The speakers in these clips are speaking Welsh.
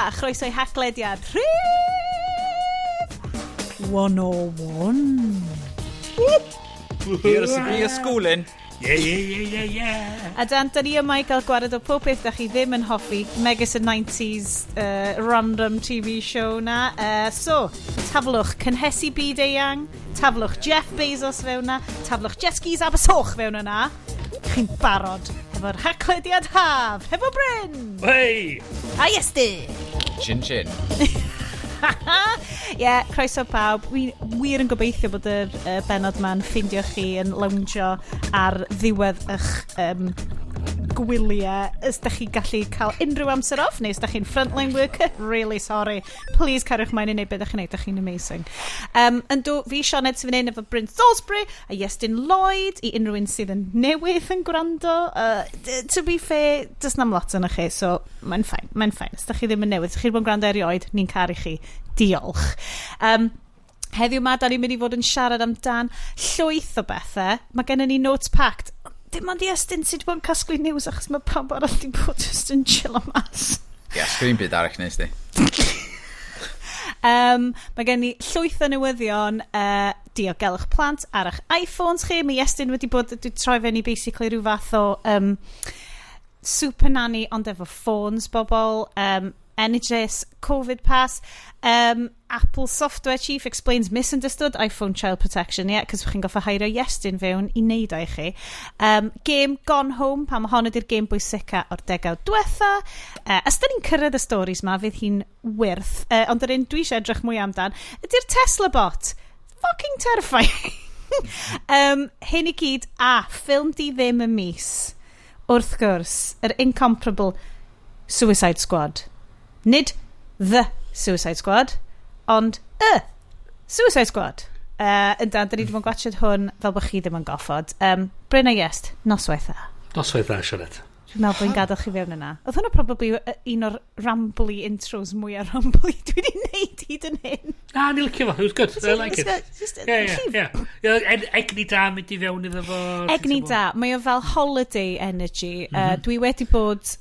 A chroeso i Haclediad rhif 101. Here to be a schooling. Yeah. A dan, da ni yma i gael gwared o pob peth da chi ddim yn hoffi, megis y 90s random TV show na. So, taflwch cynhesu byd eang, taflwch Jeff Bezos fewn na, taflwch jet skis Abersoch fewn yna. Chi'n barod hefo'r Haclediad haf, hefo Bryn! Hey! A Iestyn! Chin chin. Ie, yeah, croeso pawb. Wi wir yn gobeithio bod yr benod ma'n ffindio chi yn loungio ar ddiwedd eich gwyliau. Os da chi'n gallu cael unrhyw amser off, neu os da chi'n frontline worker, really sorry. Please cariwch mlaen i wneud beth da chi'n neud, da chi'n amazing. Yndw, fi Sioned sydd fan hyn efo Bryn Salisbury a Iestyn Lloyd, i unrhyw un sydd yn newydd yn gwrando. To be fair, does na'm lot yna chi, so mae'n fine, mae'n fine. Os da chi ddim yn newydd, os chi wedi bod yn gwrando erioed, ni'n caru chi. Diolch. Heddiw ma, da ni'n mynd i fod yn siarad amdan llwyth o bethau. Mae gennym ni notes packed. Dim ond i Estyn sydd wedi bod yn casglu news achos mae pawb arall wedi bod just yn chill o mas. Ie, sgrin byd arall nes di. Mae gen i llwyth o newyddion diogelwch plant ar eich iPhones chi. Mae Iestyn wedi bod, wedi troi fewn i basically rhyw fath o super nanny ond efo ffôns bobl. NHS Covid Pass. Apple Software Chief explains misunderstood iPhone child protection. Yeah, cos chi'n goffa heirio Iestyn fewn i wneud o i chi. Game Gone Home, pam hon ydy'r game bwysica o'r degawd diwetha. Os da ni'n cyrraedd y stories ma, fydd hi'n wyrth. Ond yr un dwi eisiau edrych mwy amdan ydy'r Tesla bot. Fucking terrifying. Hyn i gyd, a ffilm di ddim y mis. Wrth gwrs, yr incomparable Suicide Squad. Nid The Suicide Squad, ond y Suicide Squad. Yndan, da ni wedi bod yn gwachod hwn fel bod chi ddim yn goffod. Bryn a Iest, noswaith dda. Noswaith dda, Sioned. Dwi'n meddwl bod fi'n gadael chi fewn yna. Oedd hwnna probably un o'r rambly intros mwyaf rambly dwi wedi neud hyd yn hyn. Ah, ni licio fo. It was good. I like it. Just, Yeah. Egni da mynd i fewn iddo fo. Egni da. Mae o fel holiday energy. Dwi wedi bod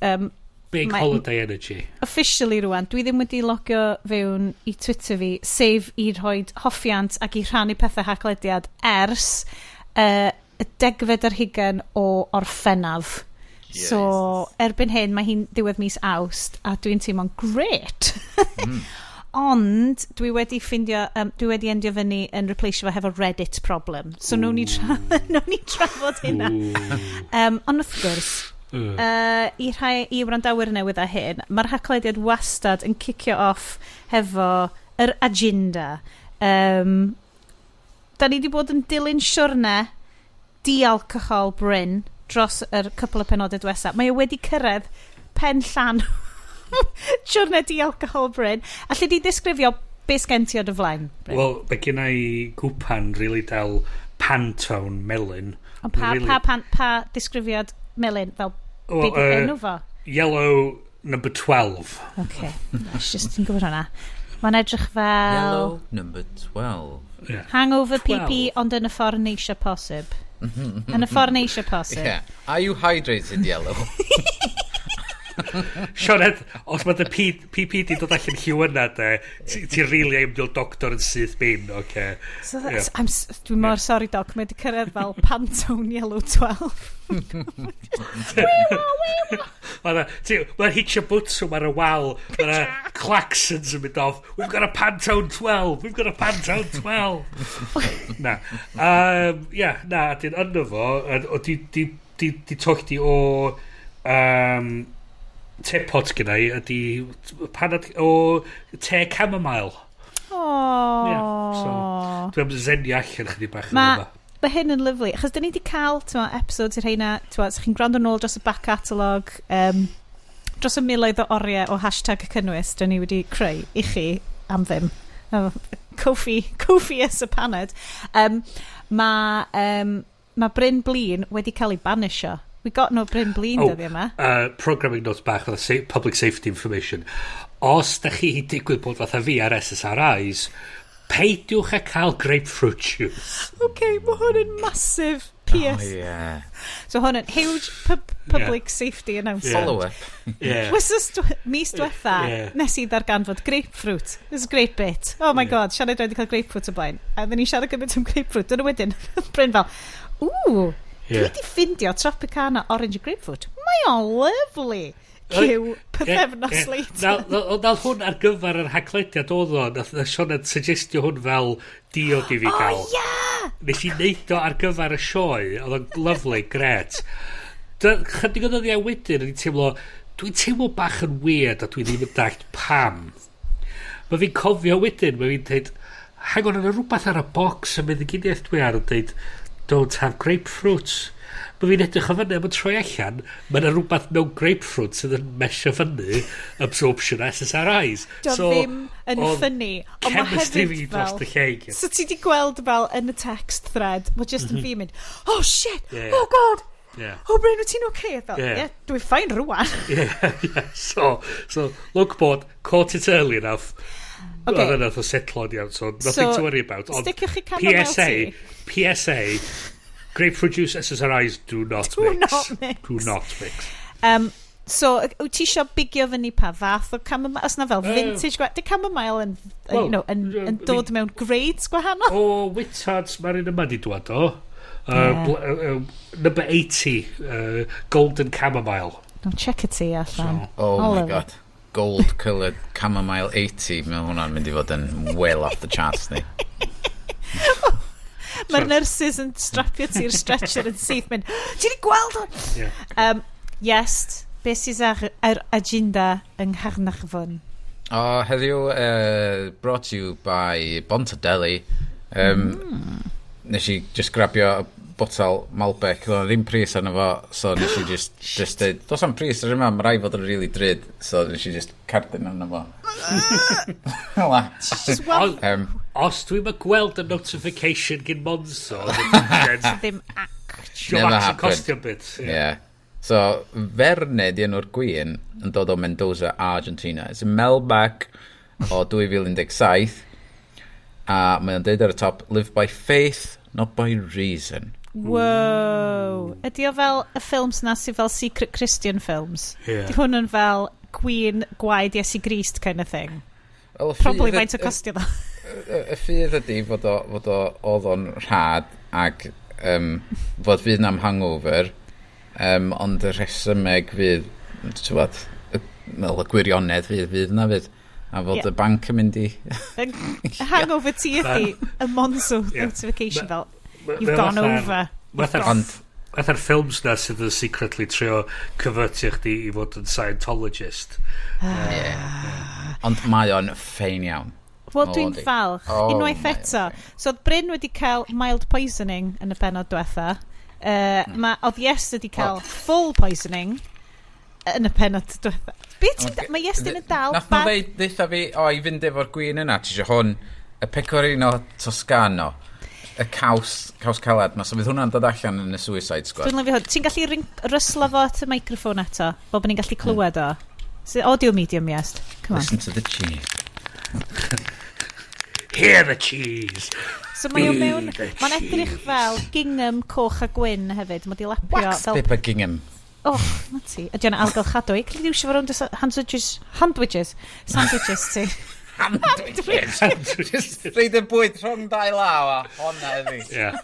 Big holiday energy. Officially rwan, dwi ddim wedi logio fewn i Twitter fi, sef i rhoi hoffiant ac i rhannu pethau Haclediad ers y 20 o Orffennaf. So, erbyn hyn, mae hi'n ddiwedd mis Awst, a dwi'n teimlo'n great. Ond, dwi wedi ffindio, dwi wedi endio fyny yn replaceio fo hefo Reddit problem. So, nawn ni trafod hynna. Ond wrth gwrs, i rhai i wrandawyr newydd a hyn, mae'r Haclediad wastad yn cicio off hefo yr agenda. Da ni wedi bod yn dilyn siwrne di-alcohol Bryn dros yr cwpl o penodau diwetha. Mae o wedi cyrraedd pen llan siwrne di-alcohol Bryn. Alli di ddisgrifio beth sgen ti o dy flaen, Bryn? Wel, mae gen i gwpan really dal Pantone melyn. Ond pa, really pa disgrifiad melyn fel Wel, be di enw fo? Yellow number 12. OK, it's just ti'n gwybod hwnna. Mae'n edrych fel Yellow number 12. Yeah. Hangover 12. PP, ond yn y ffordd neisia posib. Yn y ffordd neisia posib. Yeah. Are you hydrated, yellow? Sioned, os mae dy PP di dod allan lliw yna, de, ti'n really aimdio doctor yn syth bin, oce. So that's, dwi'n mor sorry, doc, mae wedi cyrraedd fel Pantone Yellow 12. Mae'n hitio bwtwm ar y wal, mae'n klaxons yn mynd off. "We've got a Pantone 12, we've got a Pantone 12." Na. Yeah, na, a dyn yno fo, o di tollti o teapot gyda i, ydi panad o te chamomile. Oh. Yeah, so dwi'n am zenio allan chydig bach yn yma. Mae hyn yn lyfli, achos dyn ni wedi cael, t'mo, episodes i'r rheina, t'mo, os chi'n gwrando nôl dros y back catalogue, dros y miloedd o oriau o #cynnwys dyn ni wedi creu i chi am ddim. Oh, Kofi, Kofi as y paned. Mae Bryn Blin wedi cael ei banisio. We got no Bryn Blin Oh, dyddi yma. Programming notes bach, fatha public safety information. Os da chi digwydd bod fatha fi ar SSRIs, peidiwch a cael grapefruit juice. OK, mae hwn yn massive. PS. Oh, yeah. So hwn yn huge public safety announcement. Follow-up. Wythnos mis diwetha, nes i ddarganfod grapefruit. This is a great bit. Oh my God, siarad wedi cael grapefruit o blaen. A ddyn ni'n siarad gymaint am grapefruit. Dyna wedyn, Bryn fel, "Ww, dwi wedi ffindio Tropicana orange grapefruit. Mae o'n lovely." Cyw, pythefnos later. Na, hwn ar gyfer yr Haclediad oedd o. Nath Sioned suggestio hwn fel diod i fi gael. Oh, yeah! Nes i neud o ar gyfer y sioe, oedd o'n lovely, gret. Chydig o ddyddiau wedyn, o'n i'n teimlo, dwi'n teimlo bach yn weird a dwi ddim yn dallt pam. Mae fi'n cofio wedyn, mae fi'n dweud, "Hang on, yna rhywbeth ar y box y meddyginiaeth dwi ar yn dweud, 'Don't have grapefruit.'" Mae fi'n edrych o fyny am y troi allan, mae yna rhywbeth mewn grapefruit sydd yn mesio fyny absorption SSRIs. Dio So, ddim yn oedd funny. Ond mae chemistry hefyd fi dros fel y lle i gyd. So ti di gweld fel yn y text thread, mae just yn fi mynd, "Oh shit, oh God, oh Bryn, wyt ti'n okay?" Fel, "Yeah, dwi'n fine rwan." Yeah. So, look bod, caught it early enough. Okay. Oedd yna o setlo'n iawn, so nothing So, to worry about. Ond sticiwch chi chamomile PSA, tea. PSA, grapefruit juice, SSRIs do not Do mix. not mix. Do not mix. So, wyt ti isio bigio fyny pa fath o chamomile? Os na fel vintage, di chamomile yn, Wel, yn dod mewn grades gwahanol? O Whittards, mae'r un yma di dwad o. Number 80, Golden Chamomile. No, check it tea allan. So, Oh my Oliver. God. Gold coloured chamomile 80. Mae hwnna'n mynd i fod yn well off the charts ni. Mae'r nurses yn strapio ti'r stretcher yn syth, mynd, "Ti di gweld hwn?" Yeah. Yes, beth sydd ar yr agenda yng Nghaernarfon? O, heddiw, brought to you by Bontadelli. Nes i just grabio botel Malbec, oedd o'n ddim pris arno fo, so nes i just deud, "Dos am pris ar yma, mae rhaid fod yn really drud," so nes i just cardyn arno fo. Fel Just wel, Os dwi'n mynd gweld y notification gyn Monzo, then ddim actually. Never Never actually happened. costio bit. Yeah. So, Verne di enw'r gwin yn dod o Mendoza, Argentina. It's a Malbec o 2017. A mae o'n deud ar y top, "Live by faith, not by reason." Wow. Ydy o fel y ffilms na sydd fel secret Christian films? Yeah. Di hwn yn fel gwin gwaed Iesu Grist kind of thing? Well, y Probably ffydd faint o costio ddo. Y ffydd ydy fod o oedd o'n rhad ac fod fydd na'm hangover, ond y rhesymeg fydd, ti'n bod, y gwirionedd fydd na fydd. A fod y banc yn mynd i Hangover ti ydy y Monzo notification fel, "You've gone over." Ond Fatha'r ffilms na sydd yn secretly trio convertio chdi i fod yn Scientologist. Yeah. Ond mae o'n ffein iawn. Wel, O, dwi'n yndi. falch. O, Unwaith mae o'n eto. ffein. So, oedd Bryn wedi cael mild poisoning yn y benod diwetha. Ma, oedd Iest wedi cael full poisoning yn y penod diwetha. Be ti'n Mae Iestyn yn dal Nath nhw ddeud, ddeutha fi, "O, i fynd efo'r gwin yna, ti eisiau hwn, y pecorino Toscano, y caws, caws calad ma," so fydd hwnna'n dod allan yn y Suicide Squad. Dwi'n lyfio hwn. Ti'n gallu ryslo fo at y microphone eto? Fel bod ni'n gallu clywed o. So, audio medium, Iest. Come on. Listen to the cheese. Hear the cheese! So mae o mewn The Mae'n edrych cheese. fel gingham coch a gwyn hefyd. Mae di lapio Wax fel paper gingham. Oh, na ti. Ydy o'n algylchadwy. Gallu di iwsio fo rownd y sandwiches. Sandwiches. Sandwiches ti. Sandwiches. Just rhoid y bwyd rhwng dau law a honna ydi. Yeah.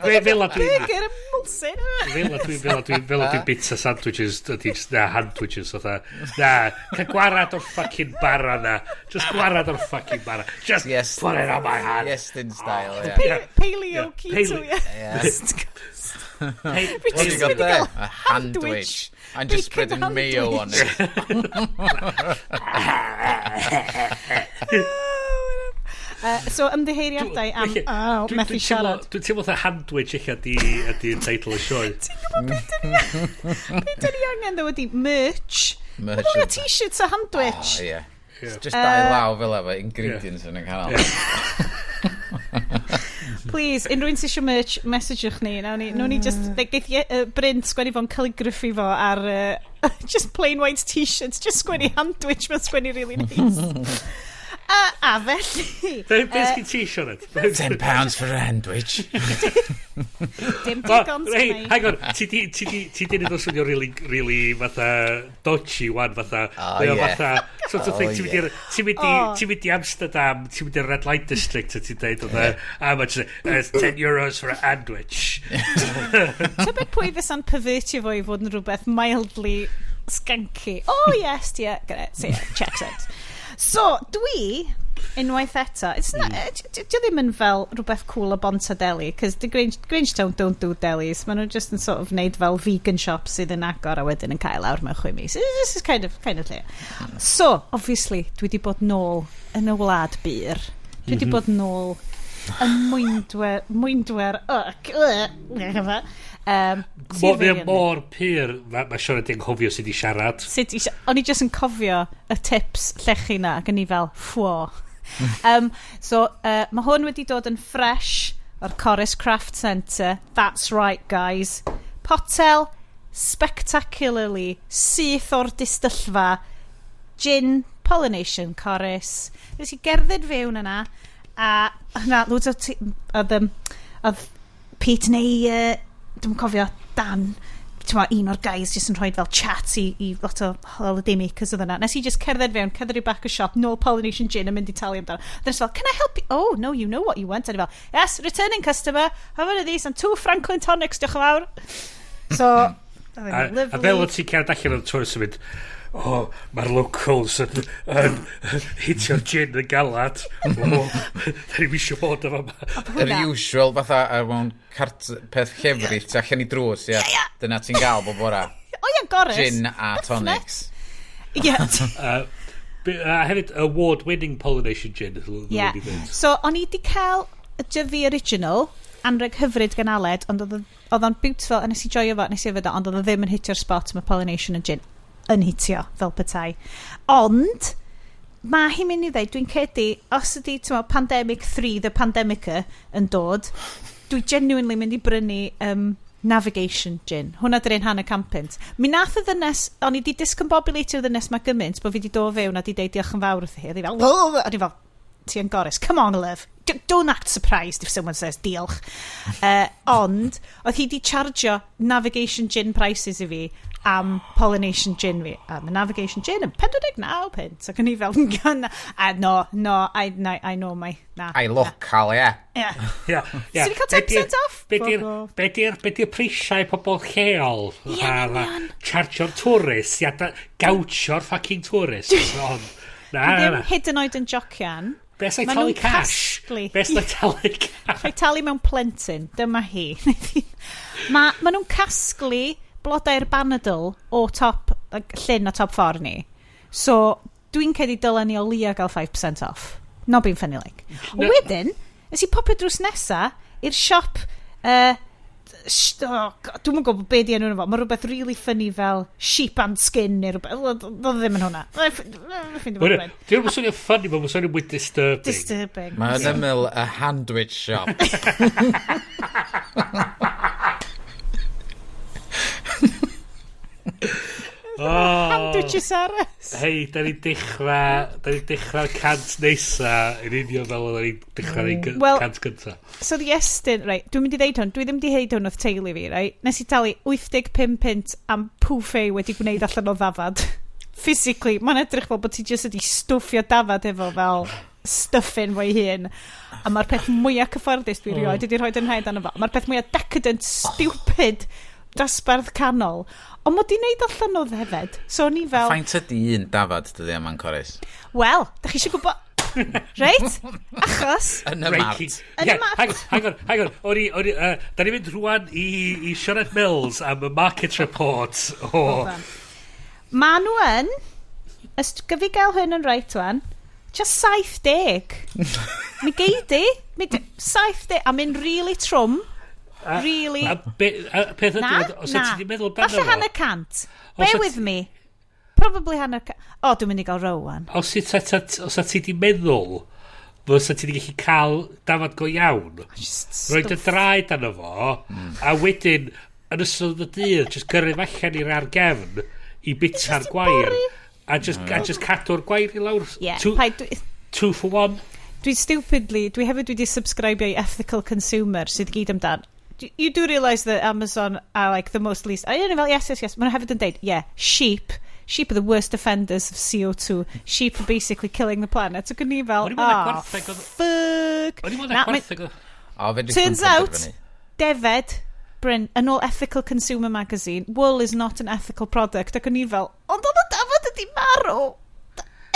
Fel a dwi'n Burger emulsion. Fel a dwi'n bita sandwiches, ydy just, na, handwiches, fatha, na, cael gwarad o'r fucking bara na. Just gwarad o'r fucking bara. Just put it on my hand. Yes, in style, yeah. Paleo keto, yeah. Hey, Fi What have just you got mynd i there? gael A handwich. I'm just Bacon spreading mayo on it. So, ymddiheuriadau am oh, methu siarad. Dwi'n teimlo fatha handwich eich ydy teitl y sioe. Ti'n gwybod beth dyn ni beth dyn ni angen ddo ydy merch. Merch. Mwy o t-shirts a handwich. Oh, yeah. Just dau law fel efo ingredients yn y canol. Please, unrhyw un sy'n eisiau merch, messagewch ni. Nawn ni just, like, geith Bryn sgwennu fo'n calligraphy fo ar just plain white t-shirts, just sgwennu handwich, mae'n sgwennu really nice. A felly. Be sgyn ti, Sioned? £10 for a sandwich. Dim digon. Hey, hang on, ti di, ti di, ti di neud o swnio really, really fatha dodgy wan, fatha. Oh, yeah. Fatha, sort of thing, Oh, ti'n mynd i'r, ti'n mynd i, ti'n mynd i Amsterdam, ti'n mynd i'r Red Light District, a ti'n deud, oedd, how much is it? It's €10 for a sandwich. Tybed pwy fysa'n pervertio fo i fod yn rhywbeth mildly skanky. Oh yes, yeah, get it. So yeah, checks out. So, dwi, unwaith eto, it's not, mm. Ddim yn fel rhywbeth cool o Bonta Deli, cos the Grangetown don't do delis. Maen nhw just yn sort of neud fel vegan shop sydd yn agor a wedyn yn cael lawr mewn 6 mis. This is kind of lle. So, obviously, dwi wedi bod nôl yn y wlad bur. Dwi wedi bod nôl yn Mwyndwer, Mor, mae o mor pur, mae Sioned yn cofio sut i siarad. Sut i o'n i just yn cofio y tips llechi na, ac o'n i fel, ffwo. So, mae hwn wedi dod yn fresh o'r Corris Craft Centre. That's right, guys. Potel spectacularly syth o'r distyllfa. Gin Pollination Corris. Nes i gerdded fewn yna, a yna, loads o... Oedd Pete neu, dwi'n cofio, Dan, ti'n un o'r guys just yn rhoi fel chat i lot o holiday makers oedd yna. Nes i just cerdded fewn, cerdded i back y shop, nôl Pollination Gin a mynd i talu amdano. Then it's fel, "Can I help you?" "Oh, no, you know what you want." A ni fel, "Yes, returning customer. Have one of these and two Franklin tonics, diolch yn fawr." So, oedd e'n A fel lovely. o ti'n cerdded allan o'r tour sy'n mynd, "Oh, mae'r locals yn hitio'r gin yn galad. O, da ni'n isio bod efo yma." Yr usual fatha ar mewn cart peth llefrith tu allan i drws, ia. Dyna ti'n gael bob bora. O ie, Gorris. Gin a tonics. Ie. A hefyd, award-winning Pollination Gin. Ie. So, o'n i di cael y Dyfi original, anreg hyfryd gan Aled, ond oedd o'n beautiful, a nes i joio fo, nes i yfed o, ond oedd o ddim yn hitio'r spot mae Pollination and Gin yn hitio, fel petai. Ond, mae hi'n mynd i ddeud, dwi'n credu, os ydy, ti'n meddwl, Pandemic 3, The Pandemica, yn dod, dwi genuinely mynd i brynu Navigation Gin. Hwna dy'r un hanner 100 punt. Mi nath y ddynes, o'n i di discombobulatio y ddynes ma gymaint, bod fi di dod fewn a di deud diolch yn fawr wrthi hi. Oedd hi fel, "Oh," a di fel, "Ti yn Gorris, come on, love. Don't act surprised if someone says diolch." Ond, oedd hi di chargio Navigation Gin prices i fi am Pollination Gin fi. A mae Navigation Gin yn 49 punt. Ac o'n i fel, "A no, no, I, no, I know my, na." Ai local, ie. Yeah. Ia. So ni cael 10% off? Be Fuck di'r off. be di'r prisiau pobl lleol? Ie, Fatha, yn union. Chargio'r tourist, ia, gawtio'r fucking tourist. Ond, na, Dwi na, ddim na. hyd yn oed yn jocian. Be sa'i Ma' talu nhw'n cash? casglu. Be sa'i talu cash? Rhaid talu mewn plentyn, dyma hi. Ma nhw'n casglu blodau'r banadl o top like, llyn a top ffordd ni. So, dwi'n credu dylen ni o leia gael 5% off. Not being funny like. No. Wedyn, nes i popio drws nesa i'r siop oh, God, dwi'm yn gwybod be di enw fo. Mae rhywbeth really funny fel Sheep and Skin neu rhywbeth. Oedd o ddim yn hwnna. Ffeindio fo rhywbeth. Dwi'n meddwl swnio funny, mae'n swnio mwy disturbing. Disturbing. Mae'n ymyl y handwich shop. Oh. Handwiches ar us. Hei, da ni'n dechrau'r 100 nesa yn union fel oedden ni'n dechrau'r Wel- 100 gynta. So the Estyn, right, dwi'n mynd i ddeud hwn, dwi ddim di ddeud hwn wrth teulu fi, right? Nes i talu 85 punt am pouffet wedi gwneud allan o ddafad. Physically, mae'n edrych fel bod ti jyst wedi stwffio dafad efo fel stuffing fo'i hun. A mae'r peth mwyaf cyfforddus dwi rioed wedi rhoi yn rhaid arno fo. Mae'r peth mwyaf decadent, stupid dosbarth canol. Ond mod i wneud allan o ddefed. So o'n i fel, Faint ydi un dafad dydy yma'n Corris? Wel, da chi eisiau gwybod? Reit? Achos, Yn y mart. Yn y Yeah, mart. Hang on, hang on, hang on. O'n i, da ni'n mynd rwan i Sioned Mills am y market report o. Ma nhw yn, ys gyfi gael hyn yn right wan, just 70. Mi gei di, mi 70, a mynd really trwm. Really. A peth ydy, Na, os na. ti di meddwl amdano Falle fo, hanner cant. Os Bear wyt with me. Probably hanner cant. O, dwi'n mynd i gael row wan. Os ti di meddwl, fysa ti di gallu cael dafad go iawn, Just roed y stwff. draed arno fo, a wedyn, yn ystod y dydd, just gyrru fo allan i'r ar gefn i bita'r Jyst i gwair. bori. A just cadw'r gwair i lawr. Ie, paid. Two for one. Dwi stupidly, dwi hefyd wedi subscribe i Ethical Consumer sydd gyd amdan. You do realise that Amazon are like the most least. A yna fel, yes. Maen nhw hefyd yn deud, yeah, sheep. Sheep are the worst offenders of CO2. Sheep are basically killing the planet. So gwni fel, O'n i'n meddwl na oh, gwartheg fuck. O'n i'n meddwl Na, na gwartheg O, fedrith Turns nhw'n out, penderfynu. Defed, Bryn, yn ôl Ethical Consumer Magazine, wool is not an ethical product. Ac o'n i fel, ond oedd y dafod ydi marw.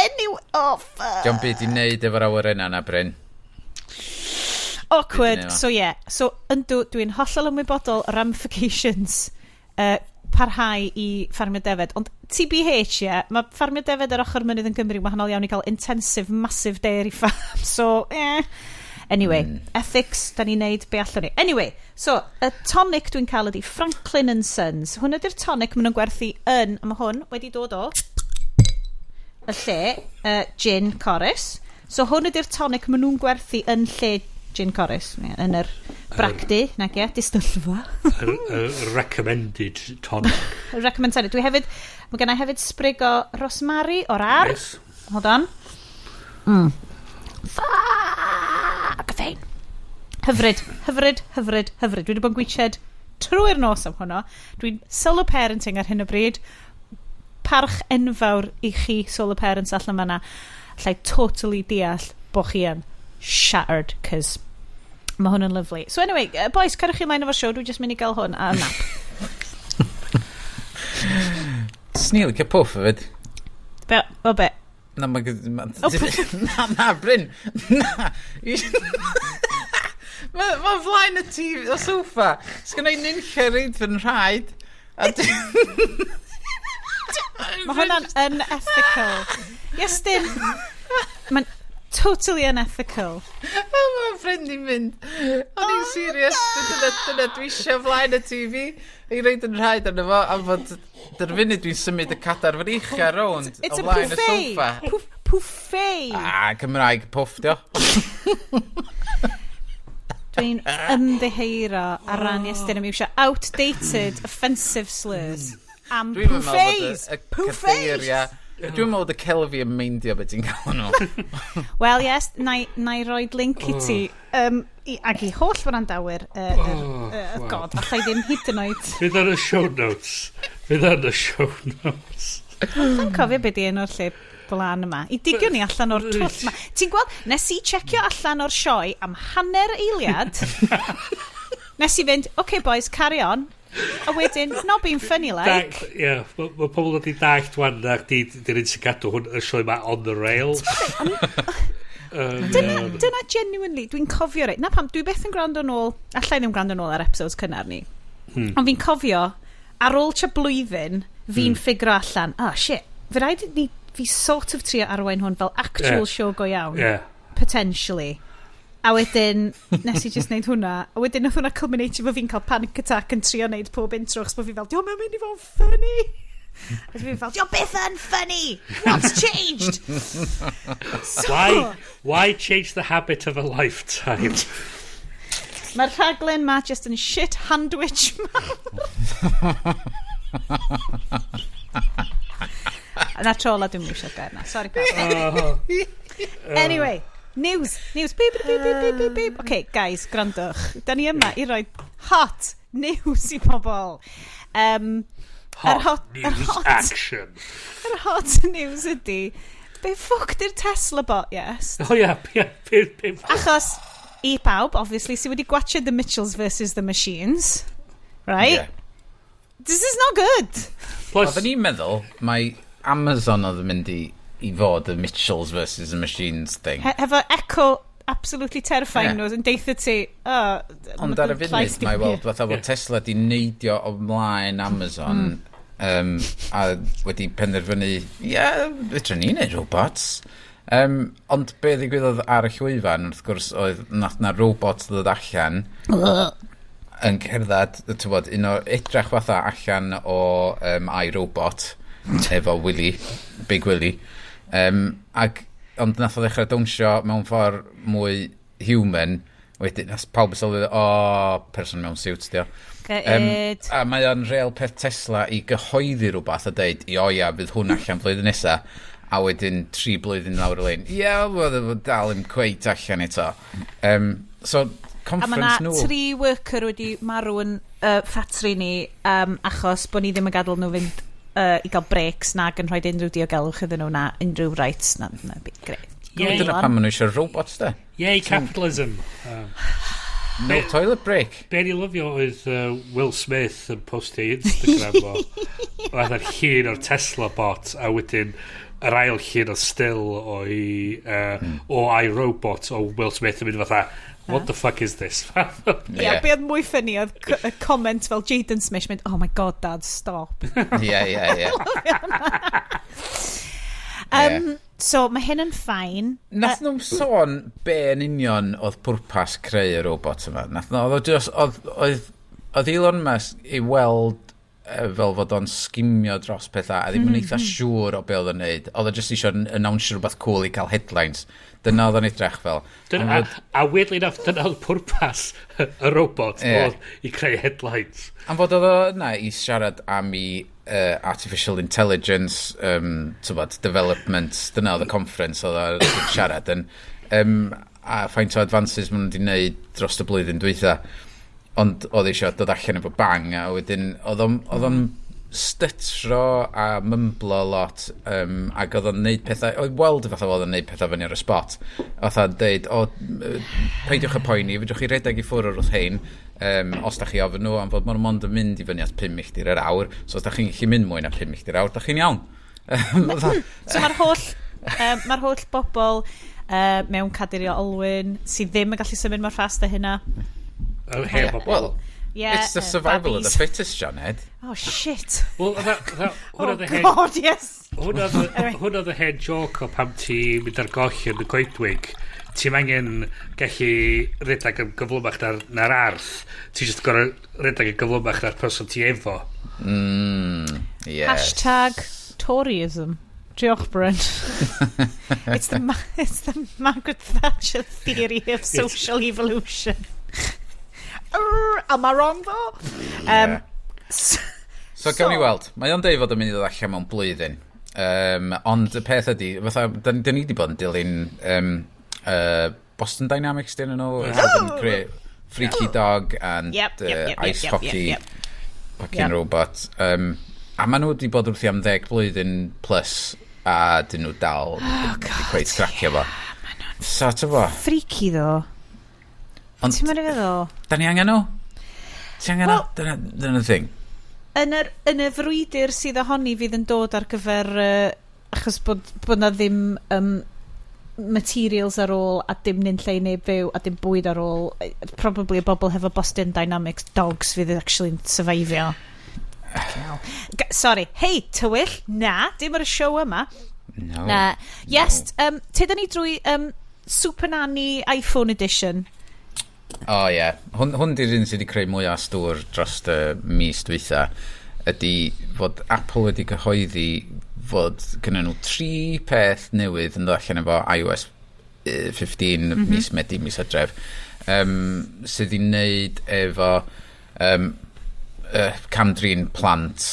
Anyway, oh, fuck. Dio'm byd i wneud efo'r awyrenna na, Bryn. Awkward. Byd i neud. So yeah, so yndw, dwi'n hollol ymwybodol o ramifications parhau i ffarmio defed. Ond TBH, ie, yeah, mae ffarmio defed ar ochr mynydd yn Gymru wahanol iawn i gael intensive, massive dairy farm. So, eh. Anyway, ethics, da ni'n neud be allwn ni. Anyway, so, y tonic dwi'n cael ydi Franklin and Sons. Hwn ydy'r tonic maen nhw'n gwerthu yn, a mae hwn wedi dod o y lle, Gin Corus. So hwn ydy'r tonic maen nhw'n gwerthu yn lle Gin Corus, ie, yn yr bragdy, nag ie, distyllfa. Yr recommended tonic. Recommend tonic. Dwi hefyd, mae gennau hefyd sprig o rosemary o'r ar. Yes. Hold on. Fuck, fein. Hyfryd, hyfryd, hyfryd, hyfryd. Dwi wedi bod yn gwitsiad trwy'r nos am hwnna. Dwi'n solo parenting ar hyn o bryd. Parch enfawr i chi solo parents allan fanna. Allai totally deall bo chi yn shattered, cos mae hwn yn lovely. So anyway, boys, cariwch chi ymlaen efo'r show. Dwi'n just mynd i gael hwn a nap. Swn i'n licio puff hefyd. Be, o be? Na, mae... Oh, Na, na, Bryn. Na. Mae ma flaen y TV, o sofa. Sgynna i nunlle reid fy nhraed. Mae hwnna'n unethical. Yes, dim. Mae'n totally unethical. Mae ffrind i'n mynd. O'n i'n serious. Dyna dwi eisiau flaen y TV. I reid yn rhaid arno fo. A fod dy'r funud dwi'n symud y cadar fyr ucha rownd It's o a flaen y buffet. sofa. Puffet. Ah, Cymraeg puff, dio. Dwi'n ymddiheuro ar ran Iestyn am iwsio outdated, offensive slurs. Am Dwi'n meddwl bod buffets. y Buffets. cadeiriau. Dwi'n meddwl bod y celfi yn meindio beth ti'n gael nhw. Wel, yes, na i roed link i ti. Ac i holl wrandawyr. Oh, wow. God, allai ddim hyd yn oed. Fydd ar y show notes. Fydd ar y show notes. Dwi'n cofio beth di enw'r lle blaen yma. I digio ni allan o'r twll yma. Ti'n gweld, nes i checio allan o'r sioe am hanner eiliad. Nes i fynd, "Okay boys, carry on." A wedyn, not being funny like. Ie, ma pobl wedi dallt wan na chdi di'r un sy'n cadw hwn y sioe ma on the rails. Dyna genuinely, dwi'n cofio reit. Na pam, dwi byth yn gwrando nôl, allai ddim gwrando nôl ar episodes cynnar ni. Ond fi'n cofio, ar ôl tua blwyddyn, fi'n ffigro allan, oh shit, fe rhaid i ni, fi sort of trio arwain hwn fel actual show go iawn. Potentially. A wedyn, nes i just neud hwnna. A wedyn, nath hwnna culminate efo fi'n cael panic attack yn trio neud pob intro, achos bod fi fel, diolch, mae'n mynd i fod yn funny. A fi'n fel, diolch byth yn funny! What's changed? So, Why change the habit of a lifetime? Mae'r rhaglen ma just yn shit handwich mawr. Na tro ola dwi'n mwysio gair na. Sorry, pawb. Oh. Anyway, news, news. Beep, beep, beep, beep, beep, beep. Okay, guys, gwrandwch. Da ni yma i roi hot news i pobl. Hot, Yr hot- yr news action. Yr hot news ydy, be ffwc di'r Tesla bot, yes? Oh ia, be, Achos, i pawb, obviously, sydd wedi gwatchio The Mitchells versus The Machines, right? Yeah. This is not good. Plus, Oedden ni'n meddwl mae Amazon oedd yn mynd i fod y Mitchells versus the Machines thing. Hefo echo absolutely terrifying yeah, yn deitha ti, oh, Ond ar y funud, mae weld fatha bod Tesla di neidio o mlaen Amazon a wedi penderfynu, ie, yeah, fedrwn ni wneud robots. Ond be ddigwyddodd ar y llwyfan, wrth gwrs, oedd nath na robot ddod allan yn cerdded, ti'n bod, un o edrach fatha allan o iRobot, efo Willy, Big Willy. Ac, ond nath o ddechrau dawnsio mewn ffordd mwy human, wedyn, nath pawb yn sylwi, o, person mewn suit, dio. Good. A mae o'n real peth Tesla i gyhoeddi rhywbeth a deud, i o ia, bydd hwn allan flwyddyn nesa. A wedyn 3 blwyddyn lawr y lein. Ie, yeah, wel, dal ddim cweit allan eto. So, A mae conference na nhw. tri worker wedi marw yn ffatri ni achos bod ni ddim yn gadael nhw fynd i gael breaks nag yn rhoi unrhyw diogelwch iddyn nhw na unrhyw rights na byd grêt. Yay. Dyna pam maen nhw eisiau robots, de. Yay, capitalism. No toilet break. Be ni lyfio oedd Will Smith yn postio i Instagram o fatha'r llun o'r Tesla bot a wedyn yr ail llun o still o iRobot o Will Smith yn mynd fatha, "What the fuck is this?" Ie, yeah, be oedd mwy funny oedd y comment fel Jaden Smith mynd, "Oh my God, Dad, stop." Ie, ie, ie. So mae hyn yn fine. Nath nhw'n sôn be yn union oedd pwrpas creu y robot yma. Nath nhw, oedd o just, oedd Elon Musk i weld fel fod o'n skimio dros pethau a ddim yn eitha siŵr o be oedd o'n neud. Oedd o just eisiau announce rhywbeth cool i cael headlines. Dyna oedd o'n edrych fel. Dyna, a weirdly enough, dyna oedd pwrpas y robot oedd i creu headlines. Am fod oedd o yna i siarad am i artificial intelligence, tybod, development, dyna oedd y conference oedd o'n siarad yn, a faint o advances maen nhw wedi gwneud dros y blwyddyn dwytha. Ond oedd eisiau dod allan efo bang, a wedyn oedd o'n stytro a mymblo lot, ac oedd o'n neud pethau, oedd weld fatha oedd o'n neud pethau fyny ar y spot. Oedd deud, "O, peidiwch y poeni, fedrwch chi redeg i ffwrdd wrth hein, os da chi ofyn nhw, am fod maen nhw mond yn mynd i fyny at 5 milltir yr awr, so os da chi'n gallu mynd mwy na 5 milltir yr awr, da chi'n iawn." So mae'r holl bobl mewn cadeirio olwyn sydd ddim yn gallu symud mor fast â hynna. Yr hen bobl. Well, Yeah, it's the survival of the babis. fittest, Sioned. Oh, shit. Wel, Oh, hwnna oedd y hen God, yes. Hwnna oedd y hen joke o pam ti'n mynd ar goll yn y goedwig. Ti'n angen gallu redag yn gyflymach na'r arth. Ti'n just gorau redag yn gyflymach na'r person ti efo. Yes. #Toryism. Diolch, Bryn. It's the Margaret Thatcher theory of social evolution. Am I wrong, though? So, So, gawn ni weld. Mae o'n deud fod yn mynd i ddod allan mewn blwyddyn. Ond y peth ydy, fatha, da ni wedi bod yn dilyn Boston Dynamics dyn nhw. Oh! Yn creu Freaky Dog and Ice Hockey fucking robot. A maen nhw wedi bod wrthi am 10 blwyddyn plus a dyn nhw dal oh, God, cweit cracio fo. So, ty fo. Freaky, though. Ond Ti'n mynd i feddwl? da ni angen nhw? Ti angen nhw? Wel- Dyna thing. Yn y frwydr sydd ohoni fydd yn dod ar gyfer achos bod na ddim materials ar ôl a dim nunlle i neb fyw a dim bwyd ar ôl, probably y bobl hefo Boston Dynamics dogs fydd actually yn survivio. Fucking hell. Sorry, hei, tywyll, na, dim ar y show yma. No. Na. Yes, tyda ni drwy Super Nanny iPhone edition. O oh, ie. Yeah. Hwn di'r un sydd wedi creu mwy o stwr dros y mis dwytha ydy fod Apple wedi cyhoeddi fod gynnyn nhw tri peth newydd yn dod allan efo iOS 15 mis Medi, mis Hydref, sydd i wneud efo camdrin plant,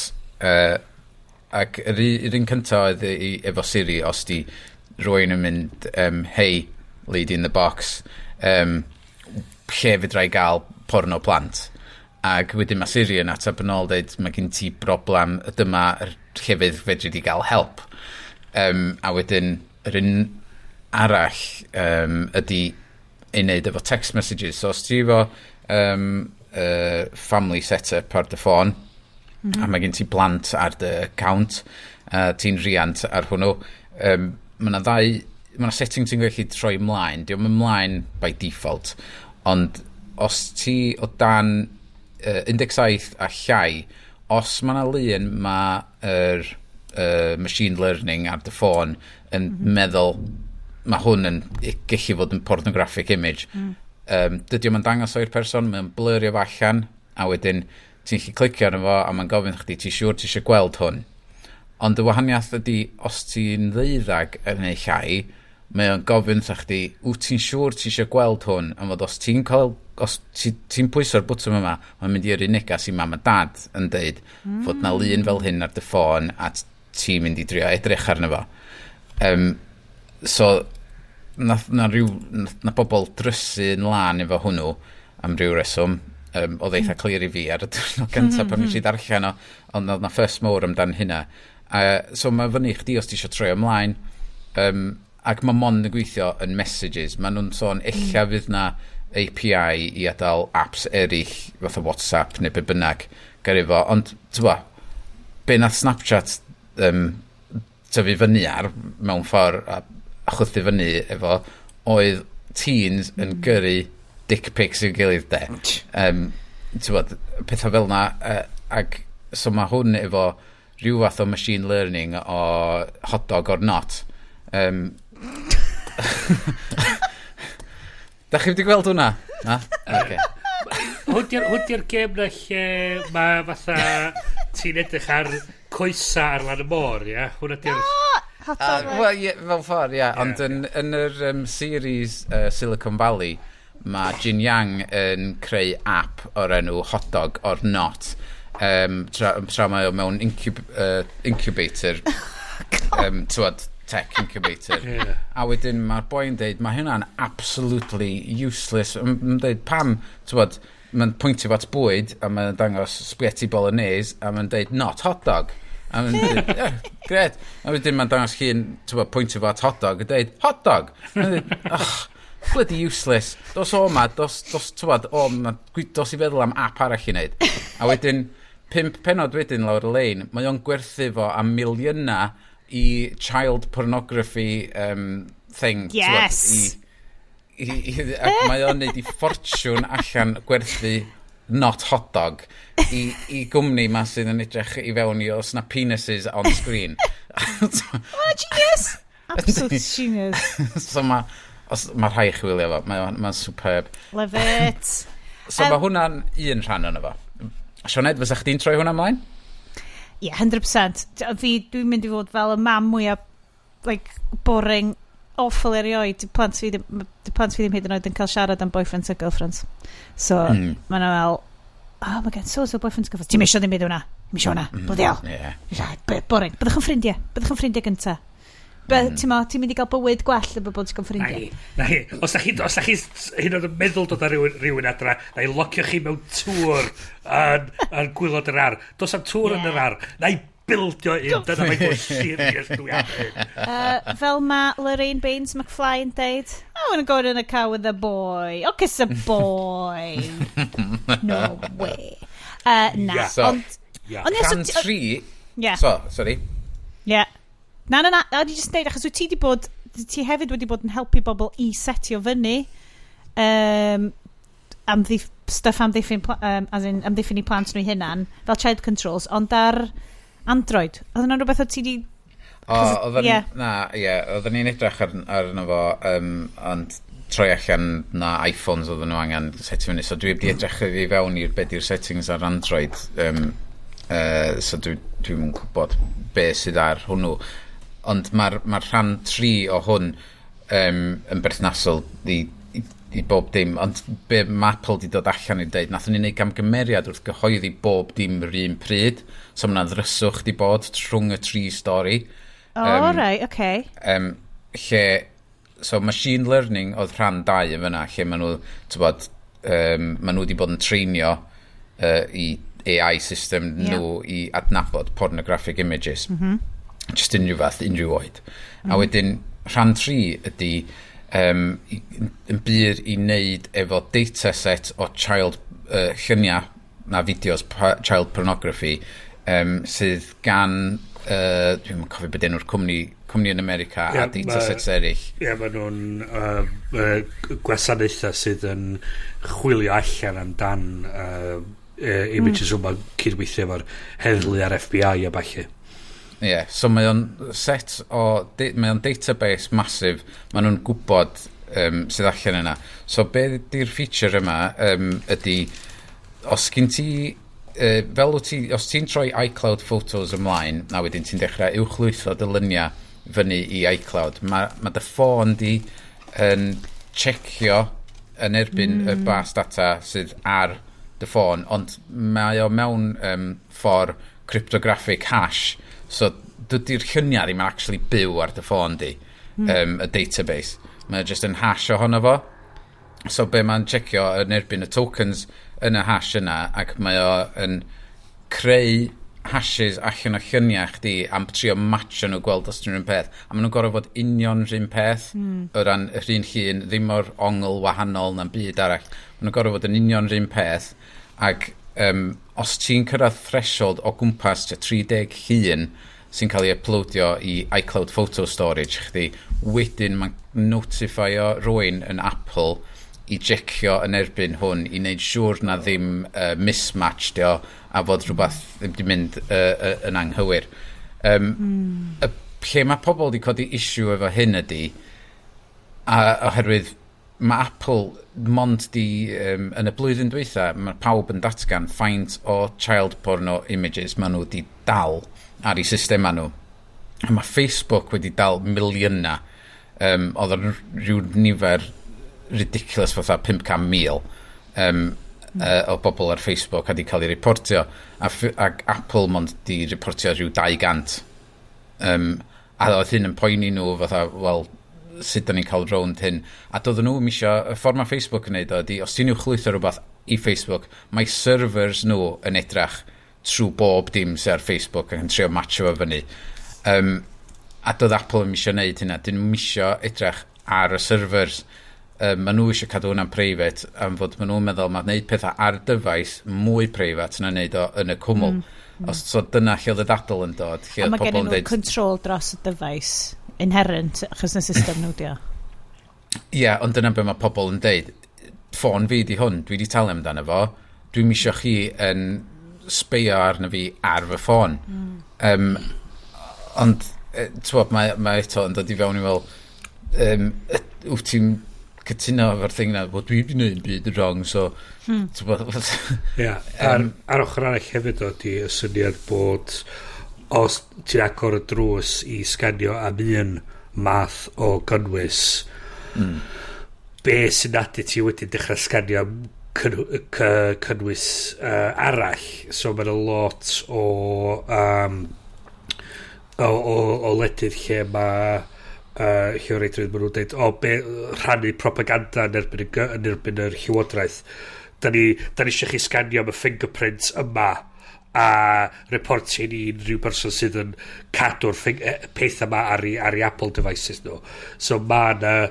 ac yr un cyntaf oedd efo Siri, os di rwy'n yn mynd, "Hey, lady in the box, lle fedra i gael porno plant?" Ac wedyn mae Siri yn ateb yn ôl, dweud, "Mae gen ti broblem, dyma yr llefydd fedri di gael help." A wedyn yr un arall ydy ei wneud efo text messages. So os ti efo family setup ar dy ffôn, a mae gen ti blant ar dy account, ti'n riant ar hwnnw, mae yna ddau, mae yna setting ti'n gallu troi ymlaen, diolch ymlaen by default, ond os ti o dan 17 a llai, os mae yna lun mae yr machine learning ar dy ffôn yn meddwl mae hwn yn gallu fod yn pornographic image. Dydy o'm yn dangos o i'r person, mae'n blurio fo allan, a wedyn ti'n gallu clicio arno fo, a mae'n gofyn chdi, "Ti siŵr ti eisiau gweld hwn?" Ond y wahaniaeth ydy, os ti'n 18 yn neu llai, mae o'n gofyn wrtha chdi, "Wyt ti'n siŵr ti eisiau gweld hwn?" Am fod os ti'n cael, os ti'n pwyso'r bwtwm yma, mae'n mynd i yrru negas i mam a dad yn deud fod na lun fel hyn ar dy ffôn a ti'n mynd i drio edrych arno fo. So, nath na rhyw, nath na bobl drysu yn lân efo hwnnw am ryw reswm. Oedd eitha clir i fi ar y diwrnod gyntaf pan nes i ddarllen o, ond oedd na fuss mowr amdan hynna. So mae fyny i chdi os ti eisiau troi ymlaen, ac mae mond yn gweithio yn messages. Maen nhw'n sôn ella fydd na API i adael apps eraill fatha WhatsApp neu be bynnag gyrru fo, ond ti'n be nath Snapchat tyfu fyny ar mewn ffordd a chwythu fyny efo oedd teens yn gyrru dick pics i'w gilydd de. Ti'n bod, pethau fel na, ac so mae hwn efo rhyw fath o machine learning o hot dog or not. Da chi wedi gweld hwnna? Na? Okay. Hwn di'r gêm na lle mae fatha ti'n edrych ar coesa ar lan y môr, ie? Hwnna di'r... Hot dog, right. Wel, ie, fel ffordd, ie. Yeah. Ond yn yr series Silicon Valley, mae Jin Yang yn creu app o'r enw Hot Dog or Not. Tra mae o mewn incubator. T'wod, tech incubator. A wedyn mae'r boi'n deud, mae hynna'n absolutely useless. Mae'n deud, pam, t'wod, mae'n pwyntio fo at bwyd, a mae'n dangos spaghetti bolognese, a mae'n deud, "Not hot dog." A mae'n deud, "Yeah, great." A wedyn mae'n dangos llun, t'wod, pwyntio fo at hot dog, a deud, "Hot dog." A mae'n deud, "Ugh, bloody useless. Dos o ma, dos, t'wod, o, ma, dos i feddwl am app arall i wneud." A wedyn, pump penod wedyn lawr y lein, mae o'n gwerthu fo am miliynau i child pornography thing. T'wod, ac mae o'n neud i ffortiwn allan gwerthu not hot dog i gwmni ma sydd yn edrych i fewn i os na penises on screen. What a genius! Absolute genius. So mae os, ma rhai chi wylio fo, mae'n ma superb. Love it. So mae hwnna'n un rhan ono fo. Sioned, fysa chdi'n troi hwnna ymlaen? Yeah, 100%. Fi, dwi'n mynd i fod fel y mam mwyaf, like, boring, awful erioed. Di plant fi ddim hyd yn oed yn cael siarad am boyfriends a girlfriends. So, mm. Maen fel, "Oh my God, so boyfriends, girlfriends. Ti'n isio ddim byd hwnna. Ti'n isio hwnna. Bloody hell." Boring. Byddwch yn ffrindiau. Byddwch yn ffrindiau gynta. Ti'n mynd i gael bywyd gwell efo bod ti'n ffrindiau. Na hi. Os da chi hyd yn oed yn meddwl dod â rhywun adra, na i locio chi mewn tŵr yn gwaelod yr ardd. Dos am tŵr yn yr ardd. Na i bildio un. Dyna mae'n gwrs serious dwi am hyn. Fel mae Lorraine Baines McFly yn deud, "I want to go in a car with a boy. Oh, kiss a boy. No way." Na, So, ond... Ond ie, so Rhan 3. So, sorry. Yeah. Na, a di just deud, achos wyt ti di bod, ti hefyd wedi bod yn helpu bobl i setio fyny stuff amddiffyn, as in, amddiffyn i plant nhw hunan, fel child controls, ond ar Android. Oedd yna rhywbeth o ti di... O, oedden, na, ie, oedden ni'n edrych arno fo, ond troi allan na iPhones oedden nhw angen setio fyny, so dwi wedi edrych i fewn i'r be di'r settings ar Android, so dwi'n gwybod be sydd ar hwnnw. Ond mae'r ma rhan 3 o hwn yn berthnasol i bob dim, ond be mae Apple di dod allan i dweud, nathon ni wneud gamgymeriad wrth gyhoeddi bob dim yr un pryd, so mae 'na ddryswch di bod rhwng y tri stori. O, oh, right, okay. Lle, so machine learning oedd rhan 2 yn fyna, lle maen nhw, t'bod, maen nhw wedi bod yn treinio i AI system nhw i adnabod pornographic images. Just unrhyw fath, unrhyw oed. A wedyn, rhan 3 ydy yn byr i wneud efo data set o child lluniau na fideos child pornography sydd gan dwi'n cofio beth enw'r cwmni yn America a data sets eraill. Ie, maen nhw'n gwasanaethau sydd yn chwilio allan amdan images yma, cydweithio efo'r heddlu a'r FBI a ballu. Ie, yeah, so mae o'n set o, mae o'n database massive, maen nhw'n gwybod sydd allan yna. So be di'r feature yma ydy, os gen ti, fel wyt ti, os ti'n troi iCloud Photos ymlaen, a wedyn ti'n dechrau uwchlwytho dy luniau fyny i iCloud, mae dy ffôn di yn checio yn erbyn y bas data sydd ar dy ffôn, ond mae o mewn ffordd cryptographic hash, so Dydy'r lluniau ddim yn actually byw ar dy ffôn di, y database. Mae just yn hash ohono fo. So be mae'n checio yn erbyn y tokens yn y hash yna, ac mae o yn creu hashes allan o lluniau chdi am trio matcho nhw, gweld os dyn nhw'n peth. A maen nhw'n gorfod fod union rhywun peth o ran yr un llun, ddim o'r ongl wahanol na'n byd arall. Maen nhw'n gorfod fod yn union rhywun peth, ac os ti'n cyrraedd threshold o gwmpas tua 30 llun sy'n cael ei uploadio i iCloud Photo Storage chdi, wedyn mae'n notifio rhywun yn Apple i jecio yn erbyn hwn i wneud siŵr na ddim mismatch dio a fod rhywbeth ddim di mynd yn anghywir. Y, lle mae pobl wedi codi issue efo hyn ydy, a oherwydd mae Apple mond di, yn y blwyddyn dwytha, mae pawb yn datgan faint o child porno images maen nhw wedi dal ar eu systema nhw. A mae Facebook wedi dal miliynau. Oedd o'n rhyw nifer ridiculous, fatha 500,000 o bobl ar Facebook a di cael ei reportio. Ac Apple mond di reportio rhyw 200. A oedd hyn yn poeni nhw fatha, wel, sut da ni'n cael rownd hyn? A doedden nhw isio, y ffordd mae Facebook yn neud o ydy, os ti'n uwchlwytho rhywbeth i Facebook, mae servers nhw yn edrach trwy bob dim sydd ar Facebook ac yn trio matcho fo fyny. A doedd Apple ddim isio neud hynna. Dyn nhw'n isio edrych ar y servers. Maen nhw eisiau cadw hwnna'n private am fod maen nhw'n meddwl mae wneud pethau ar dyfais mwy private na wneud o yn y cwmwl. Os, so dyna lle oedd y ddadl yn dod. Lle A oedd mae gen pobl yn nhw dweud, control dros y dyfais inherent, achos na system nhw dio. Ie, yeah, ond dyna be mae pobl yn deud. Ffôn fi di hwn, dwi di talu amdano fo. Dwi'm isio chi yn sbeio arno fi ar fy ffôn. Ond, t'wod, mae eto yn dod i fewn i fel, wyt ti'n cytuno efo'r thing na, wel, dwi wedi gwneud byd yn wrong, so, t'wod, Ie, ar ochr arall hefyd o di y syniad bod os ti'n agor y drws i sganio am un math o gynnwys, be sy'n nadu ti wedyn dechrau sganio am cynnwys arall? So mae'n lot o wledydd lle mae lle o reidrwydd maen nhw'n dweud o be, rhannu propaganda yn erbyn, yn erbyn yr llywodraeth, da ni eisiau chi sganio am y fingerprints yma a reportio i unrhyw person sydd yn cadw'r peth yma ar ei Apple devices nhw. So ma' na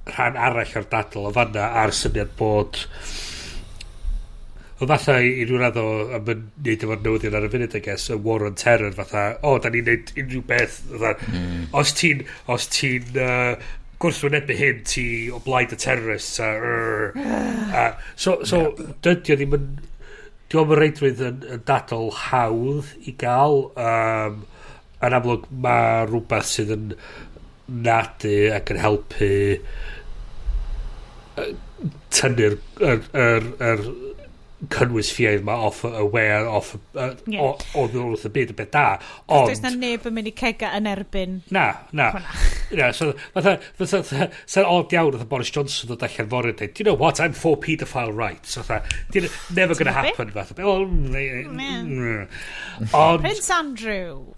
rhan arall o'r dadl o fanna a'r syniad bod o fatha i ryw radd o am yn neud efo'r newyddion ar y funud, I guess, y war on terror, fatha, o, da ni'n neud unrhyw beth, fatha, os ti'n gwrthwynebu hyn, ti o blaid y terrorists a so yeah. Dydy o ddim yn, dwi'n meddwl reidrwydd yn dadl hawdd i gael. Yn amlwg mae rhywbeth sydd yn nadu ac yn helpu tynnu'r yr cynnwys ffiaidd ma off y we, off o wrth y byd, y beth da. Ond does na neb yn mynd i cega yn erbyn Na. hwnna. Na, so, fatha, sa'n odd iawn fatha Boris Johnson ddod allan fory a dweud, "Do you know what, I'm for paedophile rights." Fatha, never gonna Ti'n be? happen, fatha. Well, ond, Prince Andrew.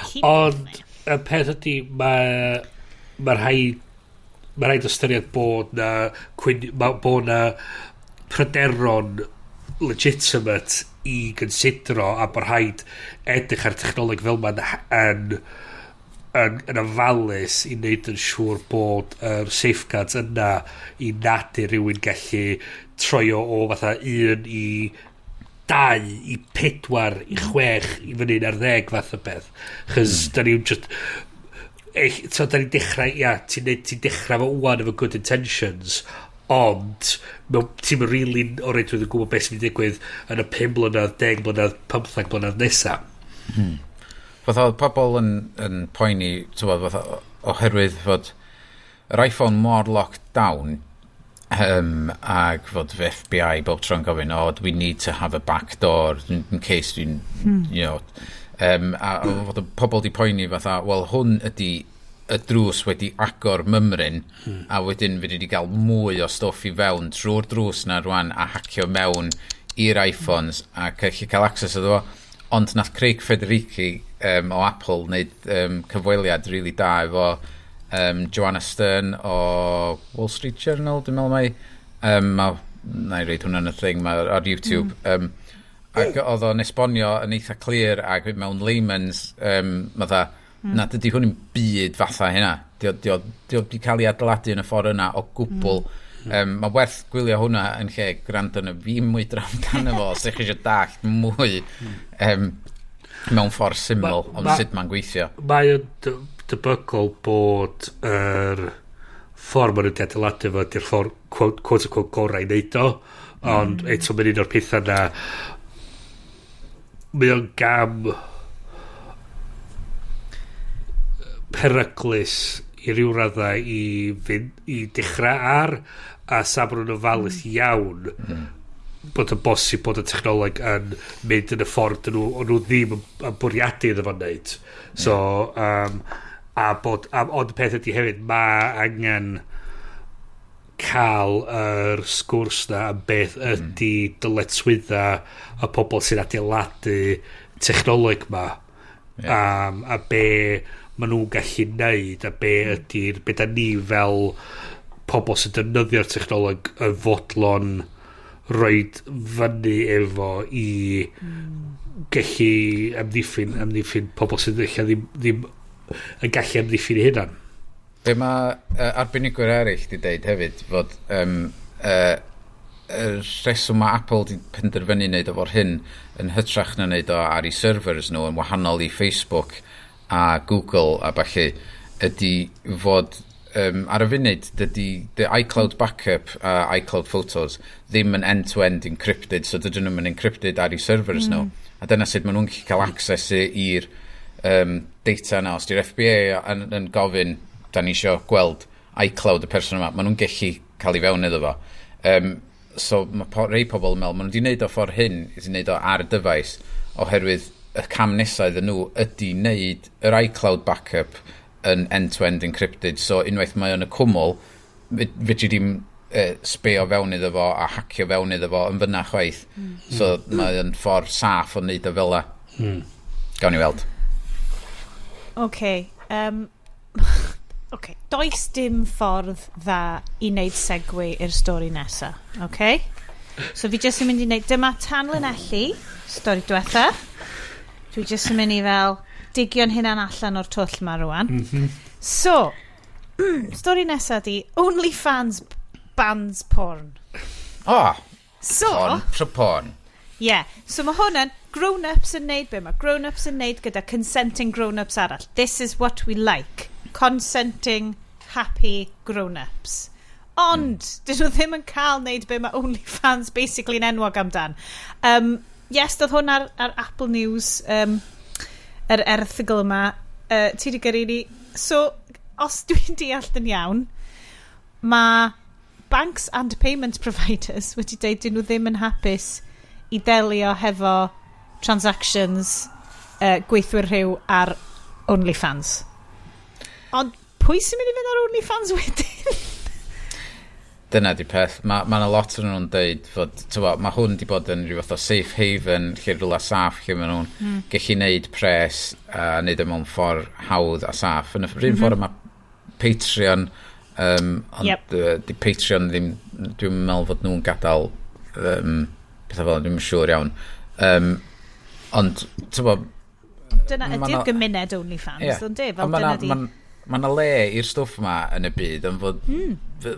Keep Ond, y peth ydy, mae rhaid ystyried bod na, bod na pryderon legitimate i gynsidro a bod rhaid edrych ar technoleg fel ma'n yn ofalus i wneud yn siŵr bod yr safeguards yna i nadu rhywun gallu troio o fatha un i dau i pedwar i chwech i fyny ar 10 fath o beth. Chos da ni'n just... So, da ni'n dechrau, ia, ti dechrau fo wan efo good intentions, ond ti'n really o reidrwydd yn gwybod beth sy'n mynd i digwydd yn y 5 mlynedd, 10 mlynedd, 15 mlynedd nesaf. Fatha oedd pobl yn poeni, t'wod, fatha, oherwydd fod yr iPhone mor locked down, ag fod FBI bob tro'n gofyn, "Oh, we need to have a back door in case dwi'n, a fod y pobl di poeni fatha, wel, hwn ydy y drws wedi agor mymryn, a wedyn fyddi di gael mwy o stwff i fewn trwy'r drws na rwan a hacio mewn i'r iPhones a gallu cael access iddo fo. Ond nath Craig Federighi o Apple wneud cyfweliad really da efo Joanna Stern o Wall Street Journal, dwi'n meddwl mai. Na i reid hwnna'n y thing, mae ar YouTube. Ac oedd o'n esbonio yn eitha clir ac mewn layman's, fatha, na dydy hwn yn byd fatha hynna. Di o di cael ei adeiladu yn y ffordd yna o gwbl. Mae werth gwylio hwnna yn lle gwrando yn y fi mwydro amdano fo, os ydych chi eisiau dallt mwy mewn ffordd syml ond sut mae'n gweithio. Mae o'n debygol bod yr ffordd maen nhw wedi adeiladu fo di'r ffordd quote, quote unquote gorau i wneud o, ond eto mae'n un o'r pethau na mae o'n gam peryglus i ryw raddau i, fynd, i dechrau ar a sa bod nhw'n ofalus iawn bod yn bosib bod y technoleg yn mynd yn y ffordd dyn nhw, o'n nhw ddim yn bwriadu iddo fo'n neud. So, a bod, a, ond y peth ydy hefyd, mae angen cael yr sgwrs na am beth ydy dyletswydda y pobl sy'n adeiladu technoleg ma. A be maen nhw'n gallu neud a be ydy'r be da ni fel pobl sy'n defnyddio'r technoleg yn fodlon roid fyny efo i gallu amddiffyn pobl sydd eich ddim yn gallu amddiffyn eu hunan. Be mae arbenigwyr eraill di deud hefyd fod y rheswm mae Apple di penderfynu wneud o fo'r hyn yn hytrach na wneud o ar ei servers nhw yn wahanol i Facebook a Google a ballu ydy fod ar y funud dydy the iCloud backup a iCloud Photos ddim yn end-to-end encrypted, so dydyn nhw'n encrypted ar eu servers nhw, a dyna sut maen nhw'n gallu cael access i'r data yna. Os di'r FBI yn gofyn, "Da ni isio gweld iCloud y person yma," maen nhw'n gallu cael ei fewn iddo fo. So mae rei pobl yn meddwl maen nhw wedi wneud o ffordd hyn, wedi wneud o ar y dyfais, oherwydd y cam nesaf iddyn nhw ydy wneud yr iCloud backup yn end-to-end encrypted, so unwaith mae o'n y cwmwl, fedri di'm sbio fewn iddo fo a hacio fewn iddo fo yn fyna chwaith. So mae o'n ffordd saff o wneud o fel la. Gawn ni weld. OK. OK. Does dim ffordd dda i wneud segue i'r stori nesa. OK? So fi jyst yn mynd i wneud... Dyma tanlinellu stori diwetha. Dwi jyst yn mynd i fel digio'n hunan allan o'r twll ma rwan. So, stori nesa di OnlyFans bans porn. Oh, So, porn, pro porn. Yeah. So mae hwn yn grown-ups yn neud be mae grown-ups yn neud gyda consenting grown-ups arall. This is what we like. Consenting, happy grown-ups. Ond, dyn nhw ddim yn cael neud be mae OnlyFans basically yn enwog amdan. Yes, doedd hwn ar Apple News, yr erthygl yma. Ti di gyrru ni. So, os dwi'n deall yn iawn, mae banks and payment providers wedi dweud dyn nhw ddim yn hapus i delio hefo transactions gweithwyr rhyw ar OnlyFans. Ond pwy sy'n mynd i fynd ar OnlyFans wedyn? Dyna di peth. Mae ma 'na lot o'n nhw'n deud fod, t'bo, mae hwn di bod yn rhyw fath o safe haven, lle rhywle saff, lle maen nhw'n gallu neud pres a neud e mewn ffordd hawdd a saff. Yn y mm -hmm. ffordd mae Patreon, ond di Patreon ddim, dwi'n meddwl fod nhw'n gadael pethau fel 'na, dwi'm yn siŵr iawn. Ond, t'bo, Dyna ydy'r gymuned OnlyFans, ond de, fel Ond ma' dyna 'na- di. Ma' 'na le i'r stwff yma yn y byd, ond fod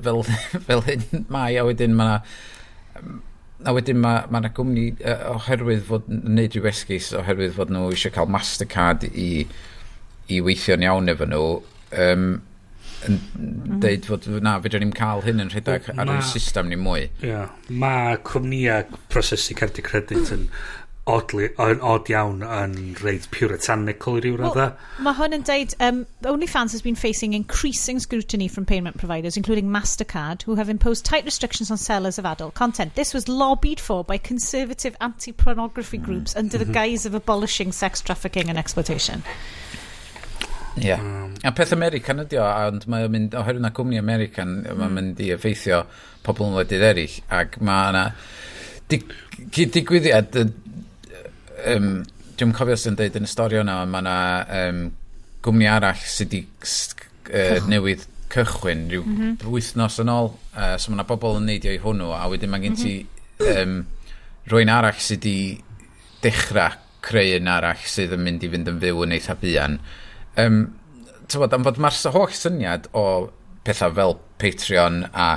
fel, fel hyn mae, a wedyn ma' 'na a wedyn ma 'na gwmni oherwydd fod yn neud rhyw esgus oherwydd fod nhw eisiau cael Mastercard i weithio'n iawn efo nhw, yn deud fod na fedrwn ni'm cael hyn yn rhedeg ar y system ni mwy. Ie. Mae cwmnïau prosesu cardiau credit yn oddly, yn odd iawn yn reit puritanical i ryw Wel, radda. mae hwn yn deud, OnlyFans has been facing increasing scrutiny from payment providers, including MasterCard, who have imposed tight restrictions on sellers of adult content. This was lobbied for by conservative anti-pornography groups under the guise of abolishing sex trafficking and exploitation. Ie. Yeah. A peth American ydi o, ond mae'n mynd, oherwydd na cwmni American, mae'n mynd i effeithio pobl yn wledydd eraill, ac mae yna Cyd-digwyddiad, dwi'n cofio sy'n deud yn y stori yna, mae yna gwmni arall sydd wedi newydd cychwyn rhyw wythnos yn ôl. So mae yna bobl yn neidio i hwnnw, a wedyn mae gen ti rhywun arall sydd wedi dechrau creu un arall sydd yn mynd i fynd yn fyw yn eitha buan. Tywod, am fod mae'r holl syniad o pethau fel Patreon a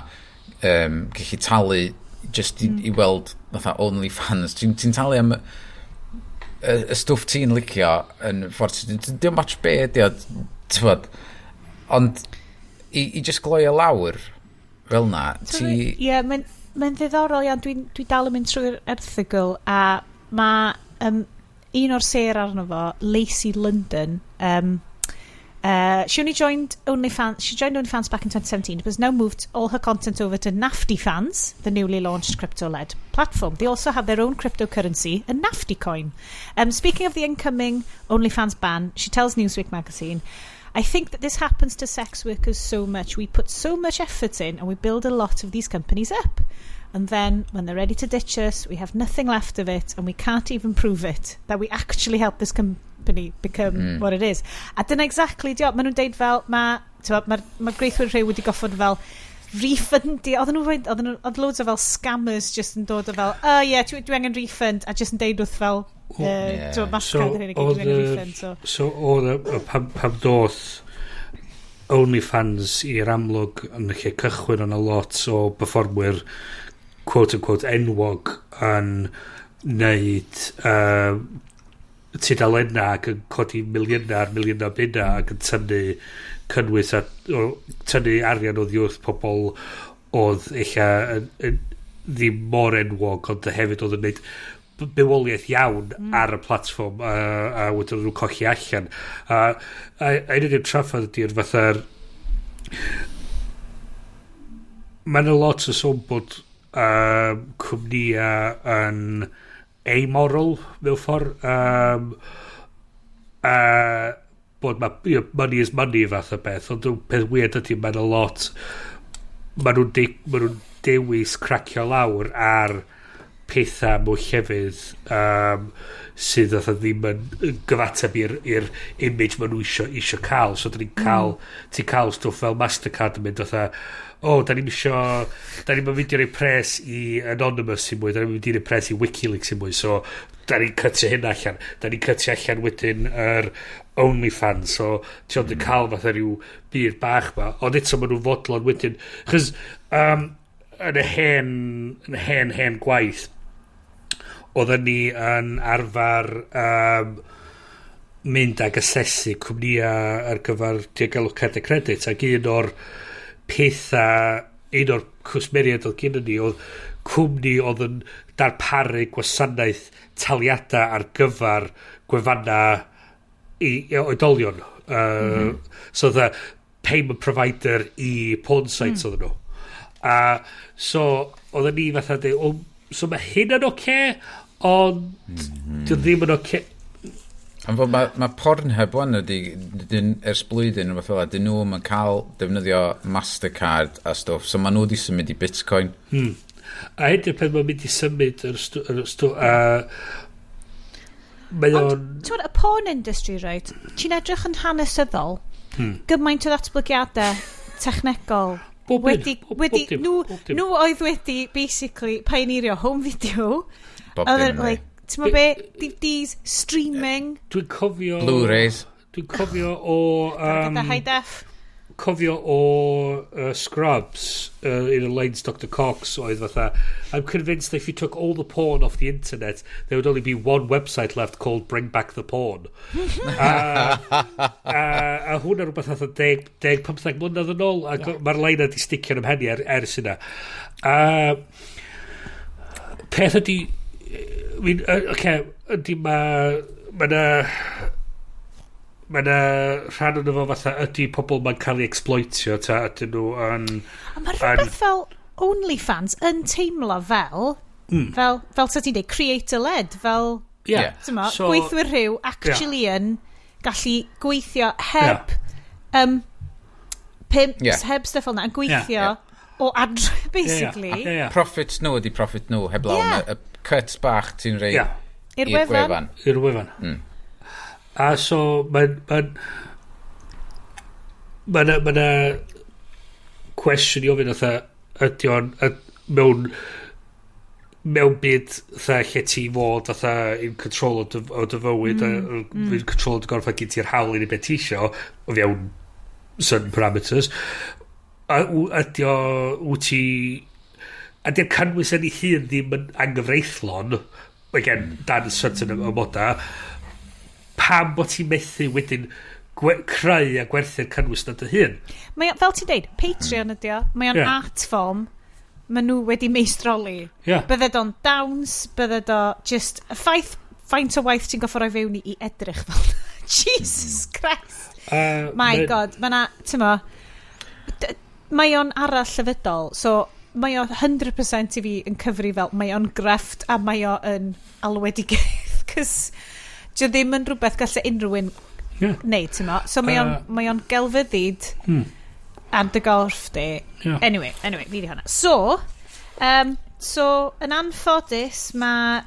gallu talu just i weld fatha OnlyFans. Ti'n ti talu am y stwff ti'n licio yn ffordd dim ots be ydi o, tywod. Ond i just gloi o lawr fel na, ti. Ie, yeah, mae'n mae ddiddorol iawn. Dwi'n dwi dal yn mynd trwy'r erthygl a mae un o'r sêr arno fo, Lacey London, she only joined OnlyFans. She joined OnlyFans back in 2017, but has now moved all her content over to Nafty Fans, the newly launched crypto-led platform. They also have their own cryptocurrency, a Nafty coin. Speaking of the incoming OnlyFans ban, she tells Newsweek magazine, "I think that this happens to sex workers so much. We put so much effort in and we build a lot of these companies up. And then when they're ready to ditch us, we have nothing left of it and we can't even prove it, that we actually helped this company become what it is." A dyna exactly dio. Maen nhw'n deud fel, mae ma, ma gweithwyr rhyw wedi goffod fel refundio. Oedd loads o fel scammers just yn dod o fel, "Oh yeah, dwi angen refund," a just yn deud wrth fel, Mastercard so, hyn i gyd, "Dwi angen refund." So. So oedd pam doth OnlyFans i'r amlwg yn lle cychwyn, o'n a lot o performwyr quote unquote enwog yn neud tudalenna ac yn codi miliynau ar miliynau bunna ac yn tynnu cynnwys a tynnu arian oddi wrth pobl oedd eich ddim mor enwog ond hefyd oedd yn neud bywoliaeth iawn ar y platfform a wedyn nhw'n colli allan a un ydy'r traffath ydy'r fatha'r mae yna lot o sôn bod cwmnïau yn amoral mewn ffordd a bod ma, money is money fath o beth, ond y peth weird ydy mae yna lot ma nhw'n dewis cracio lawr ar pethau mewn llefydd sydd fatha ddim yn gyfateb i'r image maen nhw isio cael. So, dyn ni'n cael, ti'n cael stwff fel Mastercard yn mynd fatha, "O, oh, da ni'n isio, da ni'n mynd i roi pres i Anonymous i mwy, da ni'n mynd i roi pres i WikiLeaks i mwy, so da ni'n cytio hyn allan. Da ni'n cytio allan wedyn yr OnlyFans," so ti ond yn cael fatha rhyw byd bach ma, ond eto maen nhw'n fodlon wedyn. Chos, yn y hen, hen gwaith, oedden ni yn arfer mynd ag asesu cwmnïau ar gyfer diogelwch cerdau credit, ac un o'r pethau, un o'r cwsmeriaid oedd gen ni oedd cwmni oedd yn darparu gwasanaeth taliadau ar gyfer gwefanna i oedolion. So the payment provider i porn sites oedden nhw. A so oedden ni fatha dweud, "O, so mae hyn yn oce, okay, ond mm ddim yn oce." Okay. Am fod ma Pornhub wan ydi, dyn, ers blwyddyn o fath fel 'a, dyn nhw'm yn cael defnyddio Mastercard a stwff, so ma nhw wedi symud i Bitcoin. A hyn yw'r peth mae'n mynd i symud yr stw, a mae Ond, o'n ti'n gwbod, y porn industry, right? Ti'n edrych yn hanesyddol, gymaint o ddatblygiadau technegol Bob un, wedi, wedi, bob dim, nhw, bob dim. nhw oedd wedi basically pioneerio home video. Bob Oedd dim, yn, like, ti'n gwbod be, DVDs, streaming, Dwi'n cofio Blu-rays. Dwi'n cofio o gyda high def. Cofio o Scrubs, in y lines Dr Cox oedd fatha, "I'm convinced if you took all the porn off the internet, there would only be one website left called Bring Back the Porn." A hwnna rhywbeth fatha 10, 10 15 mlynedd yn ôl ac yeah. Mae'r line di sticio yn ymhen i ers yna. A peth ydy, I mean, okay, ydy ma na rhan o'n fo fatha ydy pobl ma'n cael ei exploitio ta ydyn nhw yn A mae rhywbeth fel OnlyFans yn teimlo fel, fel sa ti'n dweud, creator-led, fel, ti'n mo, gweithwyr rhyw actually yn gallu gweithio heb, pimps, heb stuff fel 'na, yn gweithio o adre, basically. Ie, ie. Profit nhw ydi profit nhw, heblaw y cut bach ti'n rhoi I'r i'r wefan. gwefan. I'r wefan. A so, mae'n cwestiwn i ofyn fatha, ydy o'n, mewn byd fatha lle ti fod fatha in control o dy fywyd in control o dy gorff a gen ti'r hawl i neud beth ti isio o fewn certain parameters a ydy o wyt ti ydy'r cynnwys yn ei hun ddim yn anghyfreithlon, again dan certain amoda, pam bod ti'n methu wedyn creu a gwerthu'r cynnwys na dy hun? Mae o, fel ti'n deud, Patreon ydi o. Mae o'n art form. Mae nhw wedi meistroli. Bydded o'n dawns, bydded o just y ffaith faint o waith ti'n goffo roi fewn i edrych fel Jesus Christ. My God, mae na, ti'n mo, mae o'n arall llefydol, so mae o 100% i fi yn cyfri fel, mae o'n grefft a mae o yn alwedigaeth, cos dio ddim yn rhywbeth gallai unrhyw un neud, ti'n mo. So mae o'n mae o'n gelfyddyd ar dy gorff di. Anyway, fi di hwnna. So, yn anffodus, mae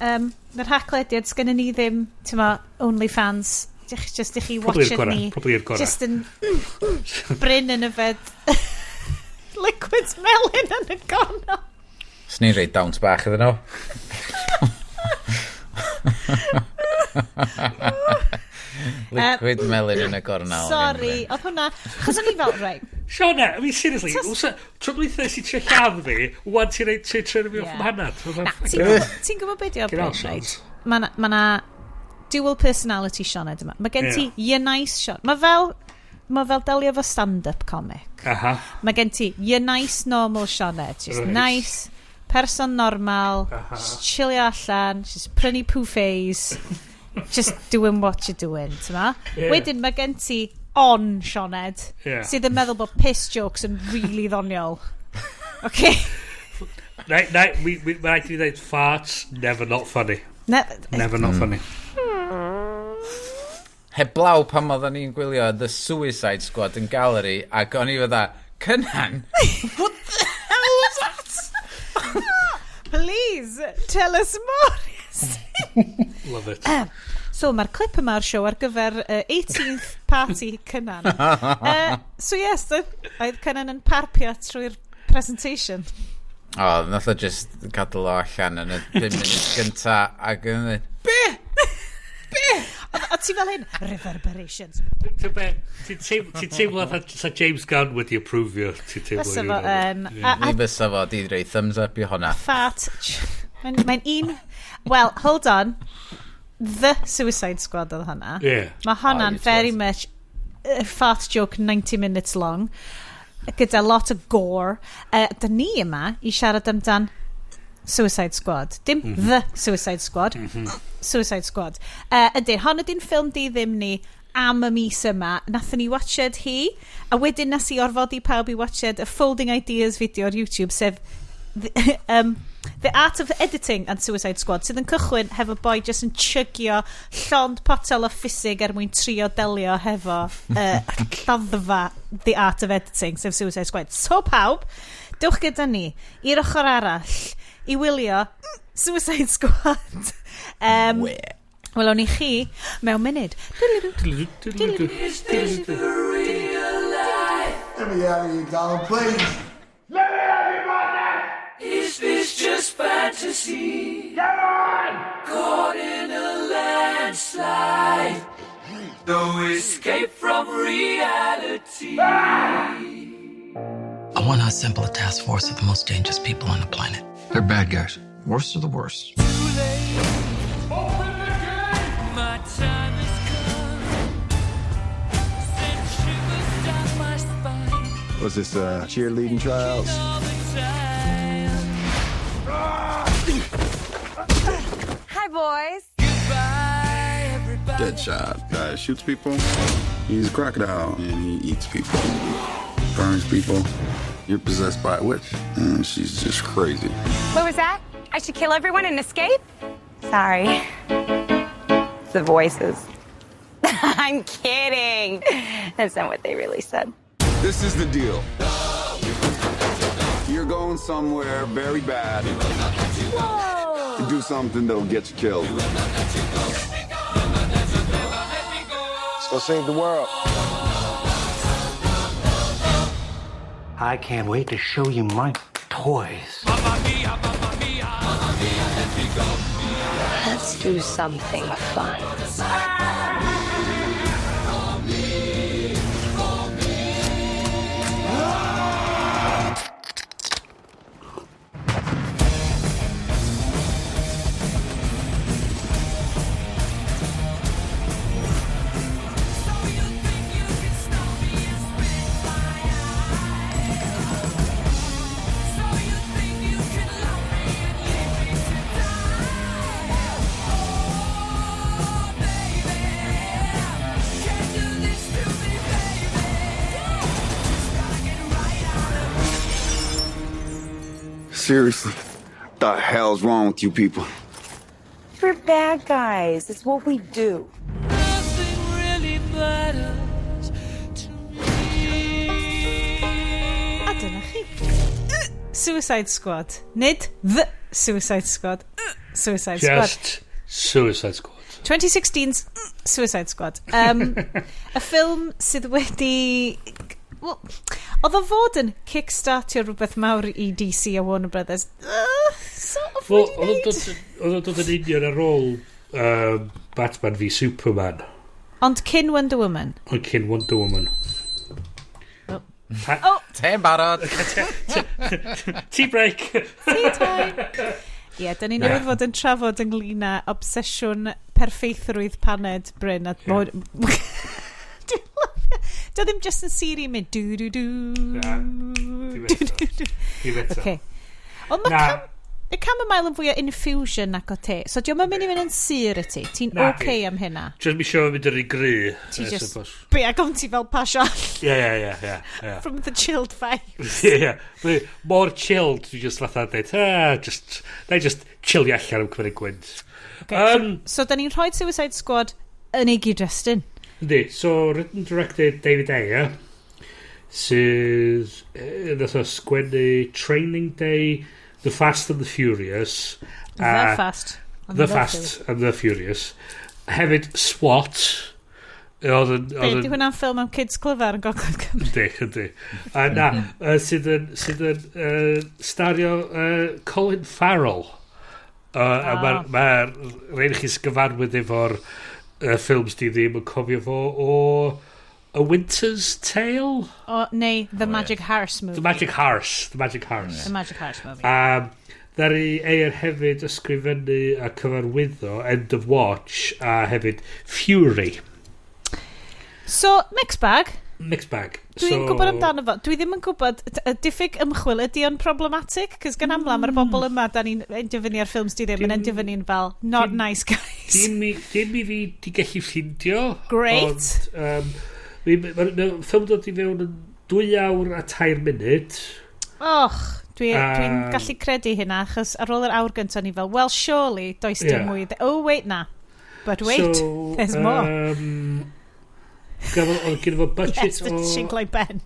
mae'r Haclediad, sgynnon ni ddim, ti'n mo, OnlyFans, just i chi Probably i'r watch gorau. ni. Probably i'r gorau. Just yn Bryn yn yfed liquid melyn yn y gornel. Swn i'n rhaid dawns bach iddyn nhw. Liquid melyn yn y gornel. Sorry, oedd hwnna... Chos o'n i fel, right, Siona, I mean, seriously, tro dwytha si trio lladd fi, wan ti'n rhaid ti'n trio fi off mhanad. Na, ti'n gwybod beth yw Get Bryn, out, right? Sions. Mae na, ma na dual personality Sioned yma. Mae gen ti your nice Sion. Mae fel delio efo stand-up comic. Mae gen ti your nice normal Sioned. Just nice, person normal, just chillio allan, just prynu buffets, just doing what you're doing, ti'n ma? Ie. Wedyn mae gen ti on Sioned, sydd yn meddwl bod piss jokes yn really ddoniol. Okay? Na, mae rhaid i fi dweud, farts, never not funny. Ne, Never not funny. Heblaw pan oedden ni'n gwylio The Suicide Squad yn Galeri ac o'n i fydda, "Cynan, what the hell was that?" Please, tell us more. Love it. So mae'r clip yma o'r siow ar gyfer 18th party Cynan. So yes, oedd Cynan yn parpio trwy'r presentation. O, oh, nath o just gadael o allan yn y 5 munud gynta ac yn dweud, "Be?" A ti fel hyn, reverberations. Ti'n ti'n teimlo fatha sa James Gunn wedi approfio? Ti'n teimlo Fysa i fo hwnna? yn... Ie. Mi fysa fo di roi thumbs up i honna. Fart. Mae'n un... Well, hold on. The Suicide Squad oedd hwnna. Mae hwnna'n Oh, it very was. much a fart joke 90 minutes long gyda lot o gore. Da ni yma i siarad amdan Suicide Squad. Dim The Suicide Squad. Suicide Squad. Ydy, hon ydy'n ffilm di ddim ni am y mis yma. Nathon ni watched hi, a wedyn nes i orfodi pawb i watched y Folding Ideas video ar YouTube, sef The Art of Editing and Suicide Squad, sydd yn cychwyn hefo boi just yn chugio llond potel o ffisig er mwyn trio delio hefo lladdfa The Art of Editing, sef Suicide Squad. So pawb, dewch gyda ni i'r ochr arall i wylio Suicide Squad. Wel, o'n i chi mewn munud. Let me out of here, Donald, please. Is this just fantasy? Caught in a landslide. No escape from reality. I want to assemble a task force of the most dangerous people on the planet. They're bad guys. Worst of the worst. My time has come. Send shivers down my spine. Was this cheerleading tryouts? All the time. Hi, boys. Goodbye, everybody. Deadshot. Guy shoots people. He's a crocodile and he eats people, burns people. You're possessed by a witch, and she's just crazy. What was that? I should kill everyone and escape? Sorry. It's the voices. I'm kidding. That's not what they really said. This is the deal. You're going somewhere very bad to do something that'll get you killed. Let's go save the world. I can't wait to show you my toys. Let's do something fun. Seriously, the hell's wrong with you people? We're bad guys. It's what we do. Nothing really matters to me. A dyna chi. Suicide Squad. Nid The Suicide Squad. Suicide Squad. Just Suicide Squad. 2016's Suicide Squad. Y ffilm sydd wedi... Well, oedd o fod yn kickstartio rhywbeth mawr i DC a Warner Brothers. Sort of Wel, wedi oedd neud. o'n dod yn union ar ôl Batman v Superman. Ond cyn Wonder Woman. Ond cyn Wonder Woman. Oh. Oh. Te'n barod. Tea break. Tea time. Ie, yeah, da ni newydd fod yn trafod ynglyn â obsesiwn perffeithrwydd paned Bryn a yeah. Dwi'n lyfio. Dio ddim just yn Siri yn mynd du du du. Na, dim Du, eto. du, du. Dim eto. Okay. Ond mae Na. cam, y chamomile yn fwy o infusion nac o te. So diolch yn mynd i fynd yn sur i ti. Ti'n Na, okay di. am hynna. Just mi isio mynd yr un gry. Ti I just- suppose. Be, ac o'n ti fel pasio Ie, ie, ie, ie, ie. from the chilled vibes. Ie, ie. Mae Mor chilled, dwi just fatha dweud, ah, just, na i just chillio allan am cymryd gwynt. Okay, so da ni'n rhoi Suicide Squad yn ei gyd-destun. Yndi, so written directed David Ayer, sydd nath o sgwennu Training Day, The Fast and the Furious, The Fast. and The Fast and the Furious, hefyd SWAT, oedd yn... Be, di hwnna'n ffilm am kids clyfar yn Gogledd Cymru? Yndi, yndi. A na, sydd yn stario Colin Farrell. A mae'r ma rhaid i chi sy'n gyfarwydd efo'r ffilms di ddim yn cofio fo o A Winter's Tale? O, neu The Magic Horse Movie. The Magic Horse. The Magic Horse. The Magic Horse Movie. Ddaru Ayer hefyd ysgrifennu a cyfarwyddo End of Watch a hefyd Fury. So, mixed bag. Mixed bag. Dwi'n gwybod amdano fo. Dwi ddim yn gwybod, y diffyg ymchwil, ydy o'n problematic? Cos gan amla, mae'r bobl yma, da ni'n endio fyny ar ffilms di ddim, yn endio fyny'n fel, not nice guys. Dim i fi di gallu ffindio. Great. Ond, ma ffilm dod i fewn yn 2 awr a 3 munud. Och, dwi gallu credu hynna, achos ar ôl yr awr gyntaf ni fel, well, surely, does dim mwy. Oh, wait, na. But wait, So, there's more. Gafodd, oedd gyda fo budget Yes, the o... shinglau ben.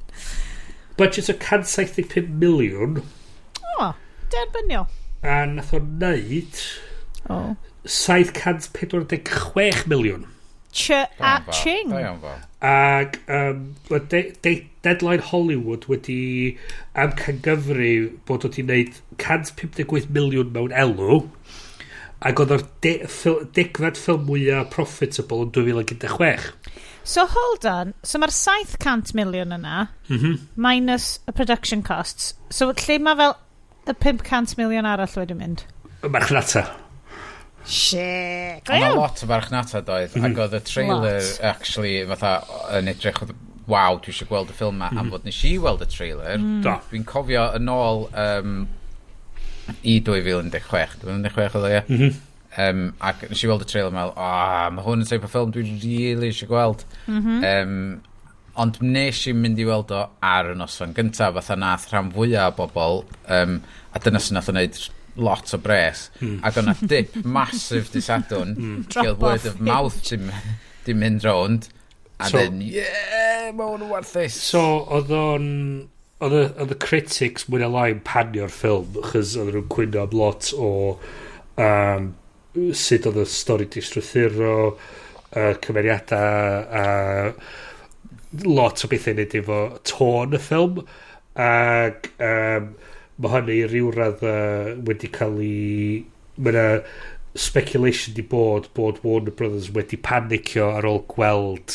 Budget o 175 miliwn. O, derbyniol. A nath o wneud 746 miliwn. Ch a ching. Da iawn fo. Ac mae Deadline Hollywood wedi amcangyfri bod wedi wneud 158 miliwn mewn elw ac oedd o'r degfed ffilm mwyaf profitable yn 2016. So hold on, so mae'r 700 miliwn yna, minus y production costs. So lle mae fel y 500 miliwn arall wedi mynd? Y marchnata. Shit. Ond o lot o farchnata doedd, ac oedd y trailer Lot. actually fatha yn edrych, oedd, waw, dwi eisiau gweld y ffilm ma, am fod nes i weld y trailer. Do. Dwi'n cofio yn ôl i 2016, 2016 oedd o, ie? Ac nes i weld y trailer meddwl, o, mae hwn yn type o ffilm dwi'n really eisiau gweld. Ond nes i mynd i weld o ar y noson gyntaf, fatha nath rhan fwyaf o bobl, a dyna sy'n nath o wneud lot o bres. Ac o'na dip massive di Sadwrn, lle oedd Drop word off of mouth di mynd rownd, a So- then, yeah, mae hwn yn warthus. So, oedd o'n... oedd y critics mwy na lai yn panio'r ffilm, achos oedd nhw'n cwyno am lot o sut oedd y stori di strwythuro, cymeriadau, a lot o bethau i wneud efo tôn y ffilm. Ac mae hynny i ryw radd wedi cael ei... Mae yna speculation di bod Warner Brothers wedi panicio ar ôl gweld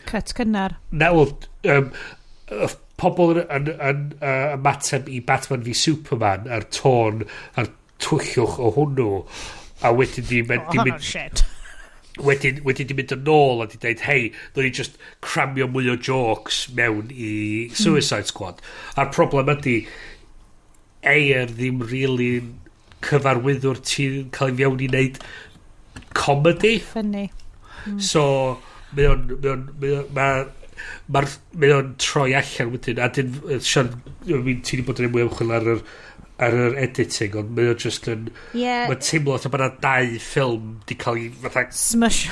Cut cynnar. Na, wel, y pobl yn ymateb i Batman v Superman a'r tôn a'r twyllwch o hwnnw a wedyn di, Oh, di hwnnw'n mynd shit. wedyn di mynd yn ôl a di dweud, "Hei, ddod ni just cramio mwy o jokes mewn i Suicide Squad." A'r problem ydy, Ayer ddim really cyfarwyddwr ti'n cael ei fewn i wneud comedy. Funny. So, mae o'n troi allan wedyn, a dyn, Sian, I mean, ti wedi bod yn mwy ymchwil ar yr editing, ond mae o'n just yn, mae'n teimlo fatha bod yna dau ffilm di cael ei fatha Smush.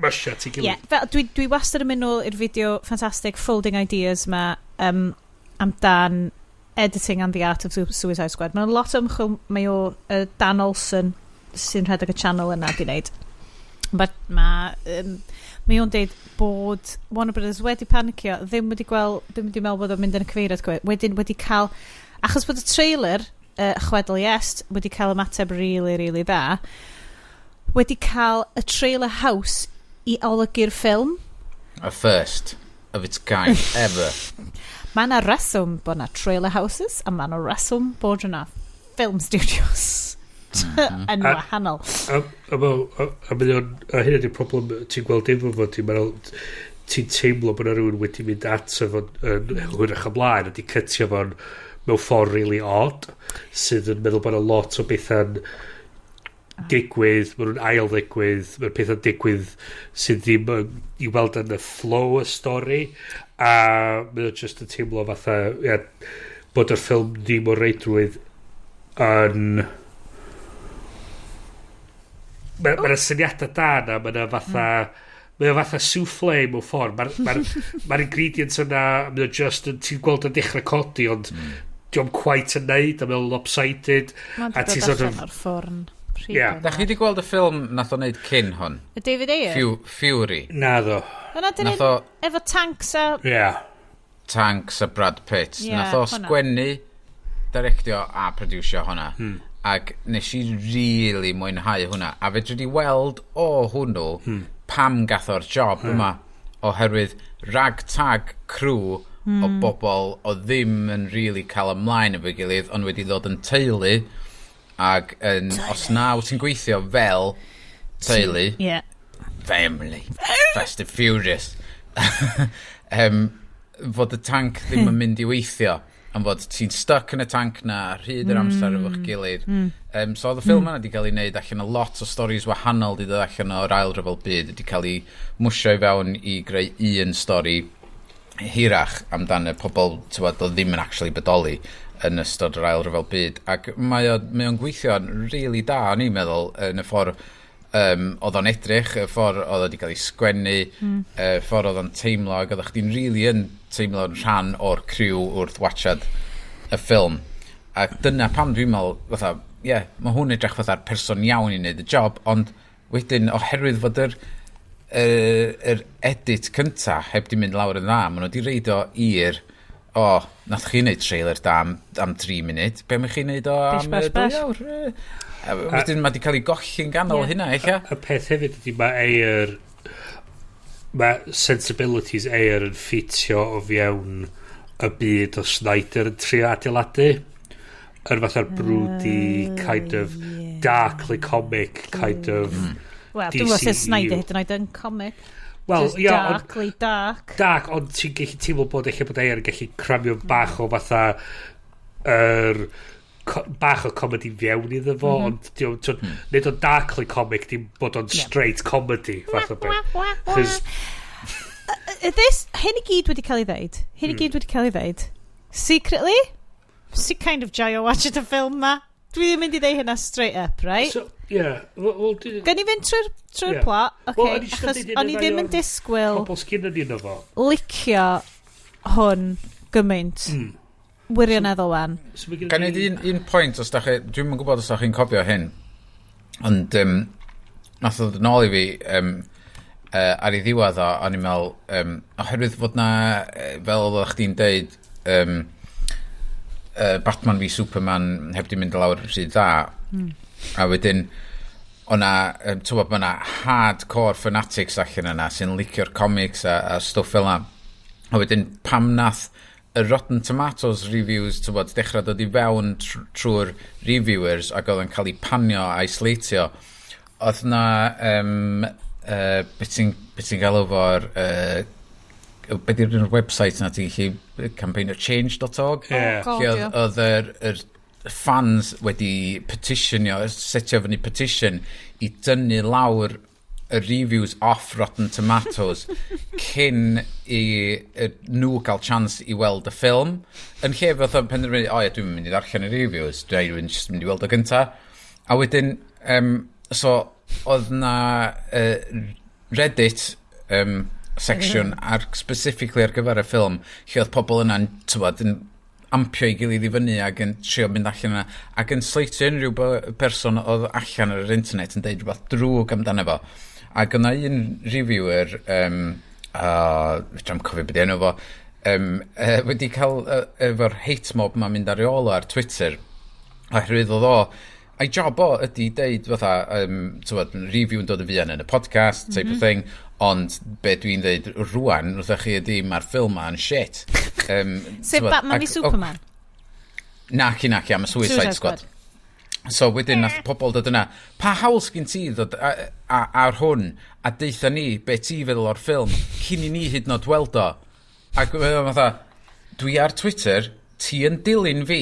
musho at ei gilydd. Yeah, fel, dwi wastad yn mynd nôl i'r fideo ffantastig Folding Ideas ma amdan editing and the art of Suicide Squad. Mae'n lot o ymchwil mae o Dan Olson sy'n rhedeg y channel yna di wneud. But mae o'n deud bod Warner Brothers wedi panicio, ddim wedi gweld, ddim wedi meddwl bod o'n mynd yn y cyfeiriad cywir. Wedyn wedi cael, achos bod y trailer, Chwedl Iest, wedi cael ymateb really, really dda, wedi cael y trailer house i olygu'r ffilm. A first of its kind ever. Mae yna reswm bod yna trailer houses a mae yna reswm bod yna film studios yn wahanol. A hyn ydy'r problem ti'n gweld efo fo, ti'n teimlo bod yna rhywun wedi mynd ato fo yn hwyrach ymlaen a di cytio fo'n mewn ffordd really odd sydd yn meddwl bod yna lot o bethau'n digwydd, maen nhw'n ail ddigwydd, mae'r pethau'n digwydd sydd ddim i weld yn y flow y stori, a mae o just yn teimlo fatha, ie, bod yr ffilm ddim o reidrwydd yn... Mae yna syniadau da na, mae yna fatha... Mae o fatha souffle mewn ffordd. Mae'r ma ingredients yna, mae o just yn, ti'n gweld yn dechrau codi, ond diolch quite yn neud, a mae o'n lopsided. Mae'n A dod ti sort allan of o'r ffwrn. Ie. Da chi wedi gweld y ffilm nath o wneud cyn hwn? Y David Ayer? Fury. Na ddo. Yna dyn Nath o efo tanks a Ie. tanks a Brad Pitt. Ie, Nath o hwnna. sgwennu, directio a producio hwnna. Ac nes i really mwynhau hwnna. A fedri di weld o hwnnw pam gath o'r job yma. Oherwydd ragtag crew o bobl o ddim yn really cael ymlaen efo'i gilydd, ond wedi ddod yn teulu ac yn, os na wyt ti'n gweithio fel teulu, family, Fast and Furious, fod y tank ddim yn mynd i weithio, ond fod ti'n stuck yn y tank na ar hyd yr amser efo'ch gilydd. So oedd y ffilm yna wedi cael ei wneud allan o lot o stories wahanol wedi dod allan o'r Ail Ryfel Byd, wedi cael ei mwsio i fewn i greu un stori hirach amdan y pobl, tywod, oedd ddim yn actually bodoli yn ystod yr Ail Ryfel Byd. Ac mae o'n gweithio'n really da, o'n i'n meddwl, yn y ffordd oedd o'n edrych, y ffordd oedd o wedi cael ei sgwennu, y ffordd oedd o'n teimlo, ac oedd chdi'n really yn teimlo'n rhan o'r criw wrth watchad y ffilm. Ac dyna pam dwi'n meddwl, fatha, ie, yeah, mae hwn edrych fatha'r person iawn i wneud y job, ond wedyn, oherwydd fod yr edit cynta heb di mynd lawr yn dda, maen nhw wedi reid o i'r o, oh, nath chi wneud trailer da am 3 munud, be mae chi'n wneud o Bish, am bash, 2 bash. awr? A wedyn mae di cael ei golli'n ganol hynna, eich. Y peth hefyd ydy mae Ayer, mae sensibilities Ayer yn ffitio o fewn y byd o Snyder yn trio adeiladu. Yn fatha'r broody, kind of darkly comic, kind of Wel, dwi'n gwybod sut DCEU. Snyder hyd yn oed yn comic. Wel, Just ie, ond darkly dark. Dark, ond ti'n gallu teimlo bod eich bod Ayer yn gallu cramio bach o fatha yr bach o comedy fewn iddo fo, ond diolch, nid o'n darkly comic, dim bod o'n straight comedy, fath o beth. 'Chos This, hyn i gyd wedi cael ei ddeud. Hyn i gyd wedi cael ei ddeud. Secretly, sy'n kind of joio watching y ffilm ma. Dwi ddim mynd i ddeud hynna straight up, right? So, yeah. Well, Gan i fynd trwy'r plot, Wel, okay, o'n i jyst yn achos deud un o'n i neu ddim ddau yn o'r disgwyl pobl sgynnon ni yno fo. licio hwn gymaint. Wirioneddol wan. So mae gen Gan i un pwynt, os da chi, dwi'm yn gwybod os da chi'n cofio hyn, ond nath o ddod yn ôl i fi ar ei ddiwedd o, o'n i'n meddwl, oherwydd fod na, fel oeddech chdi'n deud, Batman v Superman heb di mynd lawr rhy dda, a wedyn, o'na, ti'n ma' 'na hardcore fanatics allan yna sy'n licio'r comics a stwff fel 'na. A wedyn, pam nath y Rotten Tomatoes reviews, ti'n bod, dechrau dod i fewn trwy'r reviewers ac oedd yn cael ei panio a'i sleitio, oedd na, beth ti'n galw fo'r, be di'r website na ti'n gallu campaignio, change.org? Ie. Oh, God, Lle oedd, ie. oedd yr fans wedi petitionio, setio fyny petition i dynnu lawr y reviews off Rotten Tomatoes cyn i nhw gael chance i weld y ffilm. Yn lle fath o'n penderfynu, o ie, dwi'n mynd i ddarllen y reviews, dwi'n just mynd i weld o gynta. A wedyn, so, oedd na Reddit section ar, specifically ar gyfer y ffilm, lle oedd pobl yna'n, tywod, yn ampio i gilydd i fyny ac yn trio mynd allan yna ac yn sleitio unrhyw person oedd allan ar yr internet yn deud rhywbeth drwg amdano fo. Ac yna un reviewer, fedrai'm cofio beth enw fo, wedi cael efo'r hate mob ma'n mynd ar ei ôl o ar Twitter, oherwydd oedd o, a'i job o ydy deud fatha, tywod, review yn dod yn fuan yn y podcast, type of thing, ond be dwi'n deud rwan wrthych chi ydy mae'r ffilm ma'n shit. Sef Tywod, Batman v Superman? Naci, naci, am y Suicide Suicide Squad. So wedyn nath pobl dod yna, pa hawl sgyn ti ddod ar hwn a deutha ni be ti feddwl o'r ffilm cyn i ni hyd yn oed weld o? Ac oedd o fatha, dwi ar Twitter, ti yn dilyn fi,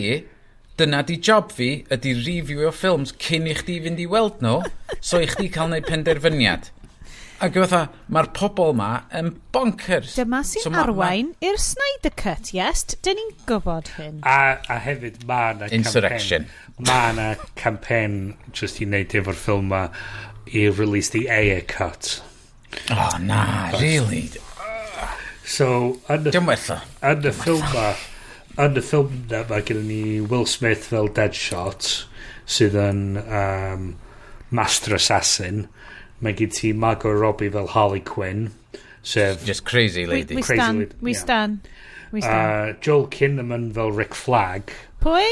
dyna di job fi, ydy review o ffilms cyn i chdi fynd i weld nhw, so i chdi cael neud penderfyniad. Ac fatha, mae'r pobl ma yn bonkers. Dyma sy'n So arwain i'r Snyder Cut, yes? Dyn ni'n gwybod hyn. A hefyd ma na Insurrection. Ma na campaign just i wneud efo'r ffilm ma i release the Ayer cut. Oh, na, really? So, yn y, Dim werth o. yn y ffilm ma, yn y ffilm na, mae gennym ni Will Smith fel Deadshot, sydd yn Master Assassin. Mae gen ti Margot Robbie fel Harley Quinn, sef Just crazy We, lady. we Crazy stand, lady, we yeah. stand, we stand. Joel Kinnaman fel Rick Flag. Pwy?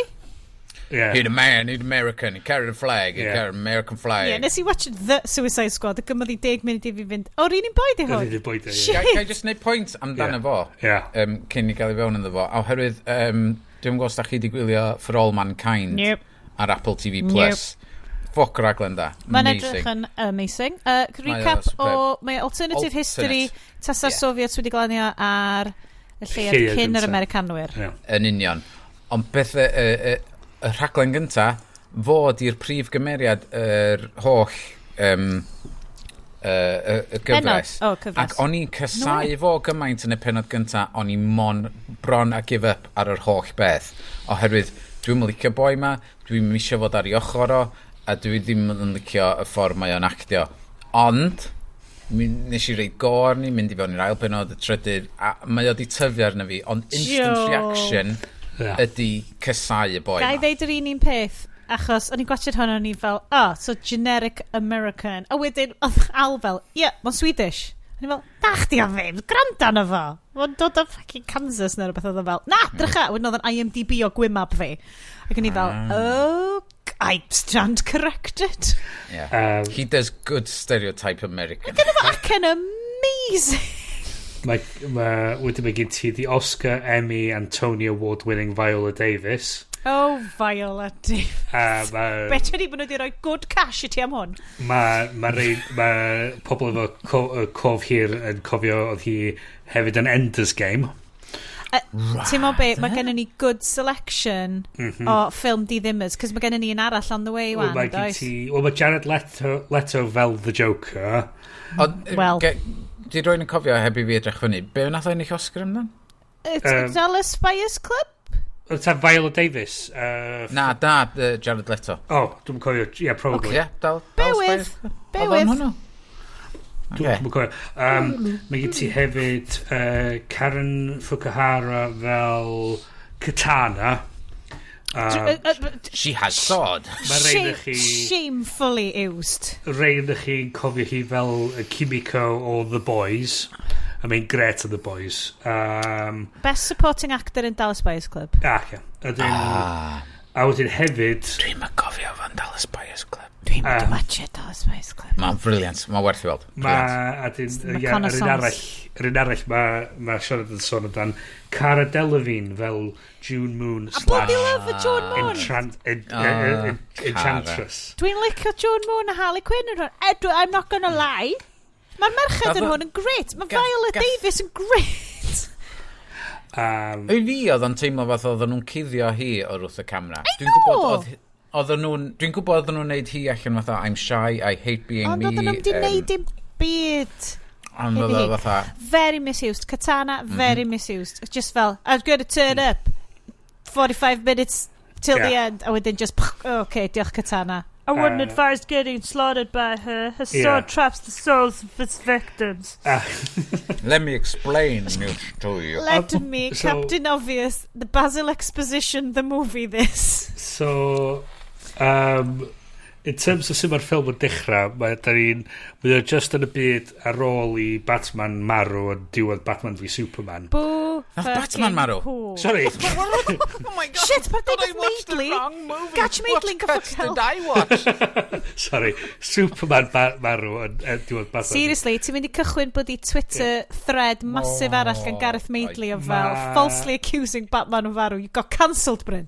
Yeah. He's a man, he's American, he carried a flag, he carried an American flag. Ie, yeah, nes i watch The Suicide Squad, a gymryd i 10 munud i fi fynd, o'r un un boi di hwn? Yr un un boi di, ie. Shit. Ga i just neud pwynt amdano fo? Yeah. Cyn i gael ei fewn ynddo fo. Oherwydd, dwi'n gwybod os da chi wedi gwylio For All Mankind Nope. ar Apple TV Plus. Fuck raglen da. Mae'n Amazing. edrych yn amazing. Mae o Recap o, superb. mae alternative Alternate. history, tasa'r Soviets wedi glanio ar y lleuad Lleuad cyn yr gynta. Americanwyr. Yeah. Yn union. Ond beth y rhaglen gynta, fod i'r prif gymeriad yr holl y gyfres. Pennod. O, cyfres. Ac o'n i'n casau fo gymaint yn y penod gynta, o'n i mon bron a give up ar yr holl beth. Oherwydd dwi'n licio boi ma, dwi'n misio fod ar ei ochr o, a dwi ddim yn licio y ffordd mae o'n actio. Ond, nes i roi go arni, mynd i fewn i'r ail penod, y trydydd, a mae o di tyfu arno fi, ond instant Joe. reaction ydy casau y boi Ga i ma. ddeud yr un peth, achos o'n i'n gwachod hwn, o'n i fel, oh, so generic American. A wedyn, oedd Al fel, yeah, mae'n Swedish. O'n i fel, na chdi o ddim, gwrando arno fo. Mae'n dod o fucking Kansas neu rhywbeth, oedd o fel, na, drycha. Wedyn oedd yn IMDb o gwymab fi. Ac o'n i fel, oh, I stand corrected. Yeah. Um, He does good stereotype American. Gyda fo acen amazing. Mae, wedyn mae gen ti the Oscar, Emmy and Tony Award winning Viola Davis. Oh, Viola Davis. A mae Better ni bod nhw wedi rhoi good cash i ti am hwn. ma pobl efo cof hir yn cofio oedd hi hefyd yn Ender's Game. Ti'n mo be, mae gennym ni good selection o ffilm di ddimmers, cos mae gennym ni un arall on the way Wel, wan, mae gen does? ti, wel, mae Jared Leto fel The Joker. Ond, Wel. Di rwy'n yn cofio heb i fi edrych fyny, be nath o ennill Oscar amdan? It's Dallas Buyers Club? Oedd ta Viola Davis? Na, na, Jared Leto. Oh, dwi'n cofio. Yeah, probably. Yeah, Bear Dallas with, Buyers Club. bear Oedd o'n with. hwnnw? Dwi'n cofio. Mae gen ti hefyd Karen Fukuhara fel Katana. She has sword. Mae rhain i chi... Shamefully used. Rhain i chi'n cofio hi fel Kimiko o The Boys. I mean, great yn The Boys. Best supporting actor in Dallas Buyers Club. Ah, ie. A wedyn hefyd... Dwi'n ma cofio fo'n Dallas Buyers Club. Dwi'n mynd i watch it, Dallas Buyers Club. Mae'n brilliant. Mae'n werth i weld. Mae, a dyn, ie, yr un arall, mae Siarad yn sôn amdan Cara Delevingne fel June Moon A bloody love y June Moon. Enchantress. Dwi'n licio June Moon a Harley Quinn yn hwn. Edward, I'm not gonna lie. Mae'r merched yn hwn yn great. Mae Viola Davis yn great. I fi oedd o'n teimlo fath oedden nhw'n cuddio hi o'r wrth y camera. Dwi'n gwybod oedden nhw'n dwi'n gwybod oedden nhw'n neud hi allan fatha "I'm shy, I hate being Ond me." oedden nhw'n di neud dim byd. Ond oedd o fatha Very misused. Katana, very misused. Just fel, "I'm going to turn up 45 minutes till the end." A wedyn just, "Okay, diolch, Katana." I wouldn't advise getting slaughtered by her. Her sword traps the souls of its victims. "Let me explain this to you." Let me, Captain Obvious, the Basil Exposition, the movie this. So, in terms of sut mae'r ffilm yn dechrau, mae o just yn y byd ar ôl i Batman marw yn diwedd Batman v Superman. Boo. Nath Batman marw? Who. Sorry. Oh my God. Shit, pa Thought dweud I watched the Maidley? wrong movie. Gatch Maidley What cuts did I watch? Sorry. Superman marw yn diwedd Batman. Seriously, ti'n mynd i cychwyn bod i Twitter thread massive arall gan Gareth Maidley o fel falsely accusing Batman o farw. You got cancelled, Bryn.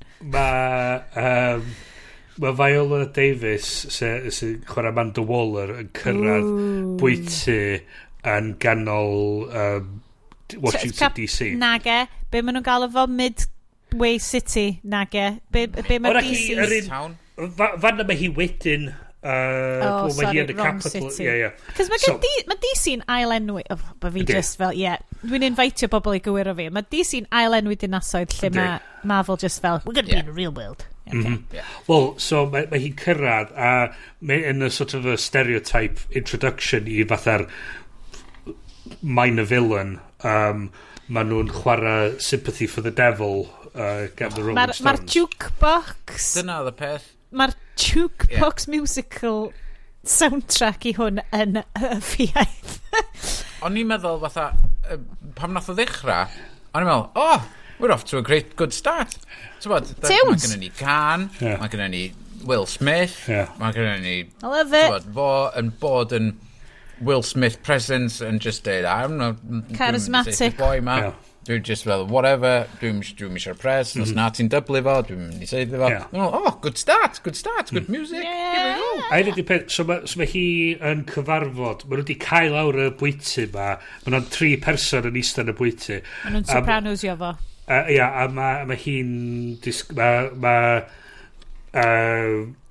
Mae Viola Davis sy'n chwarae Amanda Waller yn cyrraedd bwyty yn ganol Washington DC. Nage, be maen nhw'n galw fo, Midway City, nage. Be O, mae na hi, DC? yr un- Town. Fanna mae hi wedyn. Oh, Well, mae hi sorry, yn y wrong capital. city. Yeah. Cos mae So- gen D, mae DC'n ail enwi, oh, bo fi Yndi. just fel, yeah, dwi'n invitio bobl i gywiro fi. Mae DC'n ail enwi dinasoedd lle Yndi. mae Marvel just fel, "We're gonna be in the real world." Okay. Well, so mae hi'n cyrraedd a mae yn y sort of a stereotype introduction i fatha'r minor villain, maen nhw'n chwarae Sympathy for the Devil gan the Rolling Mae'r ma Stones. jukebox, Dyna oedd y peth. Mae'r jukebox musical soundtrack i hwn yn ffiaidd. O'n i'n meddwl fatha, pam nath o ddechrau, o'n i'n meddwl, "Oh, we're off to a great good start." T'bod, mae Tunes. gennym ni can, mae gennym ni Will Smith, mae gennym ni I love it. T'bod, fo yn bod yn Will Smith presence and just deud, "I'm not Charismatic. Boy ma." Dwi'n just fel, "Whatever, dwi'n eisiau'r pres, os na ti'n dyblu fo, dwi'n mynd i seiddi fo." Yeah. Dwi'n meddwl, "Oh, good start, good start, good music, here we go." A hyn ydi peth, so mae hi yn cyfarfod, maen nhw wedi cael lawr y bwyty ma, maen nhw'n tri person yn eistedd yn y bwyty. Maen nhw'n Sopranosio fo. Ia, a mae hi'n... Mae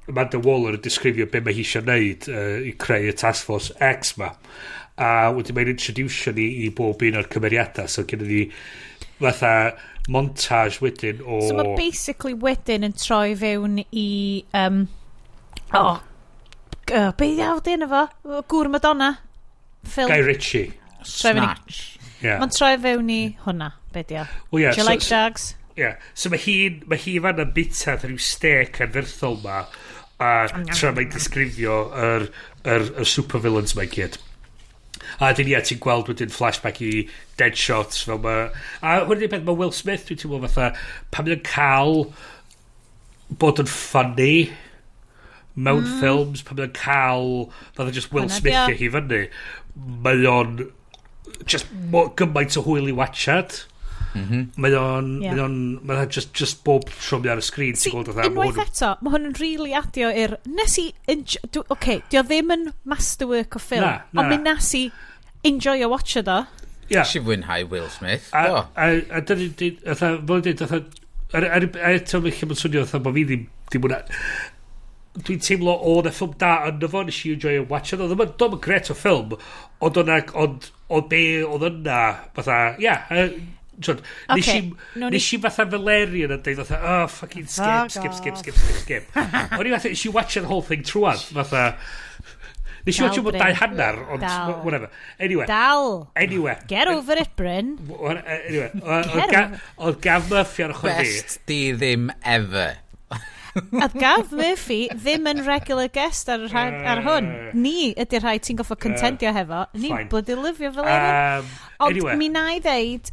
Amanda Waller yn disgrifio be mae hi eisiau neud i creu y Task Force X ma. A wedyn mae'n introducio ni i bob un o'r cymeriadau, so gen ni fatha montage wedyn o... So mae basically wedyn yn troi fewn i... Oh, be iawn di enw fo? Gŵr Madonna. Film. Guy Ritchie. Troi fewn i- Snatch. Yeah. Mae'n troi fewn i hwnna, be di o. Well, yeah, Do you like dogs? Yeah. So mae hi fan yn bita rhyw steak anferthol ma a tra mae'n disgrifio yr supervillains ma i gyd. A dyn ia, ti'n gweld wedyn flashback i Deadshots fel ma... A hwn ydy'r peth, mae Will Smith, dwi'n teimlo fatha, pan mae'n cael bod yn funny mewn ffilms, pan mae'n cael fatha just Will Hwnna Smith 'di o. i hi fyny, mae o'n just gymaint o hwyl i watchad. Mae o'n, mae o'n, mae o'n just bob tro mae ar y sgrin, ti'n gweld fatha, ma' Unwaith hwn eto, mae hwn yn really adio i'r... Nes i... Oce, di o ddim yn masterwork o ffilm, Na, na. ond mi nes i enjoyo watchad o. Ia. Nes i fwynhau Will Smith. A, Do. a dyna, fatha, fel dweud, fatha, a eto mae lle mae'n swnio fatha bod fi ddim hwnna. Dwi'n teimlo oedd y ffilm da yn fo, nes i enjoyo watchad. Oedd o'n gret o ffilm, ond o'na, ond oedd be oedd yna, fatha, ia, t'wod, nes Ocê, i, nes i fatha Valerian yn deud fatha, "Oh, fucking skip, Fuck skip, skip, off. skip, skip, skip." O'n i fatha, nes i watch the whole thing trwad, fatha, Nes i watch o Dal, dau Bryn. hanner, ond Dal. whatever. Anyway. Dal. Anyway. Get over it, Bryn. Anyway, Get over- oedd Gav Murphy ar ochr fi. Best di ddim ever. A Gav Murphy ddim yn regular guest ar, ar hwn. Ni ydy'r rhai ti'n goffo contendio hefo. Ni'n Fine. bloody lyfio fel un. Ond Anyway. mi na i ddeud,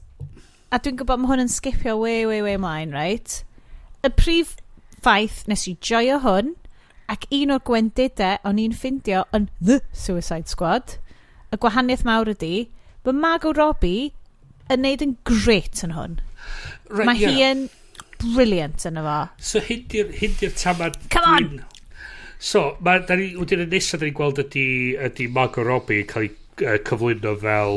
a dwi'n gwybod mae hwn yn skipio way, way, way ymlaen, right? Y prif ffaith nes i joio hwn, ac un o'r gwendidau o'n i'n ffindio yn The Suicide Squad, y gwahaniaeth mawr ydy, mae Margot Robbie yn neud yn great yn hwn. Right, Mae hi yeah. yn brilliant yn efo. So hyn di'r tamad. Come on! So, ma, da ni, wedyn y nesaf da ni'n gweld ydy Margot Robbie cael ei cyflwyno fel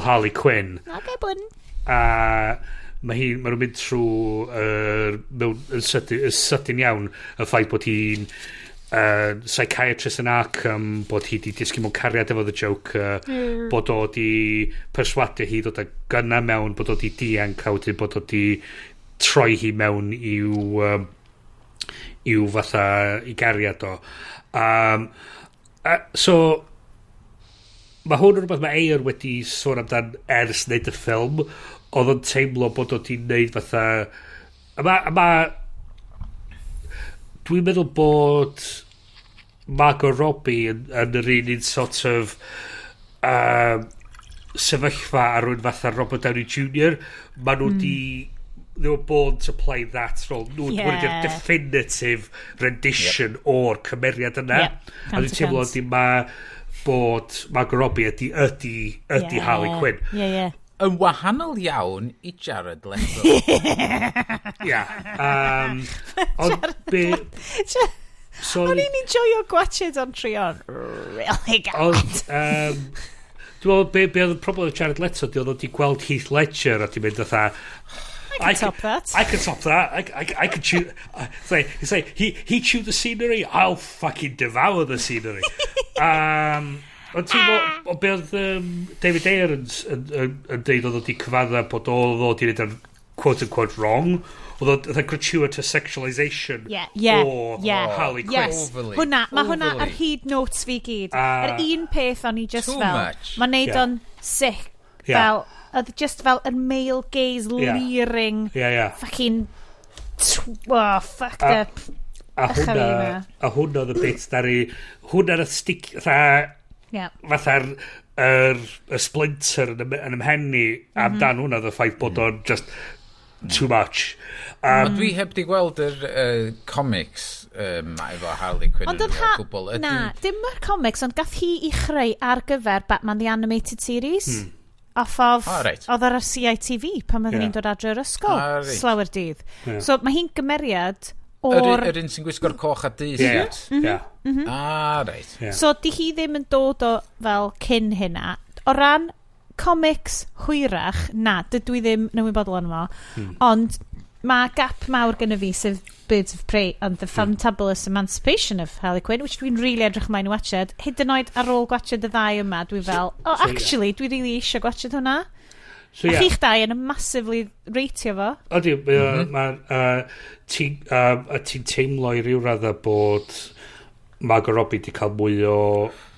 Harley Quinn. Okay, bwn. A mae nhw'n mynd trwy mewn, yn sydyn iawn y ffaith bod hi'n psychiatrist yn Arkham, bod hi di disgyn mewn cariad efo The Joker, bod o di perswadio hi ddod â gynna mewn, bod o di dianc a wedyn bod o di troi hi mewn i'w fatha i gariad o. So, mae hwn yn rhywbeth mae Ayer wedi sôn amdan ers wneud y ffilm. Oedd o'n teimlo bod o di wneud fatha. A ma, dwi'n meddwl bod Margot Robbie yn yr un sort of sefyllfa a rhywun fatha Robert Downey Jr. Mae nhw di... They were born to play that role. Nhw yeah. Definitive rendition o'r cymeriad yna. Yep, A dwi'n 100%. teimlo ydy ma bod Margot Robbie ydy Harley Quinn. Yeah. Yn wahanol iawn i Jared Leto. Ia. Ond be... So, O'n i'n enjoyo gwatchad o'n trio'n really good. Ond, dwi'n meddwl, be oedd y problem efo Jared Leto, di oedd o di gweld Heath Ledger a di mynd fatha, I can top that. I can top that. I can chew. It's like he chewed the scenery. I'll fucking devour the scenery. Ond ti'n gwybod, o be oedd David Ayer yn deud oedd o di cyfadda bod oedd o di wneud yn quote unquote wrong. Oedd o oedd gratuitous sexualization o Harley Quinn. Yes. Overly. Hwna, mae hwnna Overly. ar hyd notes fi gyd. Ah. Yr un peth o'n i just Too fel, much. mae'n neud o'n sick. Fel, oedd just fel y male gaze leering, Yeah. fucking, oh, fucked up. A Ych a fi hwnna, ma. a hwnna oedd y bit dari, hwnna'r stick, fatha, fatha'r y splinter yn 'y mhen i amdan hwnna oedd y ffaith bod o'n just too much. Ond dwi heb di gweld yr comics efo Harley Quinn Ond yn oedd o ha... gwbl. Na, dim yr comics, ond gath hi i chreu ar gyfer Batman The Animated Series. Off of... O, reit. Oedd ar y CITV pan oedden ni'n dod adre o'r ysgol. Ah, reit. Slawer dydd. So mae hi'n gymeriad Yr o'r... yr un sy'n gwisgo'r coch a du suit? Ah, reit. So di hi ddim yn dod o fel cyn hynna. O ran comics hwyrach, na, dydw i ddim yn ymwybodol ono fo. Ond mae gap mawr gyda fi sef Birds of Prey and the Fantabulous Emancipation of Harley Quinn, which dwi'n really edrych ymlaen i watched. Hyd yn oed ar ôl gwatched y ddau yma, dwi'n fel, oh, So, ie. actually, dwi really eisiau gwatched hwnna. So, A yeah. chi'ch dau yn massively rateio fo. Ydy, a ti'n teimlo i ryw radda bod Margot Robbie di cael mwy o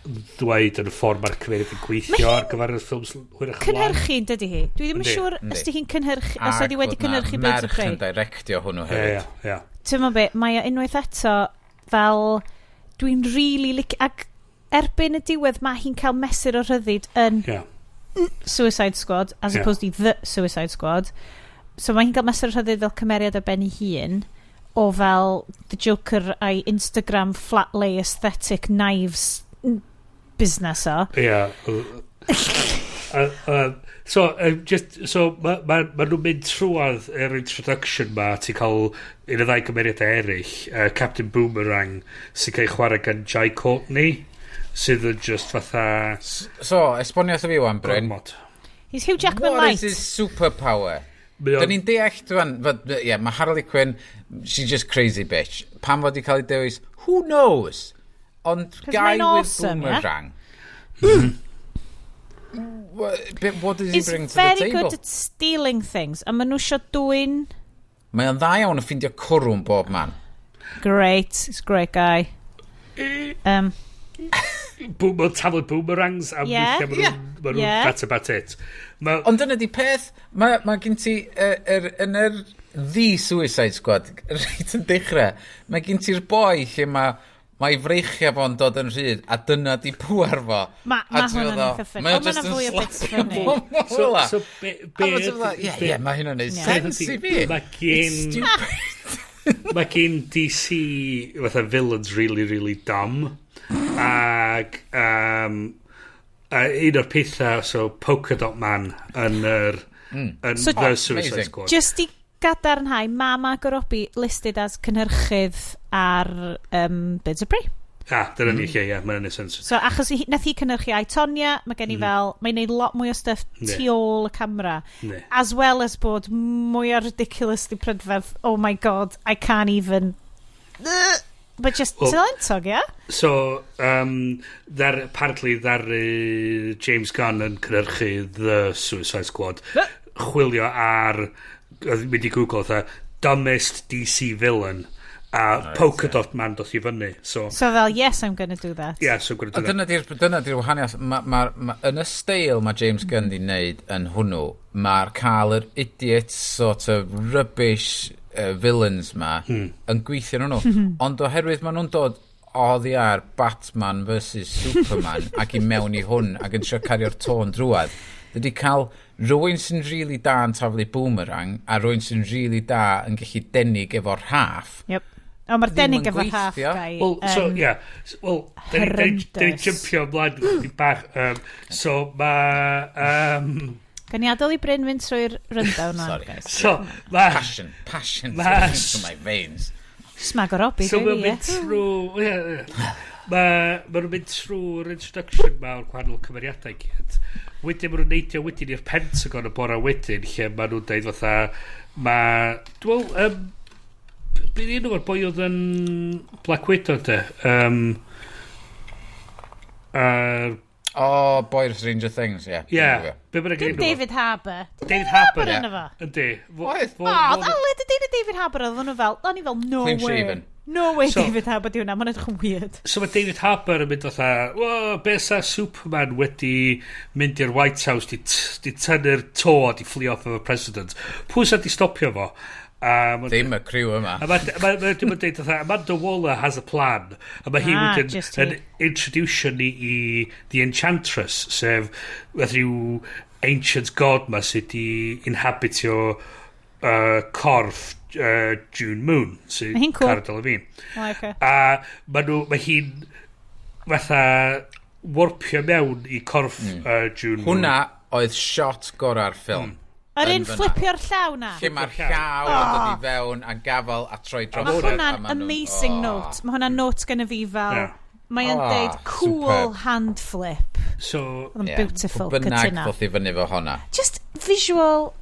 ddweud yn y ffordd mae'r cymeriad yn gweithio ar gyfer y ffilms hwyrach ymlaen. Cynhyrchu, yn dydy hi. Dwi ddim yn Yndi. siŵr os di hi'n cynhyrchu, os Ac oedd hi wedi fod 'na cynhyrchu Birds of merch Prey. yn directio hwnnw Ie, hefyd. ie, ie. Ti'n meddwl be, mae o unwaith eto fel dwi'n really lic ac erbyn y diwedd mae hi'n cael mesur o rhyddid yn Suicide Squad as opposed to The Suicide Squad. So mae hi'n cael mesur o rhyddid fel cymeriad ar ben ei hun o fel The Joker a'i Instagram flat lay aesthetic knives business o. Ie. So, just, so mae ma, ma nhw'n mynd trwadd yr introduction ma, ti'n cael un o ddau gymeriadau eraill, Captain Boomerang, sy'n cael ei chwarae gan Jai Courtney, sydd yn just fatha So, esbonio wrtho fi wan, Bryn. Gormod. He's Hugh Jackman What light. is his superpower? Mae o'n- Da ni'n deall, dwi'n, fod, ie, mae Harley Quinn, she's just crazy bitch. Pam fod i cael ei dewis, who knows? Ond 'Cause guy mae'n with awesome, yeah? boomerang. What does he He's bring to the very table? good at stealing things. A maen nhw isio dwyn. Mae o'n dda iawn yn ffindio cwrw'n bob man. Great. He's a great guy. Boom, taflu boomerangs a Yeah. weithiau ma' nhw'n... Ma nhw'n That's about it. Ma, Ond dyna di peth, mae gen ti, yn yr The Suicide Squad, reit yn dechrau, mae gen ti'r boi lle mae freichiau fo'n dod yn rhydd, a dyna di pŵar fo. Ma' A ti'n hwnna'n meddwl, eitha funny. Mae o Ond ma' just 'na yn fwy o bits slapio funny. bobl So, fel 'a. so be, A be ma' ti'n meddwl, ie, ie, mae hynna'n neud sens i fi. Mae gen... Stupid. Mae gen DC fatha villains really, really dumb. Ag a un o'r pethau, so Polka Dot Man yn yr yn So- The Suicide Amazing. Squad. Just i gadarnhau, mae Margot Robbie listed as cynhyrchydd ar Birds of Prey. Ah, dyna ni lle, ie, mae'n neud sense. So, achos nath hi cynhyrchu I, Tonya, mae gen i fel, mae'n neud lot mwy o stuff tu ôl y camera. As well as bod mwy o ridiculously prydferth, oh my God, I can't even. But just Well- talentog, yeah? So, apparently ddaru James Gunn yn cynhyrchu The Suicide Squad chwilio ar, oedd mynd i Google, fatha, dumbest DC villain, a Polka Dot Man doth i fyny. So, So fel, yes, I'm gonna do that. Yeah, so gonna do A that. dyna di'r wahaniaeth. Ma, yn y steil mae James Gunn di wneud yn hwnnw, mae'r cael yr idiot sort of rubbish villains ma yn gweithio yn hwnnw. Ond oherwydd maen nhw'n dod oddi ar Batman versus Superman ac i mewn i hwn ac yn trio cario'r tôn drwadd, dydy cael rhywun sy'n really da yn taflu boomerang a rhywun sy'n really da yn gallu denig efo'r rhaff. Yep. O, mae'r Ddim denig yn efo'r rhaff gweithio. guy. Well, so, yeah. Well, da ni Horrendous. jumpio ymlaen chydig bach. So, mae... Gan i adael i Bryn fynd trwy'r rundown na, Sorry. guys. So, mae... Passion, passion flowing through my veins. Smag o Robbie, So really, mae'n mynd ie. trwy... Ie. Ma nhw'n mynd trwy'r introduction ma o'r gwahanol cymeriadau i gyd. Wedyn ma nhw'n neidio wedyn i'r Pentagon y bora wedyn, lle ma nhw'n deud fatha... Ma... Dwi'n meddwl... Be di enw o'r boi oedd yn Black Widow de? O, boi'r Stranger Things, ie. Ie. Be bynnag Dim enw fo. David Harbour. Dim David Harbour, yno fo. Yndi. Oedd. O, Aled y David David Harbour, oedd nhw fel, o'n i fel, no Clean way. shaven. No way So- David Harbour di hwnna, mae'n edrych yn weird. So mae David Harbour yn mynd fatha, "Wo, be sa Superman wedi mynd i'r White House, di tynnu'r to a di fflio off efo president? Pwy sa di stopio fo?" A Ddim y criw yma. A mae dim yn deud fatha, "Amanda Waller has a plan." A mae hi Ah, wedyn just yn hi. introducio ni i The Enchantress, sef fath rhyw ancient god ma sydd di inhabitio corff June Moon, sydd Mae hi'n cool. Cara Delevingne. O, okay. A mae hi'n fatha warpio mewn i corff June Moon. Hwna oedd shot gora'r ffilm. Yr Yn un fyna. flipio'r llaw na. Lle mae'r llaw yn dod i fewn a gafel a troi dros. Mae hwnna'n amazing note. Mae hwnna'n note gyda fi fel... Ie. Mae o'n Ah, deud cool superb. hand flip. So, Oedd yn beautiful, Pwy bynnag cytuno. ddoth i fyny fo honna. Just visual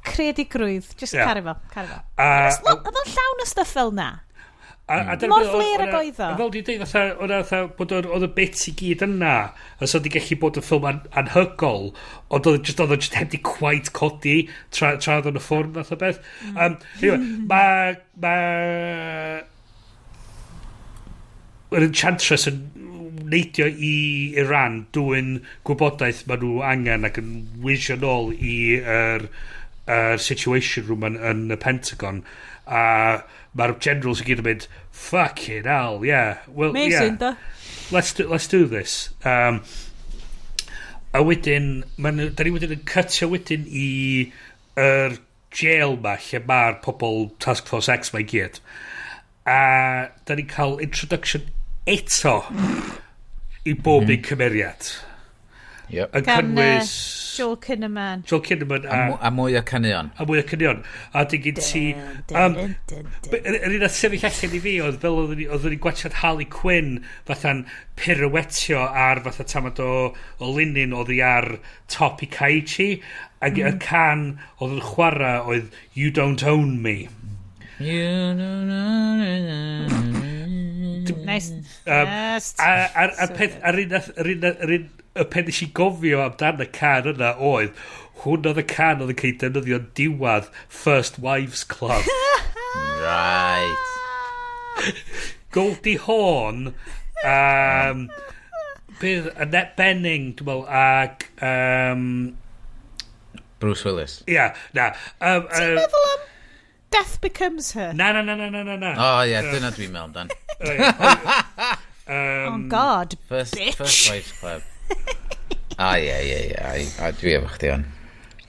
creadigrwydd. Just Ie. caru fo, caru fo. A Oedd o'n llawn o stuff fel na. A dyna Mor beth flêr ag oedd o. Fel dwi'n dweud, fatha, o'na fatha, bod oedd y bits i gyd yna, a so di gallu bod yn ffilm anhygol, ond oedd o just heb di quite codi tra oedd o'n y ffwrdd fath o beth. Anyway, ma yr Enchantress yn neidio i Iran dwyn gwybodaeth maen nhw angen ac yn wisio nôl i yr situation room yn y Pentagon a mae'r generals i gyd yn mynd, "Fucking hell, yeah, well, Amazing, yeah, do. let's do this." A wedyn da ni wedyn yn cytio wedyn i yr jail ma lle mae'r pobl Task Force X ma i gyd a da ni'n cael introduction eto i bob un cymeriad yn Gan cynnwys Joel Kinnaman. Joel Kinnaman A, a mwy o caneuon. A mwy o caneuon. A di gyd ti... Yr un a sefyll allan i fi oedd fel oeddwn ni'n gwachad Harley Quinn fatha'n pirouetio ar fatha tamad o linyn oddi ar top i Kaichi ac y can oedd yn chwarae oedd "You Don't Own Me". You don't own Nice. Yes. A peth, a'r un, y peth nes i gofio amdan y can yna oedd, hwn oedd y can oedd yn cael ei defnyddio yn diwedd First Wives Club. Right. Goldie Hawn, Bydd Annette Bening, dwi'n meddwl, ag... Bruce Willis. Ia, yeah, na. Ti'n meddwl am Death Becomes Her? Na, na, na, na, na, na, na. O, oh, ie, yeah, dyna dwi'n meddwl amdan. Oh, God, bitch. First Wives Club. Ah, ie, ie, ie. A dwi efo chdi on.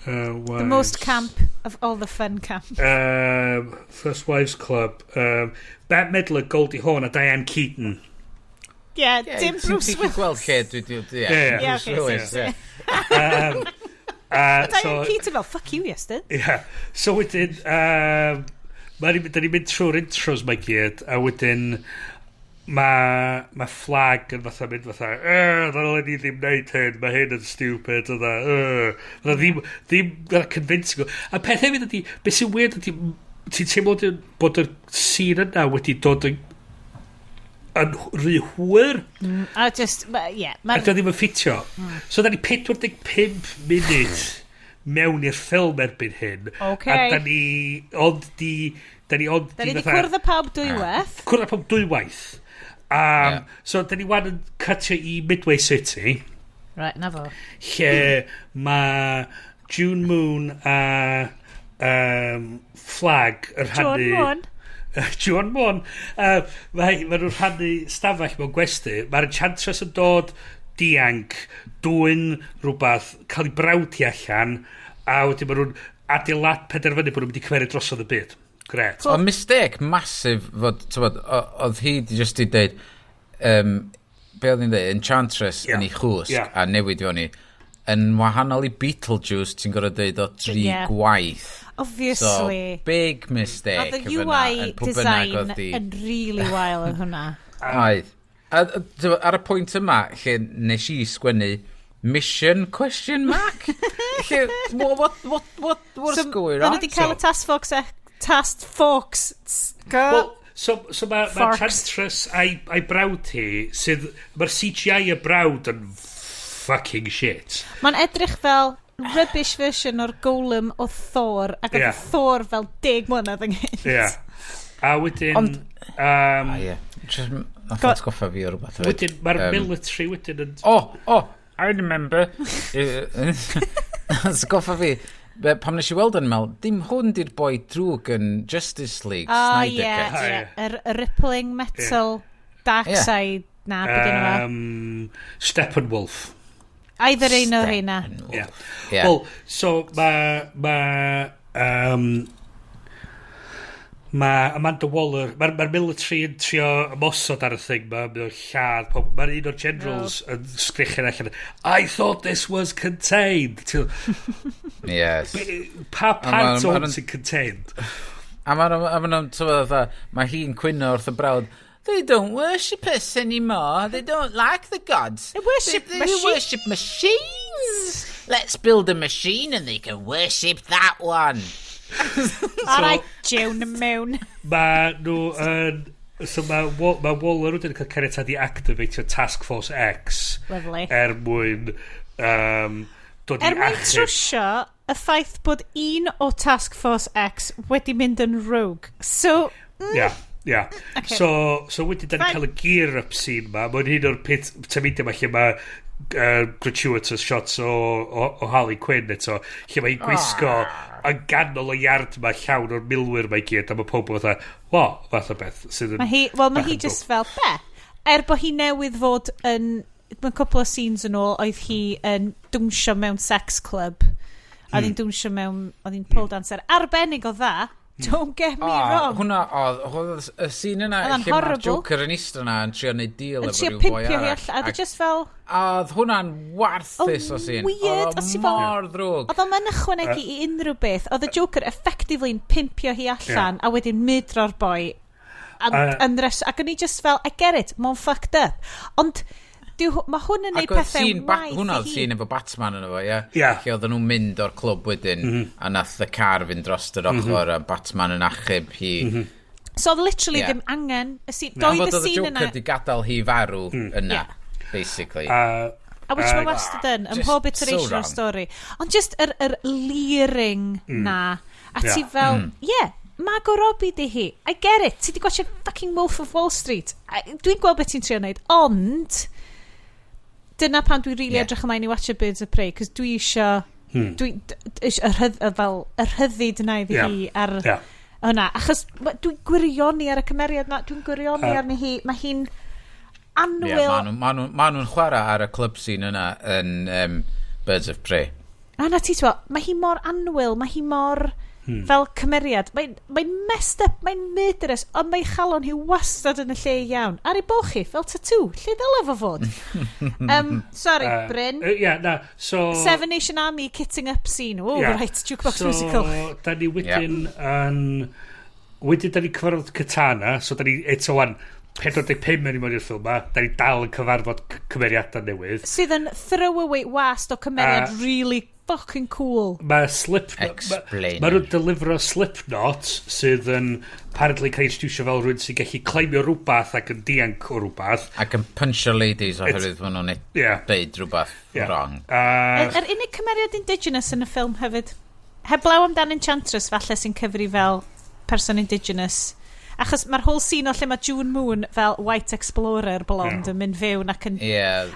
The most camp of all the fun camp. First Wives Club. Bette Midler, Goldie Hawn a Diane Keaton. Yeah, dim Bruce Ti'n Willis. gweld lle dwi... Ie, Yeah, Bruce Willis, ie. Diane Keaton fel, fuck you, Iestyn. Yeah. So wedyn, da ni'n mynd trwy'r intros mae gyd, a wedyn mae Flag yn fatha mynd fatha, ddylen ni ddim wneud hyn, mae hyn yn stupid, fatha, fatha ddim fatha convincing. A peth hefyd ydy, beth sy'n weird ydy, ti'n teimlo bod y scene yna wedi dod yn rhy hwyr. A just, yeah. A ddim yn ffitio. So da ni 45 munud mewn i'r ffilm erbyn hyn. Okay. A da ni ond di... Da ni ond Da ni di cwrdd â pawb dwywaith. Cwrdd â pawb dwywaith. Yeah. So da ni wan yn cutio i Midway City. Right, na fo. Lle mae June Moon a Flag yn rhannu... June Moon. June Moon. Mae nhw'n rhannu stafell mewn gwesty. Mae'r Enchantress yn dod dianc, dwyn rhywbeth, cael ei brawd hi allan, a wedyn maen nhw'n adeilad penderfynu bod nhw'n mynd i cymeryd drosodd y byd. Gret. Cool. Ond mistake massive fod, tywod, oedd hi di just i deud, be oedd hi'n deud, Enchantress yn ei chwsg a newid fewn i, yn wahanol i Beetlejuice, ti'n gorfod deud o 3 gwaith. Obviously. So, big mistake. Oedd y UI design yn really wael yn hwnna. Oedd. A ar y pwynt yma, lle nes i sgwennu mission question mark? Lle, what's going on? Maen nhw wedi cael y Task Force... Task Force... Well, so mae Enchantress a'i brawd hi, sydd... Mae'r CGI y brawd yn fucking shit. Mae'n edrych fel rubbish version o'r Golem o Thor, ac oedd Thor fel 10 mlynedd ynghynt. Ie. A wedyn... Ond... Ie. Nath atgoffa fi o rhywbeth. Wedyn, mae'r military wedyn yn... Oh, I remember. Atgoffa fi. Pam nes i weld yn meddwl, dim hwn di'r boi drwg yn Justice League, Snyder Cut. Oh, ie, yeah. Y rippling metal, dark side, na, be dyn nhw. Steppenwolf. Either un o'r rheina. Yeah. Well, so mae Amanda Waller, mae'r military yn trio ymosod ar y thing, mae'n lladd pob, mae'r un o'r generals yn sgrichian allan, I thought this was contained. Yes. Pa part o'n sy'n contained? A mae hi'n cwyno wrth y brawd, they don't worship us anymore, they don't like the gods. They worship they worship machines. Let's build a machine and they can worship that one. All right, June Moon. Mae nhw yn... So mae Waller wedyn yn cael caniatâd i activatio Task Force X. Lovely. Er mwyn dod i achub. Er mwyn trwsio y ffaith bod un o Task Force X wedi mynd yn rogue. So... Yeah. Yeah. Okay. So wedyn da ni'n cael y gear up scene ma. Mae'n un o'r pit tameidia ma lle mae gratuitous shots o Harley Quinn eto, lle mae'n gwisgo yn ganol y iard ma llawn o'r milwyr mae gyd, a mae pob fatha, o, fath o beth sydd yn... Wel, mae hi just fel, be? Er bod hi newydd fod yn, mewn cwpl o scenes yn ôl, oedd hi yn dwnsio mewn sex club, a oedd hi'n dwnsio mewn, oedd hi'n pole dancer, arbennig o dda. Don't get me wrong. Hwna oedd y scene yna lle mae'r Joker yn eistedd yna yn trio neud deal efo rhyw boi arall. A oedd just fel... A oedd hwnna'n warthus o scene. Weird. Oedd o mor ddrwg. Oedd o'n ychwanegu i unrhyw beth. Oedd y Joker effectively yn pimpio hi allan a wedyn mydro'r boi. Ac o'n i just fel, I get it, mae'n fucked up. Ond... Mae hwn yn neud pethau waith. Hwnna oedd scene efo Batman yn efo, ie? Lle oedden nhw'n mynd o'r clwb wedyn, a nath y car fynd dros yr ochr, a Batman yn achub hi. So oedd literally ddim angen. Doedd y scene yna... Oedd y Joker di gadael hi farw yna, basically. A which mae wastad yn, ym mhob iteration o'r stori. Ond just yr leering na, a ti fel, ie, Margot Robbie di hi. I get it. Ti di gwachio fucking Wolf of Wall Street. Dwi'n gweld beth ti'n trio wneud, ond... Dyna pan dwi'n really edrych ymlaen i watch Birds of Prey, cos dwi isio dwi isio fel, y rhyddid yna iddi hi ar hwnna. Achos dwi'n gwirioni ar y cymeriad na, dwi'n gwirioni arni hi. Mae hi'n annwyl. Yeah, ma nhw'n chwarae ar y club scene yna yn Birds of Prey. A na ti ti'n, mae hi mor annwyl, mae hi mor fel cymeriad. Mae'n mae messed up, mae'n murderous, ond mae chalon hi wastad yn y lle iawn. Ar ei boch hi, fel tattoo, lle ddyle fo fod? Sorry, Bryn. Ie, na, so Seven Nation Army kitting up scene. Oh, right, jukebox so, musical. Da ni wedyn yn... Wedyn da ni cyfarfod Katana, so da ni eto wan 45 mewn i mewn i'r ffilm ma, da ni dal yn cyfarfod cymeriadau newydd. Sydd yn throwaway waste o cymeriad really fucking cool. Mae Slip Explain. Mae nhw'n delifro Slipknot sydd yn apparently cael ei introducio fel rhywun sy'n gallu climbio rhywbeth ac yn dianc o rhywbeth. Ac yn puncho ladies oherwydd maen nhw'n deud rhywbeth wrong. Yr unig cymeriad indigenous yn y ffilm hefyd. Heblaw amdan Enchantress falle sy'n cyfri fel person indigenous. Achos mae'r whole scene o lle mae June Moon fel white explorer blonde yn mynd fewn ac yn,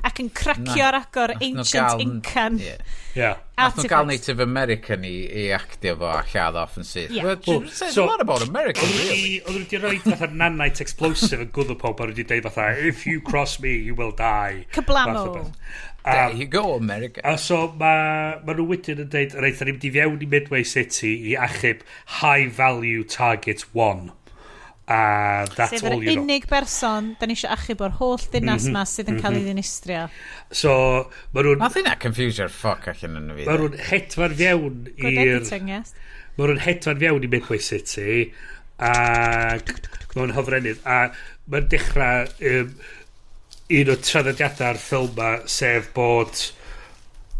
ac yn cracio'r agor Nath nhw ancient Incan Nath nhw gael artifacts. Native American i actio fo a lladd off yn syth. Yeah. Well, Well, says a lot about America, Oedd nhw really. oedd nhw wedi rhoi fatha nanite explosive yn gwddw pob a wedi dweud fatha, "If you cross me, you will die." Kablamo. Fath o beth. There you go, America. A so mae ma nhw wedyn yn deud, reit, da ni'n mynd i fewn i Midway City i achub high value target 1. A that's Sef yr all you know. unig berson da ni eisiau achub o'r holl ddinas ma sydd yn cael ei ddinistrio. So, mae nhw'n Nath hynna confusio'r fuck allan yn fi. ma nhw'n hedfan fewn Good i'r editing, yes. Mae nhw'n hedfan fewn i Midway City ac mewn hofrennydd a mae'n dechrau un o traddodiadau'r ffilm ma, sef bod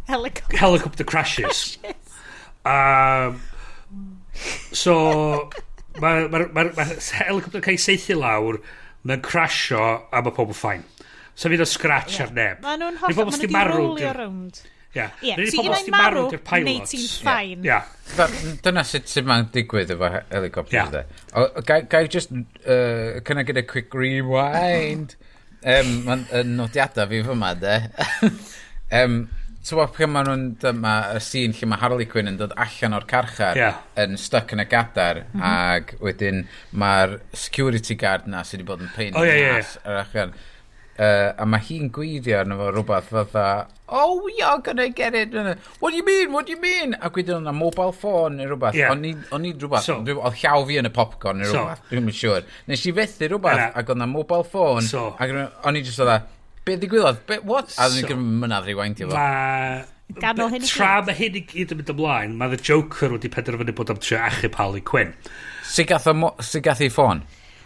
Helicopter. Helicopter crashes. So mae ma, ma, ma helicopter yn cael ei saethu lawr, mae'n crasio a mae pob yn fine. So fydd o scratch ar neb. Mae nhw'n Neu holl. pobl Maen sydd nhw 'di wedi marw rolio rownd. Ie. Ie, Neu ti pobl un sydd ai'n 'di marw marw, di'r neu pilots. ti'n fine. Ie. Dyna sut mae'n digwydd efo helicopters, de. O, gai just, can I get a quick rewind? Mae'n nodiadau fi fyma, de. So pryd maen nhw'n dyma y scene lle mae Harley Quinn yn dod allan o'r carchar yn stuck yn y gadar ac wedyn mae'r security guard na sydd wedi bod yn pain O, in the ie, ie. ass ar allan. A mae hi'n gweithio arno fo rhywbeth fatha, "Oh, you're gonna get it." "What do you mean? What do you mean?" Ac wedyn o'na mobile phone neu rhywbeth. O'n i rhywbeth, oedd llaw fi yn y popcorn neu rhywbeth, dwi'n yn siŵr. Nes i fethu rhywbeth ac oedd na mobile phone ac o'n i just oedd, "Be ddigwyddodd? Be, what?" A o'n i'n gymryd mynadd rewindio fo. Mae Ganol hyn i Tra mae hyn i gyd yn mynd ymlaen, mae The Joker wedi penderfynu bod am trio achub Harley Quinn. Sut gath ei ffôn?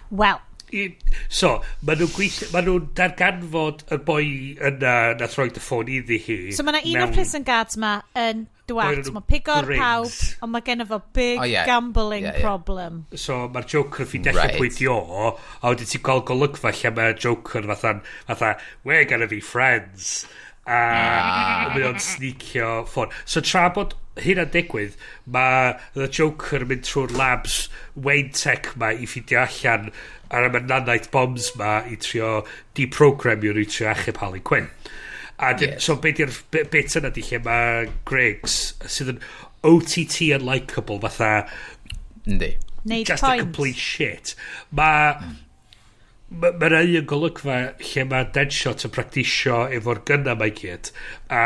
Wel, So, maen nhw'n gweithio, maen nhw'n darganfod y boi yna nath roed y ffôn iddi hi. So mae yna un o'r prison guards ma yn Boi dwat. o'r enw Mae'n pigo'r Griggs. pawb, ond mae gen fo big O, ie. gambling Ie, ie. problem. So mae'r Joker ffeindio allan pwy di o, a wedyn ti'n gweld golygfa lle mae'r Joker fatha, "We're gonna be friends." A mae o'n sneakio ffôn. So tra bod hynna'n digwydd, mae The Joker yn mynd trwy'r labs Wayne Tech ma i ffeindio allan ar am y nanite bombs ma i trio deprogramio nhw i trio achub Harley Quinn. A dyn, so be di'r bit yna di lle mae Griggs sydd yn OTT unlikable fatha Neud just a point. complete shit. Mae ma yna un golygfa lle mae Deadshot yn practisio efo'r gynna mae gyd. A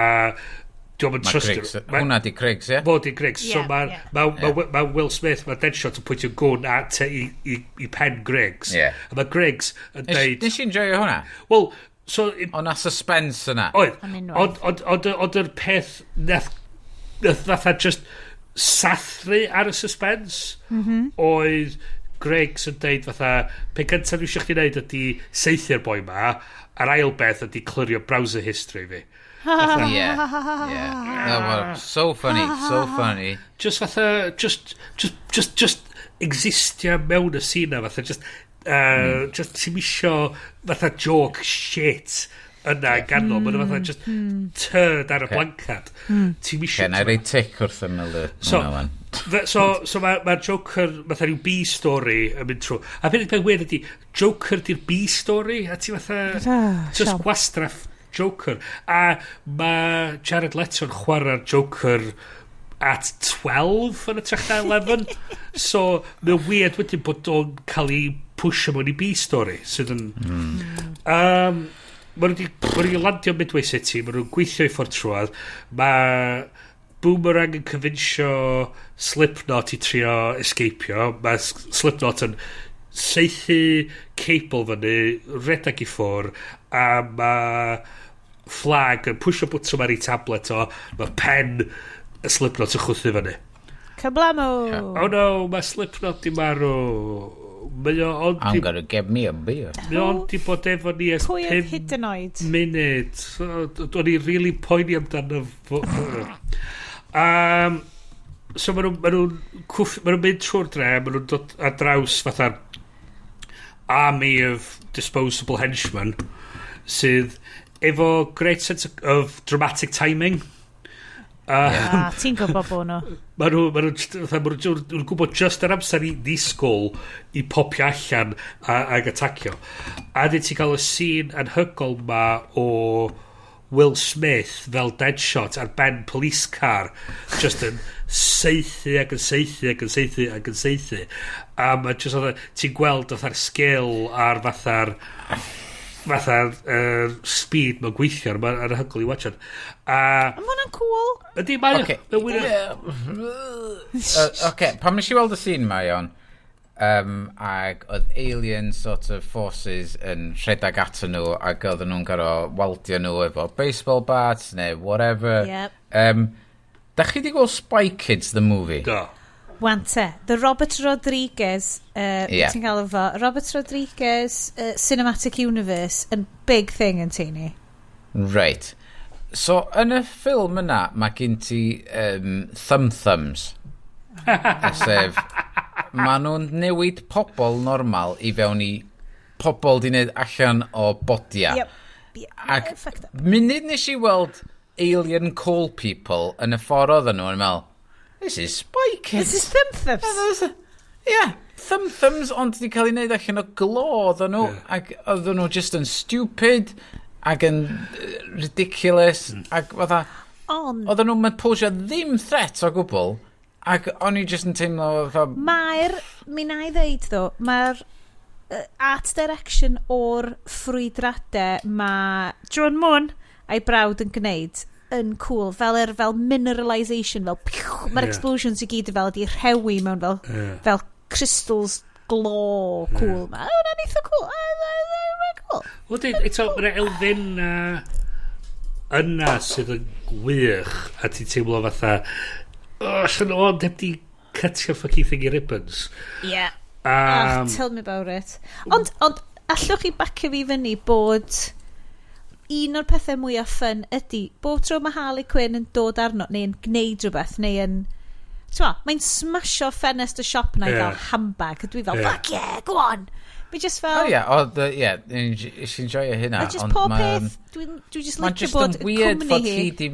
dwi'n yn Mae trystio. Griggs, hwnna di Griggs, ie? Fo di Griggs. So Ie, mae ma, ma, ma Will Smith, mae Deadshot yn pwyntio gwn at i pen Griggs. A mae Griggs yn deud Nes i enjoyo hwnna? Wel, so O na suspense yna. Oedd. Am unwaith. Ond yr peth nath fatha just sathru ar y suspense oedd Griggs yn deud fatha, "Pe gyntaf dwi eisiau chdi wneud ydy saethu'r boi ma, a'r ail beth ydy clirio browser history fi." Yeah. No, well, so funny, so funny. Just fatha, just existio mewn y scene na, fatha, just ti'n isio fatha joke shit yna yn ganol. Mae'n fatha just turd ar y blancad. Ti'n isio Okay, na i roi tic wrth ymyl y hwnna wan. So mae'r ma Joker, fatha rhyw B-story yn mynd trwy. A beth peth weird ydy, Joker di'r B-story, a ti fatha Ah, just siom. gwastraff. Joker. A mae Jared Leto'n chwarae'r Joker at 12 yn hytrach na 11. So, mae'n weird wedyn bod o'n cael ei pwysio mewn i B-story, sydd yn... Ma' nhw wedi landio Midway City, maen nhw'n gweithio i ffordd trwad. Mae Boomerang yn convinsio Slipknot i trio escapio. Mae Slipknot yn saethu cable fyny, redag i ffwr, a mae Flag yn pwysio bwtwm ar ei tablet o, mae pen y Slipknot yn chwythu fyny. Cyblamo! Oh no, mae Slipknot di marw. Mae o ond I'm gonna get me a beer. Mae o'n di bod efo ni ers Pwy oedd 5 hyd yn oed? munud. So, o'n i really poeni amdano fo. So ma nhw'n mynd trwy'r dre, maen nhw'n dod ar draws fatha'r army of disposable henchmen sydd efo great sense of dramatic timing. Ah, ti'n gwybod bod nhw. Ma nhw gwybod just yr amser i ddisgwyl i popio allan ag atacio. A dyn ti'n cael y scene anhygoel ma o Will Smith fel Deadshot ar ben police car just yn saethu ac yn saethu ac yn saethu ac yn saethu, a mae just fatha ti'n gweld fatha'r skill a'r fatha'r speed mae'n gweithio ar, mae'n anhygoel i watchad a Mae hwnna'n cool. Ydy, mae'n Oce. Oce, pan nes i weld y scene ma, iawn, ag oedd alien sort of forces yn rhedeg ato nhw ac oedden nhw'n gorfod waldio nhw efo baseball bats neu whatever. Yep. Da chi di gweld Spy Kids, the movie? Do. Wante, the Robert Rodriguez, Ie. ti'n gael efo, Robert Rodriguez Cinematic Universe yn big thing yn teini. Right. So, yn y ffilm yna, mae gen ti thumb thumbs. Sef, maen nhw'n newid pobl normal i fewn i pobl di wneud allan o bodia. Yep. Yeah, Ac fucked up. munud nes i weld alien coal people yn y ffordd oedden nhw, yn meddwl, "This is Spy Kids." This is thumb thumbs. Yeah, thumb thumbs, ond di cael ei wneud allan o glo oedden nhw, ac oedden nhw just yn stupid, ac yn ridiculous, ac fatha, Ond, oedden nhw'n posio ddim threat o gwbl, ac o'n i just yn teimlo fatha, mae'r, mi na i ddeud ddo, mae'r art direction o'r ffrwydradau mae John Moon a'i brawd yn gwneud yn cool, fel fel mineralisation, fel piw, mae'r explosions i gyd fel wedi rhewi mewn fel, fel crystals glo cool. Ma hwnna'n eitha cool. Ah, cool. Wel, dweud, eto, mae'na elfenna yna sydd yn gwych a ti'n teimlo fatha, oh, allan o'n heb di cutio'r fucking thing i ribbons. Yeah. Oh, tell me about it. Ond allwch chi bacio fi fyny bod un o'r pethau mwyaf fun ydy bob tro mae Harley Quinn yn dod arno neu'n gwneud rhywbeth neu yn, t'mo, mae'n smasho ffenest y siop na i gael handbag a dwi fel, "Fuck yeah, go on!" Mi just fel Oh ie, oedd, ie, nes i enjoyo hynna. A just ond pob peth dwi just Mae'n licio just bod yn weird cwmni fod hi. hi di...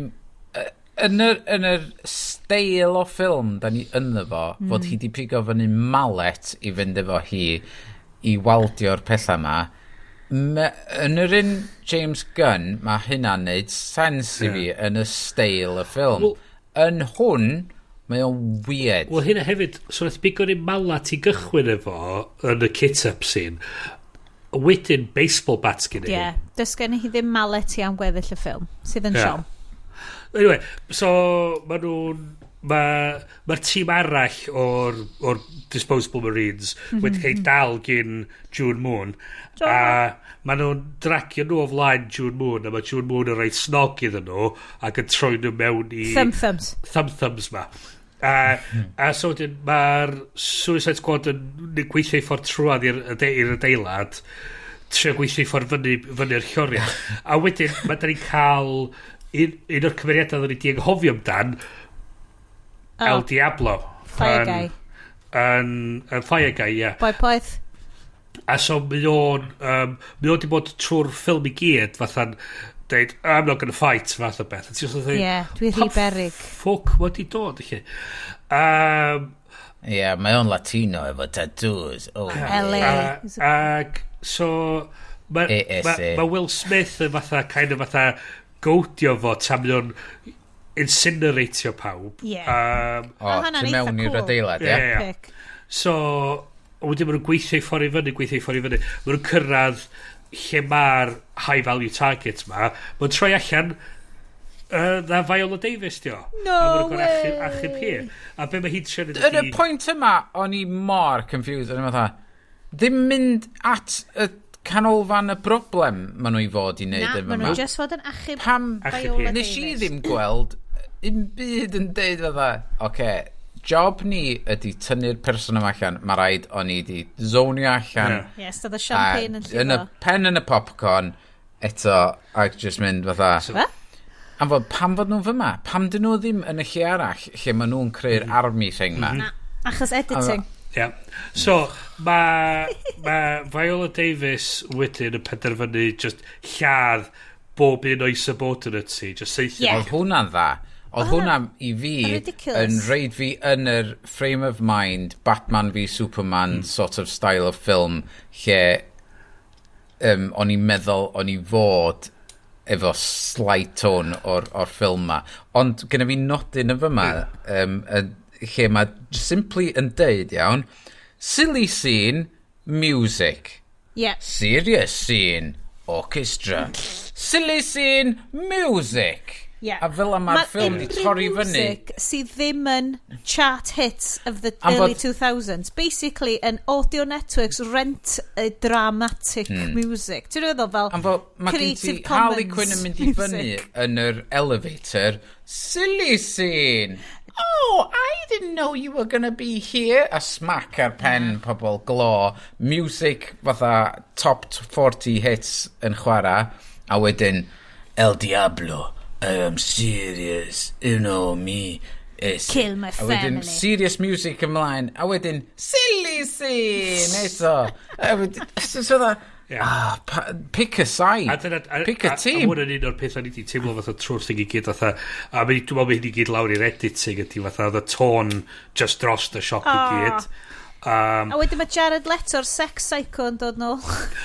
Yn yr steil o ffilm da ni ynddo fo, fod hi di pigo fyny mallet i fynd efo hi i waldio'r pethau ma. Yn yr un James Gunn, mae hynna'n neud sens i fi yn y steil y ffilm. Yn hwn, mae o'n weird. Wel, hynna hefyd, so nath bigo ni mallet i gychwyn efo yn y kit-up scene. Wedyn baseball bats gen i. Ie, yeah, does gen hi ddim mallet i am gweddill y ffilm, sydd yn siom. Anyway, so ma nhw'n... Mae'r ma tîm arall o'r Disposable Marines wedi cael dal gyn June Moon a ma nhw'n dragio nhw o flaen June Moon a mae June Moon yn rhoi snog iddyn nhw ac yn troi nhw mewn i Thumb thumbs. Thumb thumbs ma a so wedyn mae'r Suicide Squad yn gweithio i ffordd trwad i'r adeilad, trio gweithio i ffordd fyny, fyny'r lloriau, a wedyn mae da ni'n cael un o'r cymeriadau oedden ni di anghofio amdan, Oh, El Diablo. Fire Guy. Yn Fire Guy, ie. Boi poeth. A so mae o'n di bod trwy'r ffilm i gyd fatha'n deud, "I'm not gonna fight," fath o beth. A ti'n sort of Ie, dweud, yeah, dwi rhy "Pam beryg." Ffwc, mae di dod, lle. Ie, yeah, mae o'n Latino efo tattoos. Oh, LA. Ag so, Mae ma, ma Will Smith yn fatha, kind of fatha, goadio fo tan mae o'n incineratio pawb. Yeah. O, tu mewn i'r adeilad, ie? Yeah. So, wedyn maen nhw'n gweithio i ffordd i fyny, gweithio i ffordd i fyny. Maen nhw'n cyrraedd lle mae'r high value target ma. Maen troi allan na Viola Davis dio. No a way! Achub, achub hi. A be mae hi'n trio neud Yn y pwynt yma, o'n i mor confused. O'n i'n fatha, ddim mynd at y canolfan y broblem maen nhw i fod i wneud Na, efo maen yma. nhw just fod yn achub Pam Viola Nes i Davis. ddim gweld un byd yn deud fatha, oce, okay, job ni ydy tynnu'r person yma allan, mae rhaid o'n i di zonio allan. Yeah. Yes, oedd y champagne yn A yn y llifo. pen yn y popcorn eto, a just mynd fatha... So, Am fod, pam fod nhw'n fyma? Pam dyn nhw ddim yn y lle arall lle maen nhw'n creu'r army thing ma? Na, achos editing. Yeah. So, mae ma Viola Davis wedyn yn penderfynu just lladd bob un o'i subordinates hi, just saethu. Yeah. Oedd hwnna'n dda. Oedd hwnna i fi ridiculous. yn reid fi yn yr frame of mind Batman v Superman sort of style of film lle o'n i'n meddwl o'n i fod efo slight tone o'r ffilm ma. Ond gyda fi nodyn yn fyma lle mae simply yn deud iawn, silly scene, music. Serious scene, orchestra. Silly scene, music. A fel yma mae'r ffilm di unrhyw torri fyny. music sydd ddim yn chart hits of the Am early fod- 2000s. Basically, yn Audio Networks rent a dramatic music. Ti'n meddwl fel Am fod mae gen ti Creative Harley Commons Quinn yn mynd i fyny music. yn yr elevator. Silly scene. Oh, I didn't know you were gonna be here. A smack ar pen pobl glo. Music fatha top 40 hits yn chwarae. A wedyn, El Diablo, I am serious, you know me. It's Kill my A wedyn, family. serious music ymlaen. A wedyn, silly scene eto. A wedyn, so that, ah, pick a side. A dyna, Pick a team. A hwn yn un o'r pethau ni wedi teimlo fatha trwy'r thing i gyd fatha, a dwi'n meddwl mae hyn i gyd lawr i'r editing ydy fatha, oedd y tôn just dros y siop i gyd. A wedyn mae Jared Leto'r sex psycho yn dod nôl.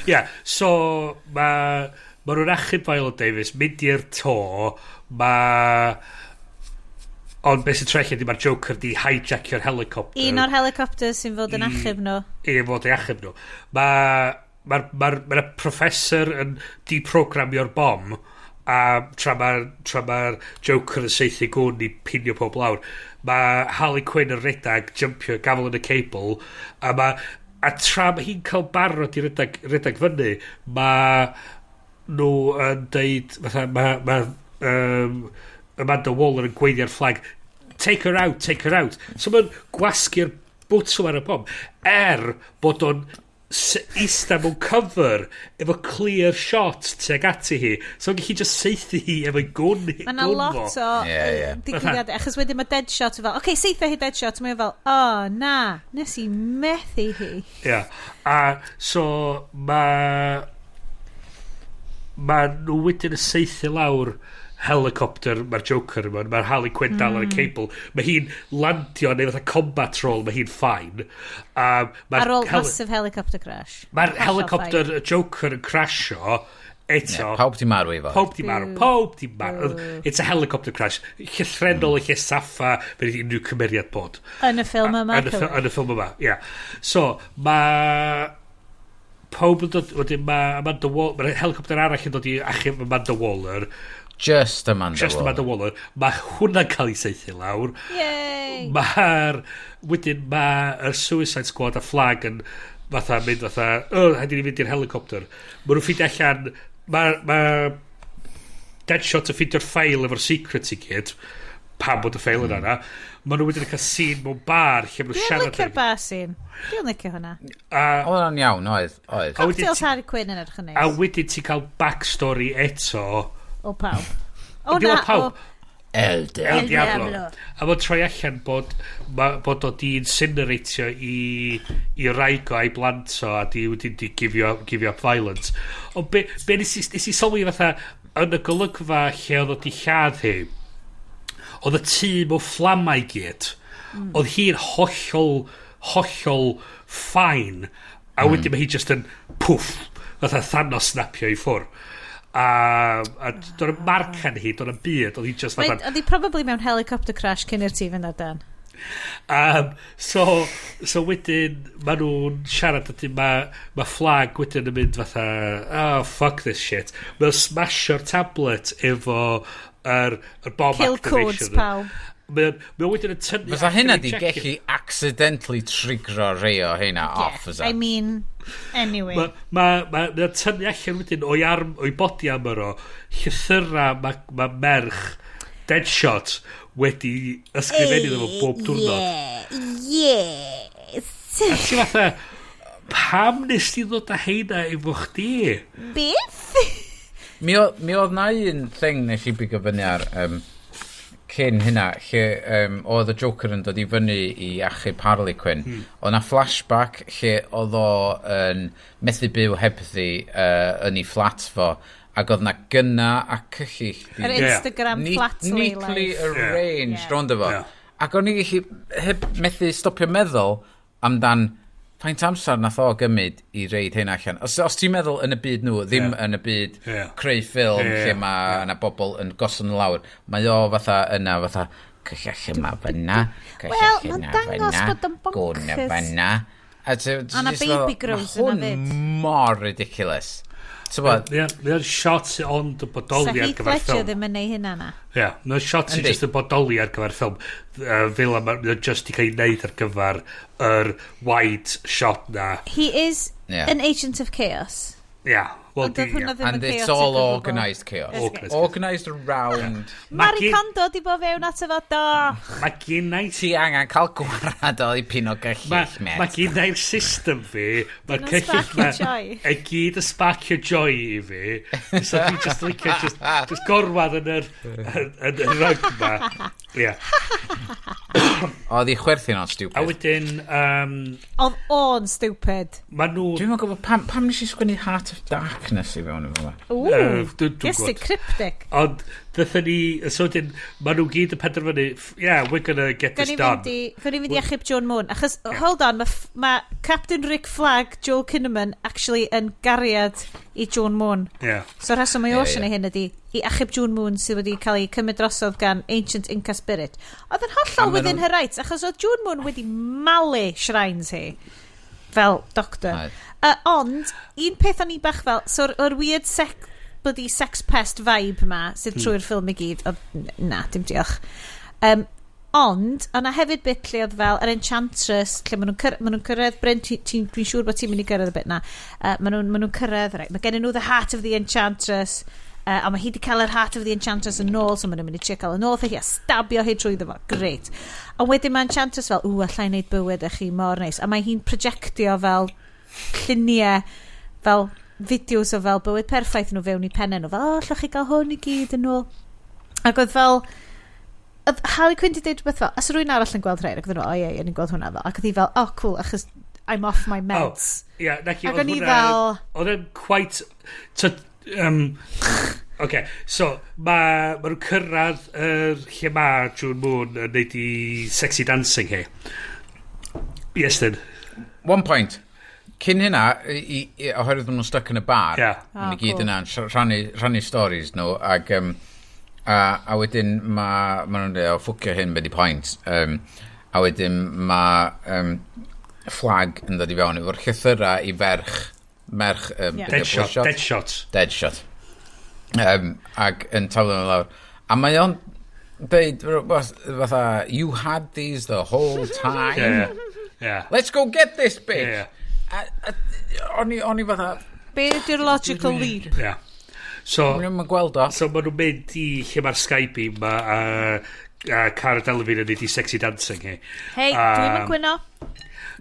Yeah, so mae ma nhw'n achub Viola Davis, mynd i'r to, mae... Ond beth sy'n trellu ydy mae'r Joker di hijackio'r helicopter. Un o'r helicopters sy'n fod yn achub nhw. I fod i achub nhw. Mae ma, ma, ma, ma professor yn deprogramio'r bom a tra ma Joker yn saethu gwn i pinio pob lawr. Mae Harley Quinn yn redag, jumpio, gafel yn y cable a tra mae hi'n cael barod i redag fyny, mae nhw yn deud fatha mae Amanda Waller yn gweiddi ar flag, "Take her out, take her out." So mae'n gwasgu'r bwtwm ar y bom er bod o'n ista mewn cover efo clear shot tuag ati hi, so mae'n gallu just saethu hi efo'i gwn Mae yna gwn lot fo. o Ie, ie. digwyddiadau, achos wedyn mae Deadshot fel, oce, okay, saetha hi Deadshot, mae o fel, oh, na, nes i methu hi. Ia. A so mae nhw wedyn yn saethu lawr helicopter mae'r Joker yma, mae'r Harley Quinn dal ar y cable. Mae hi'n landio neu fatha combat roll, mae hi'n fine. Ar ôl massive helicopter crash. Mae'r Hollol helicopter fine. y Joker yn crasio eto. Yeah, pawb di marw i fod. Pawb di marw. Pawb di marw. It's a helicopter crash. Llythrennol y lle saffa fe unrhyw cymeriad bod. Yn y ffilm yma. Yn y ffilm yma, ie. Yeah. So, mae pawb yn dod, wedyn mae Amanda Waller, mae'r helicopter arall yn dod i achub Amanda Waller. Just Amanda Just Waller. Amanda Waller. Mae hwnna'n cael ei saethu lawr. Yay! Wedyn mae'r Suicide Squad a Flag yn fatha mynd fatha, oh, rhaid i ni fynd i'r helicopter. Mae nhw'n ffeindio allan, mae ma Deadshot yn ffeindio'r ffail efo'r secrets i gyd, pam bod y ffail yna yna. Mae nhw wedyn yn cael scene mewn bar lle maen nhw'n Dwi'n siarad. licio'r bar scene. Dwi'n licio hwnna. Oedd hwnna'n iawn, oedd. Oedd. A wedyn Cocktails Harley Quinn yn edrych yn A neis. wedyn ti'n cael backstory eto. O pawb. O Dim na, o pawb. o... El El Diablo. Diablo. Diablo. A mae'n troi allan bod o di incineratio i wraig o a'i blant o a di wedyn di give up violence. Ond be nes i sylwi fatha yn y golygfa lle oedd o di lladd hi, oedd y tîm o fflamau i gyd. Oedd hi'n hollol, hollol fine. A wedyn mae hi just yn pwff. Fatha Thanos snapio i ffwr. A do'n marc an hi, do'n byd, oedd hi just fatha. Oedd hi probably mewn helicopter crash cyn i'r tŷ fynd ar dan. So wedyn, ma nhw'n siarad ydyn, ma Flag wedyn yn mynd fatha, "Oh, fuck this shit." Mae'n smash-io'r tablet efo yr bomb Kill activation. Codes pawb. Mae wedyn yn tynnu Fysa allan hynna ei di jacket. gellu accidentally trigro rei o heina off, fysa? I mean, anyway. Ma tynnu allan wedyn o'i arm, o'i body armor o, llythyra ma merch Deadshot wedi ysgrifennu iddo fo bob diwrnod. Yes. A ti fatha, pam nes ti ddod â heina efo chdi? Beth? Mi oedd na un thing nes i bigo fyny ar cyn hynna, lle oedd y Joker yn dod i fyny i achub Harley Quinn. Oedd na flashback lle oedd o yn methu byw hebddi yn ei fflat fo, ac oedd na gynna a cyllill Yr Instagram flat lay neatly life. arranged rownd efo. Ac o'n i gallu heb methu stopio meddwl amdan faint amser nath o gymryd i reid hyn allan. Os ti'n meddwl yn y byd nhw, ddim yn y byd creu ffilm lle mae yna bobl yn gosod nhw lawr, mae o fatha yna, fatha, cyllell yma fyna, Wel, cyllell ma'n yna dangos fyna, bod o'n gwn y bonkers. fyna. A ti A 'na jyst baby feddwl, grows ma' yna hwn fyd. mor ridiculous. Ti'n Mae o'n shot sy'n ond yn Sa bodoli ar Heath gyfer Ledger ffilm. ddim yn neud hynna na. Ie, yeah, mae'n shot sy'n just yn bodoli ar gyfer ffilm. Fel yma, mae'n just i cael ei wneud ar gyfer yr wide shot na. He is an agent of chaos. Ie, yeah, well, Ond doedd hwnna ddim And yn it's chaotic all o gwbl. organised chaos. Organised. Organised around. Marie Kondo di bod fewn ato fo, do. Mae gennau. Ti angen cael gwarad o ipyn o gyllill, Mae met. gennau'r system fi, mae'r Dyna'n cyllill sparkio ma joy. i gyd yn sparkio joy i fi. So dwi just licio just gorwad yn y rug ma. Ie. Oedd i chwerthin o'n stupid. A wedyn, Oedd o'n stupid. ma nhw. Dwi'n meddwl gwybod pam nes i sgwennu Heart of Darkness i fewn efo fo. Ooh, Dwi'n yes, gwbod. cryptic. Ond, ddython ni, so wedyn, ma nhw gyd yn penderfynu, "Yeah, we're gonna get Gawn this ni done." fynd i achub June Moon. Achos, hold on, mae ma Captain Rick Flag, Joel Kinnaman, actually yn gariad i June Moon. So rheswm mae Ocean i hyn ydi i achub June Moon sydd wedi cael ei cymryd drosodd gan Ancient Inca Spirit. Oedd yn A hollol ma' within nhw'n her rights, achos oedd June Moon wedi malu shrines hi fel doctor. Oedd. Ond, un peth o'n i bach fel, so'r so weird bloody sex pest vibe ma sydd trwy'r ffilm i gyd, oedd, na, dim diolch. Ond, o'na hefyd bit lle oedd fel yr Enchantress, lle maen nhw'n ma nhw'n cyrraedd, Bryn, dwi'n siŵr bod ti'n mynd i gyrraedd y bit na. Maen nhw'n cyrraedd, right, mae gennyn nhw the heart of the Enchantress, a mae hi wedi cael yr heart of the Enchantress yn ôl, so maen nhw'n mynd i trio cael yn ôl, hi a stabio hi trwyddo fo, great. A wedyn mae Enchantress fel, "Ww, allai wneud bywyd i chi mor neis." A mae hi'n projectio fel lluniau, fel fideos o fel bywyd perffaith nhw fewn i pennau nhw. Fel, "O, allwch chi gael hwn i gyd yn ôl." Ac oedd fel, oedd Harley Quinn di dweud rhywbeth fel, "As rhywun arall yn gweld rhain?" Ac oedd nhw, "O ie, ie, ni'n gweld hwnna fel." Ac oedd hi fel, "Oh, cool, achos I'm off my meds." Oh, ie, naci, Ac oedd o'n i hwnna fel oedd e'n quite. So, okay, so, ma nhw'n cyrraedd yr lle ma June Moon yn neud i sexy dancing hi. Yes, then. One point. Cyn hynna, oherwydd maen nhw'n stuck yn y bar, maen Oh, nhw gyd cool. yna'n rhannu stories nhw, ac a wedyn ma nhw'n dweud, "O, ffwcio hyn, be di point?" A wedyn mae Flag yn dod i fewn efo'r llythyra i merch be' 'di o, Deadshot, Bloodshot? Deadshot. Deadshot. Ac yn taflu nhw lawr. A mae o'n deud rhywbeth fatha, "You had these the whole time." "Let's go get this bitch." A o'n i fatha Be ydy'r logical leap? Yeah. So, O'n i'n gweld o. So maen nhw'n mynd i lle mae'r Skybeam ma, a Cara Delevingne yn neud i sexy dancing hi. Hei, dwi'n mynd gwyno.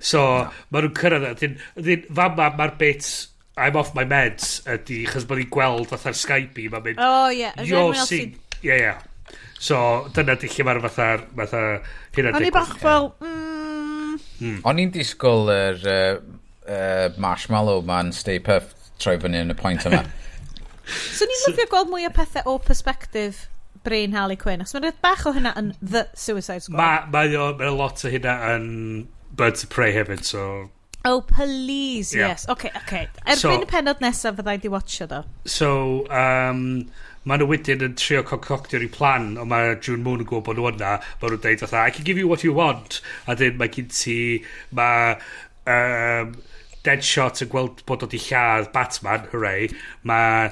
So, maen nhw'n cyrraedd, a dyn, fama mae'r bit "I'm off my meds" ydy, chos bod hi'n gweld fatha'r Skybeam a mynd, Oh, ie. Is "You're anyone else seeing." Ie. So, dyna di lle mae'r fatha hynna'n O'n i digwydd. bach fel, O'n i'n disgwyl yr marshmallow man Stay Puft troi fyny yn y pwynt yma. So ni'n lyfio gweld mwy o pethau o perspective brain Harley Quinn. Achos mae'n bach o hynna yn The Suicide Squad. Mae o, mae lot o hynna yn Birds of Prey hefyd, so. Oh, please, yes. Okay. Erbyn So- y penod nesaf fyddai di watcho do. So, maen nhw wedyn yn trio concoctio rhyw plan, ond mae June Moon yn gwybod bod nhw yna. Maen nhw'n deud fatha, "I can give you what you want." A dyn mae gen ti, mae Deadshot yn gweld bod o di lladd Batman, hooray. Mae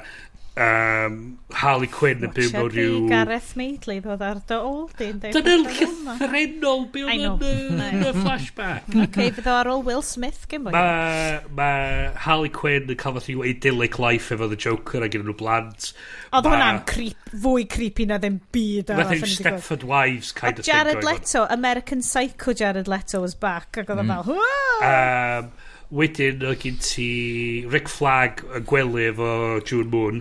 Harley Quinn yn byw mewn Watcha di rhyw Gareth Maidley ddod ar dy ôl di'n deud Dyna'n pethau fel 'na. llythrennol be I oedd know. yn I y know. flashback. Okay, fydd o ar ôl Will Smith gyn boi. Mae Harley Quinn yn cael fath i'w idyllic life efo The Joker a gyda nhw blant. Oedd hwnna'n creep, fwy creepy na ddim byd arall Fath o'n i'w i 'di gweld. Stepford Wives kind of thing Jared going on. Leto, American Psycho Jared Leto was back, ac oedd o fel, "Whoa!" Wedyn oedd gen ti Rick Flag yn gwely efo June Moon.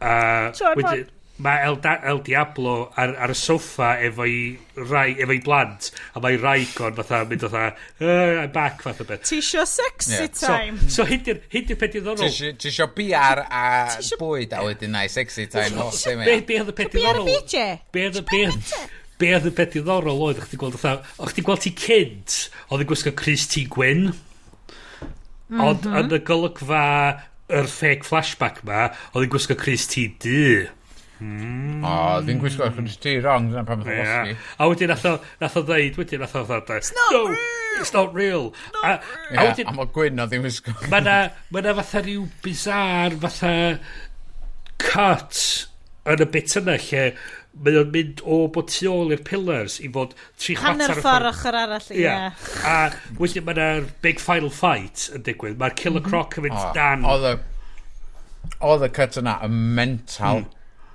June Wedyn, mae El Diablo ar y soffa efo'i rai, efo'i blant, a mae wraig o'n fatha mynd fatha, "I'm back," fath o beth. Ti isio sexy time? So hyn di'r peth Ti diddorol. isio biar a bwyd a wedyn na i sexy time. O, lle mae Be, o? be oedd y peth Be ar y diddorol? BJ? Be oedd y peth diddorol oedd, chdi gweld fatha, o'ch chdi gweld ti cynt, oedd yn gwisgo crys-T gwyn. Ond yn y golygfa yr fake flashback ma, oedd yn gwisgo crys-T du. O, ddim gwisgo crys-T wrong, dyna pam oedd Ie. yeah. A wedyn nath o ddeud, wedyn nath o ddeud, "It's not no, real! It's not real." A Yeah, wedyn, a mae gwyn o ddim wisgo. Mae na fatha rhyw bizarre fatha cut yn y bit yna lle mae o'n mynd o bod tu ôl i'r pillars i fod tri chwarter Hanner y ffordd ochr arall, ie. Ie. A wedyn mae yna'r big final fight yn digwydd. Mae'r Killer Croc yn mynd O, dan. Oedd y cut yna yn mental.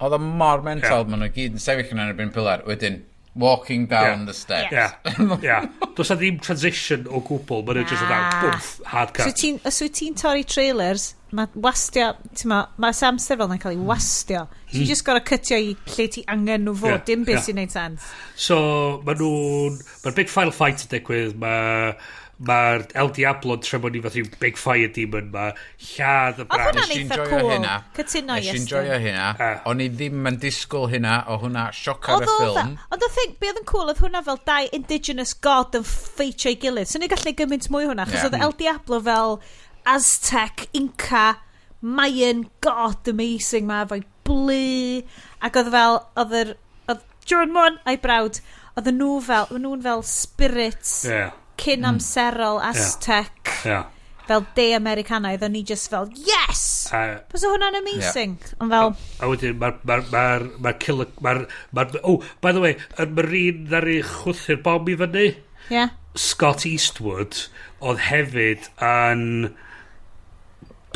Oedd o mor mental, Ie. maen nhw gyd yn sefyll yna yn erbyn pillar. Wedyn, walking down the steps. Ie. Does na ddim transition o gwbl. Mae'n just Na. yn bwmff, hard So cut. ti'n, os wyt ti'n torri trailers, mae wastio, ti'n ma, mae amser fel yna'n cael ei wastio. So you just gotta cutio i lle ti angen nhw fod, dim beth sy'n neud sens. So, mae nhw'n... Mae'r big final fight yn digwydd. Mae'r El Diablo yn trefnu ni fath rhyw big fire demon. Mae lladd y Oedd brand. hwnna'n Nes i eitha enjoio cool. hynna. Cytuno, Nes i Iestyn. enjoio hynna. O'n i ddim yn disgwyl hynna, o hwnna sioc ar y Oedd o ffilm. Ond y thing, be oedd yn cool, oedd hwnna fel dau indigenous god yn ffeitio ei gilydd. So ni'n gallu gymaint mwy o hwnna, achos oedd El Diablo fel Aztec, Inca, Mayan god amazing ma, efo'i blu, ac oedd fel, oedd yr, oedd June Moon a'i brawd, oedd nhw fel, oedd nhw'n fel spirits cyn amserol Aztec, fel de Americanaidd, o'n i just fel, yes! Bysa hwnna'n amazing. Ond fel, A wedyn mae'r ma ma ma killer... Mae'r... Ma oh, by the way, y Marine ddaru chwthu'r bom i fyny, Scott Eastwood, oedd hefyd yn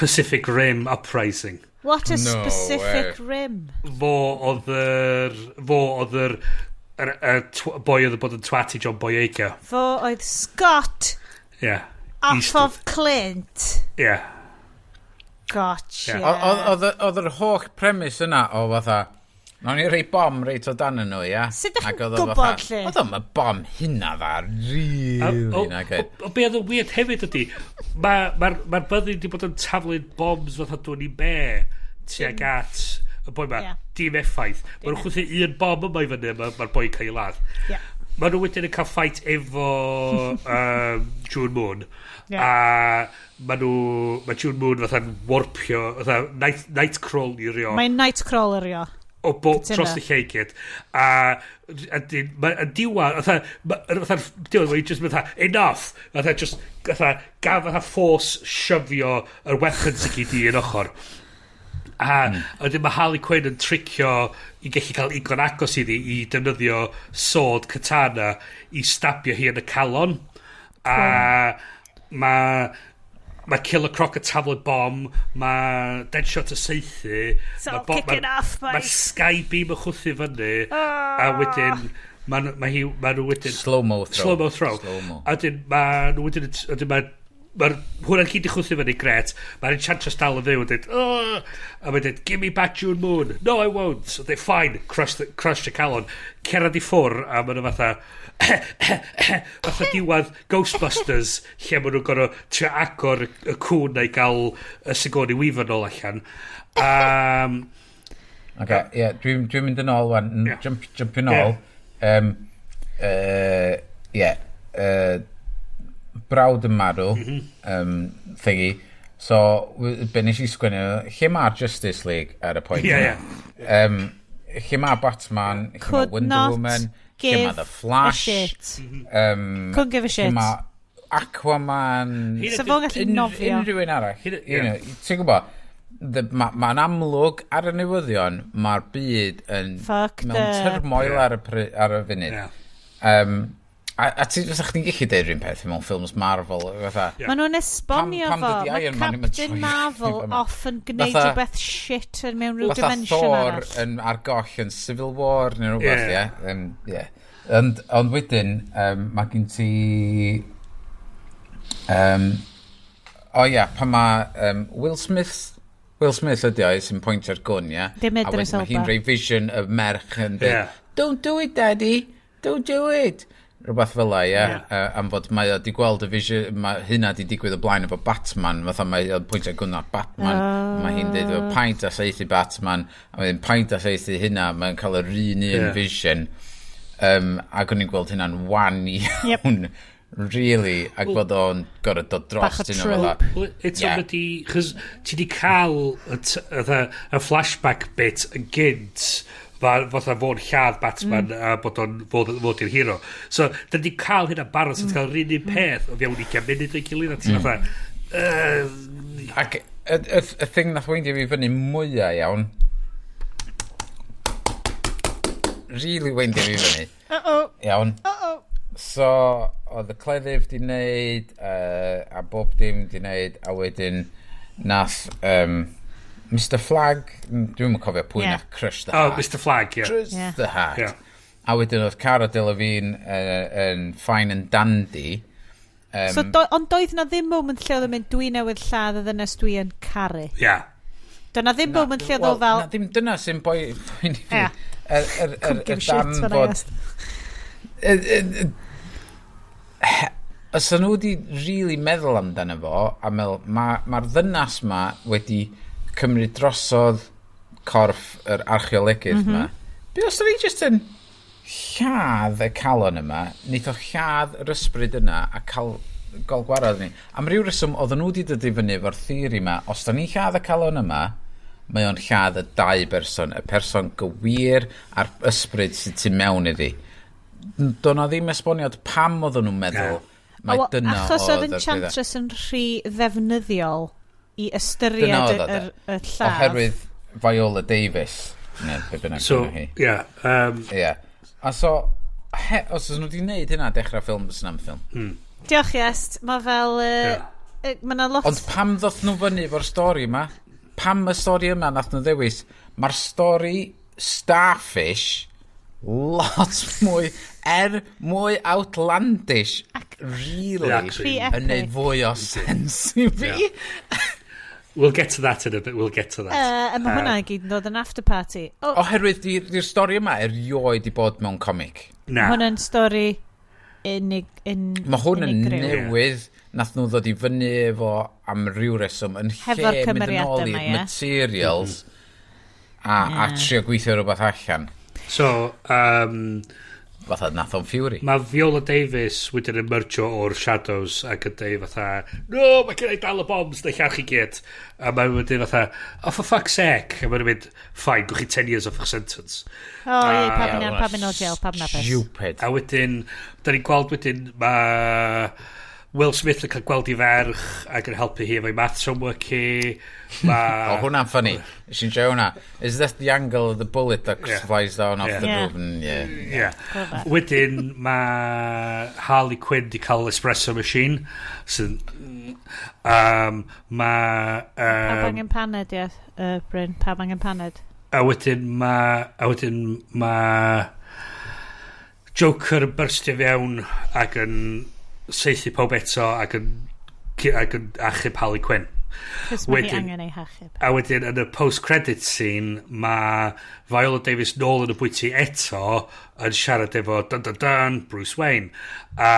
Pacific Rim Uprising. What a No specific way. rim. Fo oedd yr boi oedd yn bod yn twat i John Boyega. Fo oedd Scott off Eastwood. of Clint. Gotcha. Oedd yr holl premise yna o fatha, nawn ni rei bom reit o dan nhw, ia? Sut dach chi'n Ac oedd o gwbod fatha, lle? Oedd o'n bom hynna dda, really na good. O be oedd yn weird hefyd ydy, mae'r ma, ma byddin di bod yn taflu bombs fatha dwn i be tuag at y boi ma. Dim effaith. Mae nhw'n chwythu un bom yma i fyny, mae'r ma boi cael ei ladd. Mae nhw wedyn yn cael fight efo June Moon. A mae nhw, mae June Moon fatha'n warpio, fatha Nightcrawlerio Mae'n Nightcrawlerio. O bo, Cytuno. dros y lle i gyd. A dyn, yn diwedd, fatha, fatha, diwedd, mae'n just fatha, "Enough!" Fatha, just, fatha, gaf fatha force shovio yr weapons i gyd i un ochr. A wedyn mae Harley Quinn yn tricio i gallu cael igon agos iddi i defnyddio sword katana i stabio hi yn y calon. A mae Killer Croc yn taflu bom, mae Deadshot yn saethu. It's all kicking off, mate. Mae Skybeam yn chwthu fyny, a wedyn, mae ma hi, ma nhw wedyn... Slow-mo throw. Slow-mo throw. Slow-mo. A wedyn, ma nhw wedyn, wedyn mae Mae'r hwnna'n gyd i chwthu fyny, gret. Mae'r Enchantress dal yn fyw yn dweud, "Oh!" A mae'n dweud, "Give me back June Moon." "No, I won't." So they, "Fine," crush the calon. Cerad i ffwr, a maen nhw fatha diwedd Ghostbusters, lle maen nhw'n gorfod trio agor y cwn na i gael y Sigourney Weaver nôl allan. Oce, ie, dwi'n dwi mynd yn ôl wan, jump yn ôl. Ie, brawd yn marw, thingy. So, be nes i sgwennu, lle mae'r Justice League ar y pwynt Ie, yna? Lle mae Batman, lle mae Could Wonder not Woman, lle give mae The Flash. a shit. Couldn't give a Lle shit. mae Aquaman. So fo'n gallu nofio. Unrhyw un arall. Ie. Ti'n gwybod, mae'n amlwg ar y newyddion, mae'r byd yn Fucked mewn up. turmoil ar y funud. A ti, fysa chdi'n gallu deud rhywun peth mewn ffilms Marvel, fatha. Maen nhw'n esbonio Pam fo. dydi Mae Iron Man ddim yn Captain troi Marvel fyny fyma? off yn gwneud rhywbeth shit yn mewn rhyw Fatha dimension Thor arall. yn ar goll yn Civil War neu rhywbeth, ie. Ie. Ond wedyn, mae gen ti... O ia, pan mae Will Smith ydi o, sy'n pointio'r gwn, ie? Dim A Idris wedyn mae hi'n Elba. rhoi vision y merch yn dweud, "Don't do it, Daddy, don't do it." Rhywbeth fel la, ie. Am fod mae o di gweld y vision, mae hynna di digwydd o blaen efo Batman, fatha mae o'n pwyntio gwn at Batman, mae hi'n dweud efo paid a saethu Batman, a wedyn paid a saethu hynna, mae'n cael yr un vision. Ac o'n i'n gweld hynna'n wan iawn, really, ac fod o'n gorfod dod dros Bach o hynna fel la. trope. Well, eto Ie. yeah. Di, chos ti di cael y flashback bit yn gynt, fatha fo'n lladd Batman a bod o'n fod i'r hero. So, da di cael hynna barod, so ti'n cael yr un peth o fewn 20 munud o'i gilydd, a ti'n fatha, Ac y thing nath weindio fi fyny mwyaf iawn, really weindio fi fyny, Uh-oh. iawn. Uh-oh. So, oedd y cleddyf di wneud, a bob dim di wneud, a wedyn nath Mr Flag, dwi'm yn cofio pwy nath crush the Oh, heart. Mr Flag, ie. Crush the heart. A wedyn oedd Cara Delevingne yn fine and dandy. So, ond doedd na ddim moment lle oedd yn mynd, "Dwi newydd lladd y ddynes dwi yn caru." Ie. Doedd na ddim moment lle oedd o Wel, fel, na, ddim dyna sy'n boi poeni fi. Couldn't Yr give a shit dan when I fod asked. Os nhw wedi really meddwl amdano fo, a meddwl, mae'r ddynas ma wedi cymryd drosodd corff yr archeolegydd ma. Be os ni jyst yn lladd y calon yma, neith o lladd yr ysbryd yna a cael gol gwarad ni. Am ryw reswm, oedden nhw wedi dod i fyny efo'r theori yma, os da ni'n lladd y calon yma, mae o'n lladd y dau berson, y person gywir a'r ysbryd sydd tu mewn iddi. Doedd na ddim esboniad pam oedden nhw'n meddwl mai Wel, dyna achos oedd oedd yr pethau. Enchantress yn rhy ddefnyddiol i ystyried Dyna oedd o, de. y lladd. Oherwydd Viola Davis, neu be bynnag So, enw hi. ie. Ie. A so, os oes nhw wedi gwneud hynna dechrau ffilm, sy'n am ffilm. Diolch, Iest. Mae fel... Mae na lot. Ond pam ddoth nhw fyny efo'r stori yma? Pam y stori yma nath nhw ddewis? Mae'r stori Starfish lot mwy, er mwy outlandish, really, Actually. Rhy yn neud epic. fwy o sens i fi. We'll get to that in a bit. We'll get to that. Mae hwnna i gyd yn dod yn after party. Oh, Oherwydd di'r stori yma erioed di bod mewn comic. Na. Hwnna'n stori unig, Mae hwn yn unigryw. newydd, nath nhw ddod i fyny efo am ryw reswm yn lle Hefo'r mynd yn ôl cymeriadau i'r yma, ie. materials a trio gweithio rhywbeth allan. So, Fatha Nathan Fury. Mae Viola Davis wedyn yn emergio o'r shadows ac yn deud fatha, "No, mae gen i dal y bombs na llach i gyd." A mae'n wedyn fatha, "Oh, for fuck's sake." A mae'n mynd, "Fine, gwch chi 10 years off eich sentence." O, ie, pawb yn Ie, iawn, pawb yn ôl jail, pawb yn hapus. Stupid. A wedyn, da ni'n gweld wedyn, mae Will Smith yn cael gweld i ferch ac yn helpu hi efo'i maths homework hi. Ma... Oh, hwnna'n funny. Nes i'n joio hwnna. Is that the angle of the bullet that flies down off the roof? Yeah. Yeah. Wedyn mae Harley Quinn di cael espresso machine. Sy'n... Mae... Pawb angen paned, ie, Bryn. Pawb angen paned. A wedyn ma Joker yn byrstio fewn ac yn saethu pawb eto ac yn achub Harley Quinn. Cos mae hi angen ei hachub. A wedyn yn y post-credit scene mae Viola Davis nôl yn y bwyty eto yn siarad efo dun dun dun Bruce Wayne, a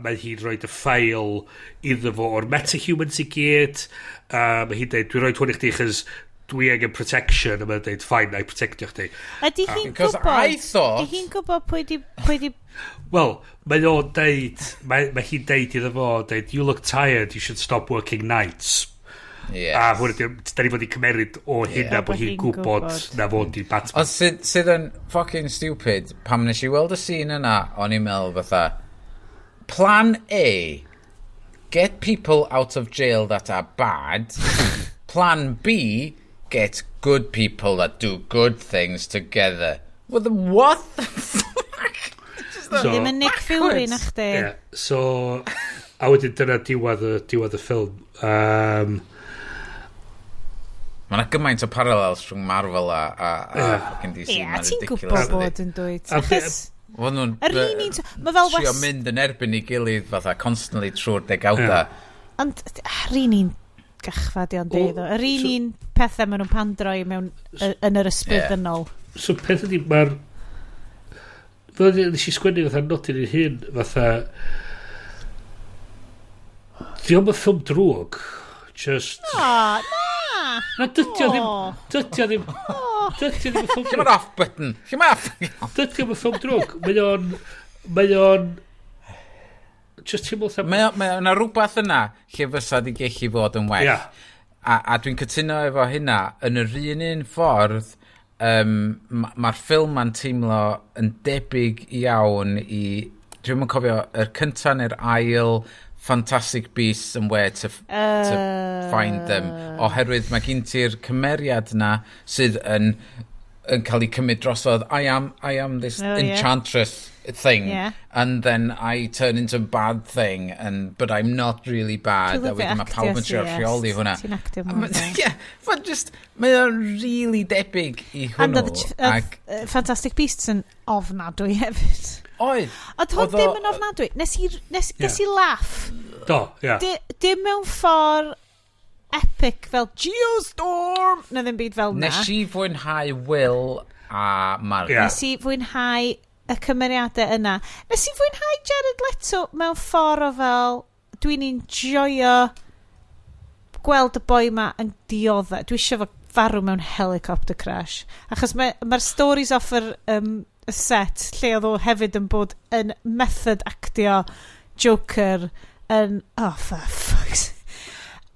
mae hi'n rhoi y ffail iddo fo o'r metahumans i gyd, a mae hi'n dweud, "Dwi'n rhoi hwn i chdi chos Dwi angen protection, a mae'n deud, "Fine, na i protectio chdi." Ydy hi'n Because gwybod? I thought- Ydy hi'n gwybod pwy di? Wel, mae o'n deud, mae hi'n deud iddo fo, deud, "You look tired, you should stop working nights." Yes. A hwnna, da ni fod i cymeryd o hynna Bod bod hi'n hi'n gwybod gwbod. na fod di Batman. Ond sydd yn fucking stupid, pam nes i weld y scene yna, o'n i'n meddwl fatha, plan A, get people out of jail that are bad. Plan B, get good people that do good things together. Well, then what the fuck? So- Ddim yn Nick Fury na chdi. Yeah, so, a wedyn dyna diwedd y ffilm. Mae yna gymaint o parallels rhwng Marvel a fucking DC. Ie, Ma'n ti'n ridiculous, gwybod yndi? bod yn dweud. Achos, Fod nhw'n yr un, mae fel trio mynd yn erbyn ei gilydd fatha constantly trwy'r degawda. Ond yr un gachfa di ond deud o. Yr un un pethau maen nhw'n pandroi mewn, yn yr ysbryd ddynol. So peth ydi, mae'r... Fel nes i sgwennu fatha nodyn i'n hun, fatha... Di o'm yn ffilm drwg. Just... O, na! Na, dydy o ddim... O. Dydy o ddim... Dydy o ddim yn ffilm Lle drwg. mae'r off button? Lle mae'r off? Dydy o'm yn ffilm drwg. Mae o'n... Just teimlo fatha... Mae yna rhywbeth yna lle fysa di gellu fod yn well. A dwi'n cytuno efo hynna, yn yr un un ffordd, mae'r ffilm ma'n teimlo yn debyg iawn i, dwi'n yn cofio, yr cynta neu'r ail Fantastic Beasts and Where to Find Them, oherwydd mae gen ti'r cymeriad na sydd yn cael ei cymryd drosodd. I am this enchantress thing, and then I turn into a bad thing, and but I'm not really bad. Dwi'n A wedyn mae lyfio pawb yn actio trio ti, rheoli Iest. hwnna. Ti'n actio A mor dda. Ie, ma' just, mae o'n really debyg i And hwnnw. oedd Fantastic Beasts yn ofnadwy hefyd. Oedd. Oedd hwn Oedd o- ddim yn ofnadwy. Nes i laugh. Do, ie. Dim mewn ffordd epic fel Geostorm! Na ddim byd fel na. Nes i fwynhau Will a Mark. Nes i fwynhau y cymeriadau yna. Nes i fwynhau Jared Leto mewn ffordd o fel dwi'n enjoyo gweld y boi ma yn dioddef. Dwi eisiau fo farw mewn helicopter crash. Achos mae'r ma stories off y set lle oedd o hefyd yn bod yn method actio Joker yn... Oh, for fuck's...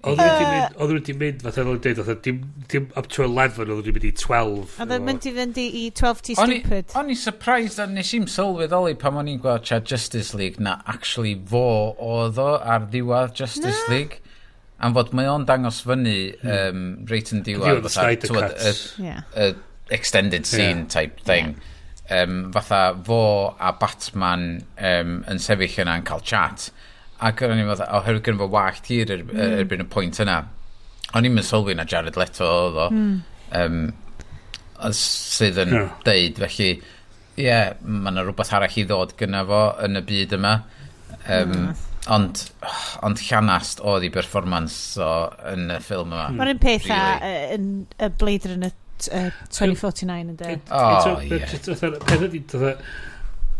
Oedd nhw wedi mynd, oedd nhw wedi mynd, fatha fel dweud, fatha, dim up to 11, oedd nhw wedi mynd i 12. Oedd yn mynd i fynd i 12 T Stupid. O'n i surprised, a nes i'm sylweddoli pan o'n i'n gweld chat Justice League na actually fo oedd o ar ddiwedd Justice Na. League. Am fod mae o'n dangos fyny reit yn diwedd. Diwedd y fatha, Snyder t'wod, Cut. Y extended scene type thing. Fatha fo a Batman yn sefyll yna yn cael chat. Ac o'n i'n fatha, oherwydd gynno fo wallt hir erbyn y pwynt yna. O'n i'n sylwi na Jared Leto oedd o. Sydd yn deud, felly, ie, yeah, mae yna rhywbeth arall i ddod gyna fo yn y byd yma. Ond llanast oedd ei performance o yn y ffilm yma. Mae'r un peth a Really. yn y Blade Runner 2049 yn de. Oh, Eto, ie. just fatha, peth ydi, fatha,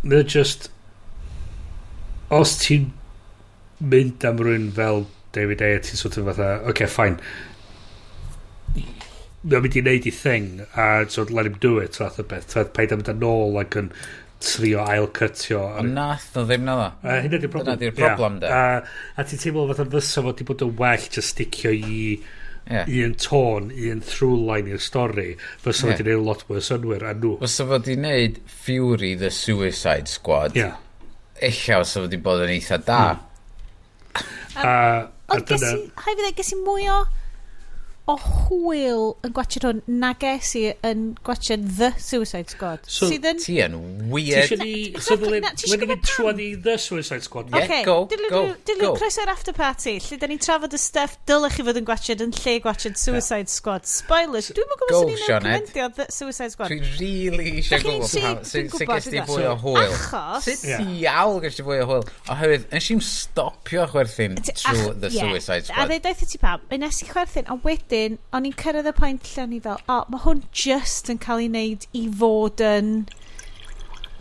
mae o just, os ti'n mynd am rhywun fel David Ayer, ti'n sort of fatha, okay, fine. Mae'n mynd i wneud i thing, a so let him do it, fath o beth. Fatha, paid am mynd yn ôl ac yn trio ail-cytio. Ond nath o ddim na ddo. A hynna di'r problem. Dyna di'r problem, de. A ti'n teimlo fatha fysa fod di bod yn well just sticio i un tôn, un through line i'r stori, fysa fod di neud lot mwy o synwyr, a nhw. Fysa fod di wneud Fury the Suicide Squad. Ella fysa fod di bod yn eitha da. A Ond ges i, hai fi ddweud, ges i mwy o hwyl yn gwachio hwn na ges i yn gwachio The Suicide Squad. So, sydd yn... Ti yn Ti weird. eisiau ni... So Exactly, ddylen na, ti isio ni fynd gwbod trwy i The Suicide Squad. Yeah, Okay, go, go, diddle, go. Croeso i'r after party, lle da ni'n trafod y stuff dylech chi fod yn gwachio yn lle gwachio Suicide Squad. Spoilers, dwi'n gwybod Go, swn i'n Sioned. recomendio The Suicide Squad. Dwi'n really eisiau Dach chi'n gwybod pam dwi'n sut gwybod, ges ti dwi'n fwy o hwyl. Achos- Sut diawl ges ti fwy o hwyl? Oherwydd, nes i'm stopio chwerthin trwy The Suicide A Squad. ddeud wrth ti pam, nes i chwerthin, a wedyn, o'n i'n cyrraedd y pwynt lle o'n i fel, o, mae hwn just yn cael ei wneud i fod yn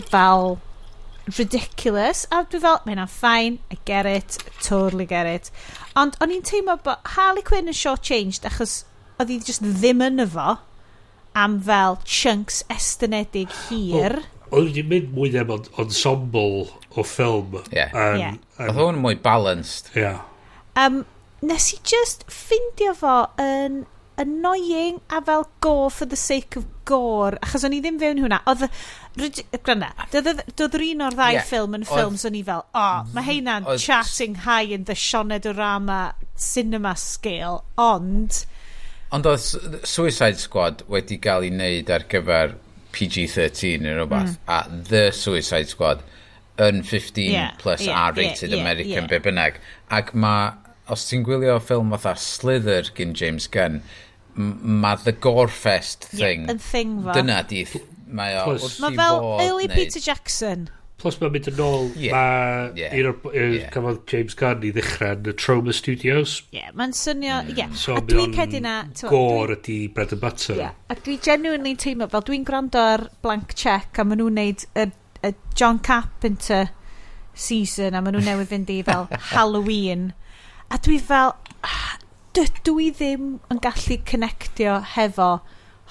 fel ridiculous. A dwi fel, mae hynna'n fine, I get it, totally get it. Ond o'n i'n teimlo bod Harley Quinn yn short-changed achos oedd hi just ddim yn efo am fel chunks estynedig hir. Oedd wedi mynd mwy am ensemble o ffilm. Ie. Yeah. Oedd hwn mwy balanced. Ie. Yeah. Nes i just ffindio fo yn annoying a fel gore for the sake of gore, achos o'n i ddim fewn hwnna. Oedd, gwranda, doedd yr un o'r ddau ffilm yn ffilms o'n i fel, oh, mae heina'n charting high in the Sioned-orama cinema scale, ond... Ond oedd Suicide Squad wedi gael ei wneud ar gyfer PG-13 neu rhywbeth, a The Suicide Squad yn 15 plus R-rated American be bynnag. Ac mae, os ti'n gwylio ffilm fatha Slither gyn James Gunn, mae the gore fest thing. Yeah, yn thing fo. Dyna di, mae o wrth Mae fel early Peter Jackson. Plus mae'n mynd yn ôl, mae un o'r cafodd James Gunn i ddechrau yn y Troma Studios. Ie, yeah, mae'n swnio, ie. Yeah. So a dwi'n credu na... Gore ydi bread and butter. Yeah. A dwi genuinely teimlo, fel dwi'n gwrando ar Blank Check a maen nhw'n neud y John Carpenter season a maen nhw newydd fynd i fel Halloween. A dwi fel, dydw i ddim yn gallu connectio hefo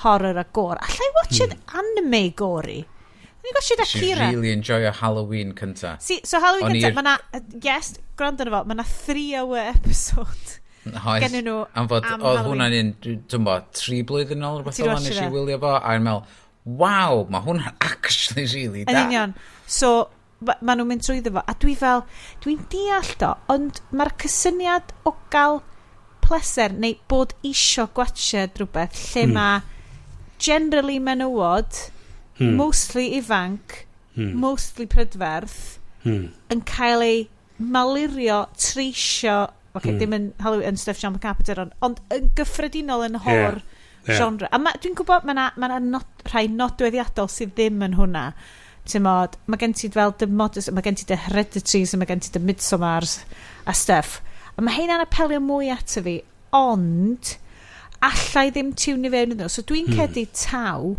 horror a gore. Alla i watch anime gory. Ni'n watched Akira. Nes i really enjoyo Halloween cynta. See, so Halloween cynta, mae na, yes, gwrando arno fo, mae na 3-hour episode. Oes. Gennyn nhw am fod, am oedd Halloween. hwnna'n un, dwi'n bo, 3 blwyddyn ôl, rhywbeth Ti fel 'di nes watchio i fe? wylio fo, a i'n meddwl, waw, mae hwnna'n actually really Yn da. union. So, ma nhw'n mynd trwyddo fo. A dwi fel, dwi'n deall do, ond mae'r cysyniad o gael pleser neu bod isio gwatchiad rhywbeth lle mae generally menywod, mostly ifanc, mostly prydferth, yn cael ei malurio, treisio, okay, dim yn Halloween, yn stuff John Carpenter, ond yn gyffredinol yn horror genre. A dwi'n gwybod mae yna ma not, rhai nodweddiadol sydd ddim yn hwnna. Ti'n mod, mae gen ti fel dy modus, mae gen ti dy Hereditaries, a mae gen ti dy Midsommars a stuff. A mae heina'n apelio mwy ato fi, ond allai ddim tiwnio fewn iddyn nhw. So dwi'n credu taw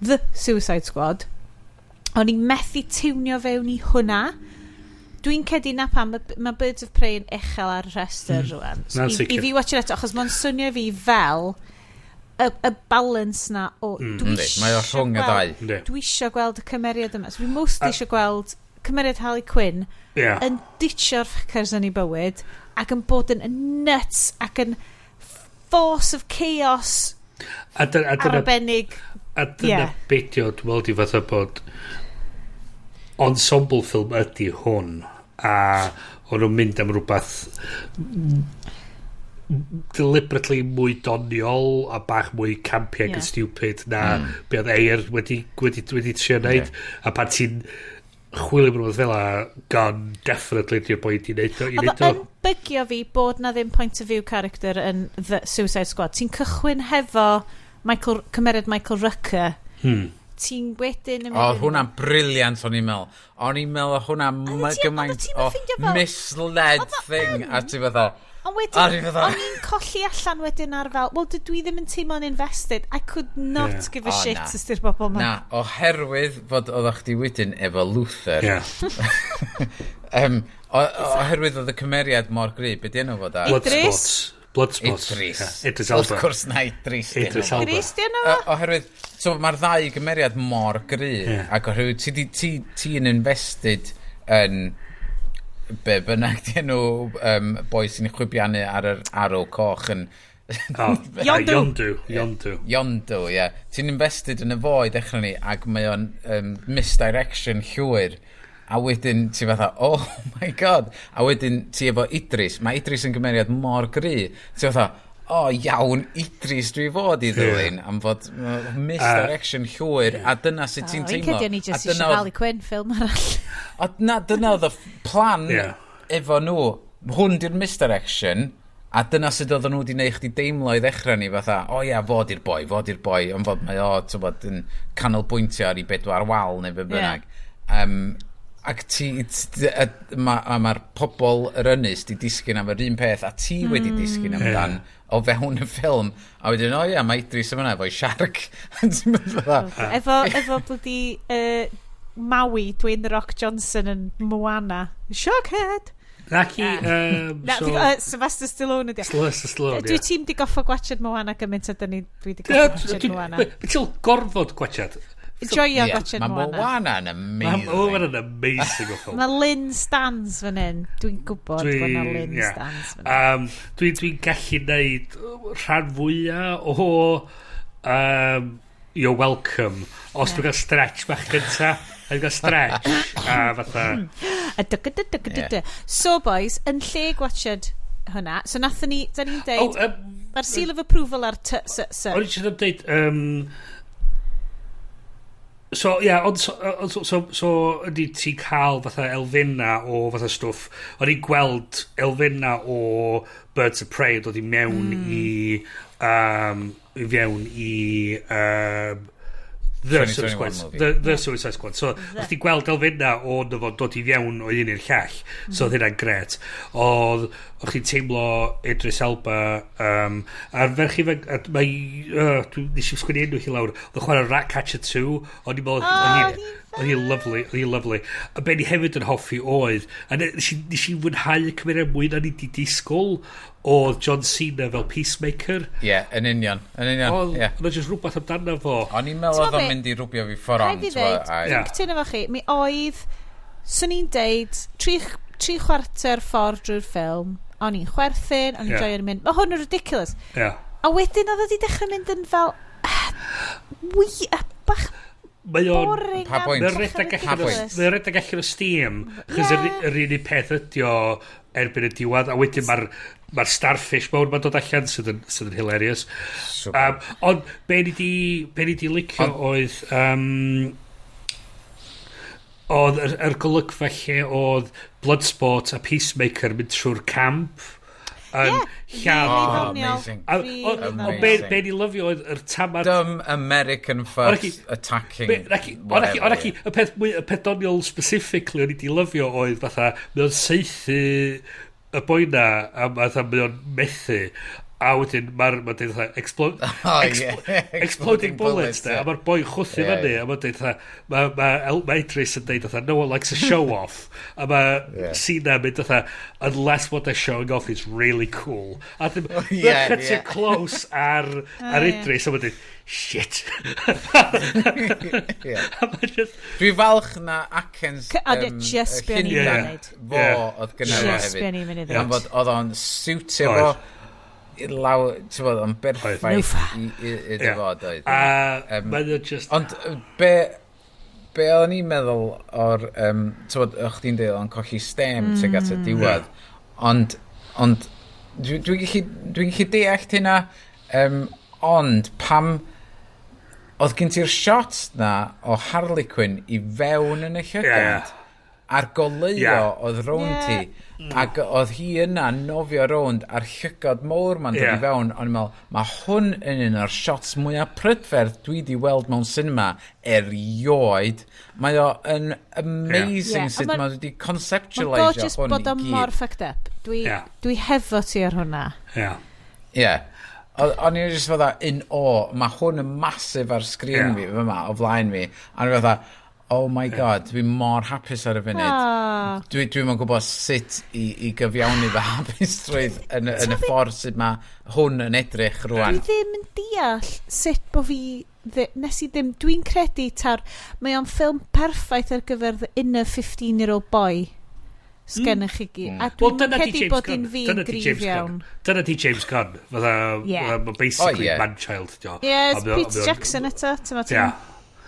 The Suicide Squad, o'n i'n methu tiwnio fewn i hwnna. Dwi'n credu na pam mae Birds of Prey yn uchel ar y rhestr rwan. So, Na'n i sicr. fi watch it eto, achos mae'n swnio fi fel y balance na o dwi Yndi, mae o isio rhwng y ddau. Yndi. Dwi isio gweld y cymeriad yma. So dwi mostly isio gweld cymeriad Harley Quinn yn ditio'r fuckers yn ei bywyd ac yn bod yn nuts ac yn force of chaos A dyna, arbennig. a dyna beth yw, dwi'n meddwl di fatha bod ensemble film ydy hwn a o'n nhw'n mynd am rhywbeth deliberately mwy doniol a bach mwy campy ac yn stupid na be oedd Ayer wedi trio neud, a pan ti'n chwilio am rhywbeth fel 'a, Gunn definitely di'r boi i neud o, i Oedd neud o o. yn bygio fi bod na ddim point of view character yn The Suicide Squad. Ti'n cychwyn hefo Michael, cymeriad Michael Rooker. Ti'n wedyn yn Oedd hwnna'n brilliant, o'n i'n meddwl. O'n i'n meddwl oedd hwnna'n gymaint oedd ti'm o yn ffeindio fel- misled Oedd o thing. yn. A ti fatha, Ond A wedyn, o'n i fatha- o'n i'n colli allan wedyn ar fel, wel, dydw i ddim yn teimlo'n invested. I could not give a O, shit na. os di'r bobl ma. Na, oherwydd fod oeddech chdi wedyn efo Luther. Oherwydd oedd y cymeriad mor gryf, be di enw fo da? Idris? Bloodsport. Idris. Yeah. Idris Wrth Elba. gwrs na Idris. di Idris enw fo. Elba. Idris di enw fo? Oherwydd, so mae'r ddau gymeriad mor gryf, ac oherwydd ti yn invested yn be bynnag di enw boi sy'n chwibiannu ar yr arrow coch yn Oh, Yondu. Yondu. Yondu. Yondu, ie. Yeah. Ti'n invested yn y fo i ddechrau ni, ac mae o'n misdirection llwyr. A wedyn ti fatha, oh my God. A wedyn ti efo Idris. Mae Idris yn gymeriad mor gry. Ti fatha, oh iawn, Idris dwi fod i ddilyn. Am fod misdirection llwyr. A dyna sut ti'n O, fi'n teimlo. credu o'n i A just dyna eisiau Harley Quinn ffilm arall. A na, dyna oedd y plan Ie. efo nhw. Hwn di'r misdirection. A dyna sut oedden nhw wedi neud chdi deimlo i ddechrau ni fatha, o ia, fo di'r boi, fo di'r boi, ond fod mae o, ti'n bod, yn canolbwyntio ar ei bedwar wal neu be bynnag. Ac ti, a mae'r pobol yr ynys di disgyn am yr un peth, a ti wedi disgyn amdan o fewn y ffilm. A wedyn, o ia, mae Idris yma efo'i shark. Ti'n mynd fatha, Efo bloody Maui, Dwayne The Rock Johnson yn Moana. Sharkhead! Naci, Na, so... Sylvester Stallone ydi. Sylvester Stallone, Dwi ti'n di goffo gwachod Moana gymaint a dyn ni, dwi di goffo gwachod Moana. Be ti'n gorfod gwachod? Joio gwachod Mae Moana. Moana yn amazing. Mae Moana yn amazing o ffilm. Mae Lynn Stans fan hyn. Dwi'n gwybod bod na Lynn Stans fan hyn. Dwi'n gallu neud rhan fwyaf o You're Welcome. Os dwi'n cael stretch bach gynta. Dwi'n cael stretch. A fatha... So boys, yn lle gwachod hwnna, so nathon ni, da ni'n deud, mae'r seal of approval ar t, s, s. O'n i jyst yn deud, so, ia, ond so, ydy ti'n cael fatha elfenna o fatha stwff. O'n i'n gweld elfenna o Birds of Prey dod i mewn i i fewn i The Suicide Squad. The Suicide Squad. So, o'ch ti'n gweld elfenna o fo dod i fewn o un i'r llall. So, oedd hynna'n gret. Oedd, o'ch ti'n teimlo Idris Elba, a'r ferch ifanc, a mae, nes i sgwennu enw hi lawr, oedd yn chwarae Ratcatcher 2, o'n i'n meddwl, oedd hi'n lovely, oedd hi'n lovely. A be ni hefyd yn hoffi oedd, a nes i fwynhau y cymeriad mwy na ni di disgwyl, oedd John Cena fel Peacemaker. Ie, yeah, yn union. Yn union, Oedd ie. oedd jyst rhywbeth amdano fo. O'n i'n meddwl oedd T'mo o'n be? mynd i rwbio fi ffordd Rhaid on. fi ddeud, dwi'n cytuno efo chi, mi oedd, swn i'n deud, 3/4 ffordd drwy'r ffilm, o'n i'n chwerthin, o'n i'n joio'n mynd, mae hwn yn ridiculous. A wedyn oedd o wedi dechrau mynd yn fel, wi, a bach Mae o'n boring. Pa a bwynt? Mae'n bach rhedeg yn allan o ridiculous. Mae'n rhedeg allan o steam chos yr unig peth ydi o erbyn y diwedd a wedyn mae'r ma starfish mawr ma'n dod allan sydd yn hilarious. Ond be ni di licio oedd oedd yr golygfa lle oedd Bloodsport a Peacemaker mynd trwy'r camp yn lladd Really Oh, ddoniol. amazing. Really Ond be ni lyfio oedd yr tamad Dumb American fuss attacking Ond whatever. ac y peth mwy, y peth doniol specifically o'n i di lyfio oedd fatha, mae o'n saethu y boi na, a fatha mae o'n methu, a wedyn mae'r ma deud fatha, Oh, yeah. exploding bullets, de, a mae'r boi chwthu fyny, a mae'n deud fatha, mae ma Idris yn deud fatha, "No one likes a show off," a mae Cena yn mynd fatha, "Unless what they're showing off is really cool." A ddim, yeah, cutio close ar Idris, a mae'n deud, "Shit." A mae just, Dwi falch na acens A just be o'n i'n Llundain mynd i fo oedd gynno fo Just hefyd. be o'n i'n mynd i Am ddweud. fod oedd o'n siwtio Oedd. fo i law, ti'n bod, o'n berffaith Nwffa. i iddo fo, doedd. A Yym, mae o just Ond be o'n i'n meddwl o'r, ti'n bod, o'ch chdi'n dweud o'n colli stem tuag at y diwedd, ond dwi gallu deall hynna, ond pam oedd gen ti'r shot na o Harley Quinn i fewn yn y llygad, a'r goleuo oedd rownd hi, ac oedd hi yna nofio rownd a'r llygod mowr ma'n dod i fewn, o'n i'n meddwl, mae hwn yn un o'r shots mwyaf prydferth dwi di weld mewn cinema erioed. Mae o yn amazing Ie, a sut mae wedi Mae'n conceptualisio gorgeous hwn bod i o gyd. mor fucked up. Dwi, dwi hefo ti ar hwnna. Ie. Ie. O'n i'n just fatha in awe. Mae hwn yn massive ar sgrin fi, fyma, o flaen fi. A o'n i fatha, "Oh my God, dwi mor hapus ar y funud." Ah. Dwi'n yn gwybod sut i gyfiawni fy hapusrwydd yn y ffordd sut mae hwn yn edrych rwan. Dwi ddim yn deall sut bo fi nes i ddim, dwi'n credu tar mae o'n ffilm perffaith ar gyfer the inner 15-year-old boy sgennych chi gyd. A Wel, dwi'n dyna di credu James bod Gunn. un fi'n Dyna di gryf James Gunn. iawn. Dyna di James Gunn. Fatha, ma' basically Oh, ie. man-child, dio. Ie, A it's Peter Jackson eto, ti'n ma' Ie.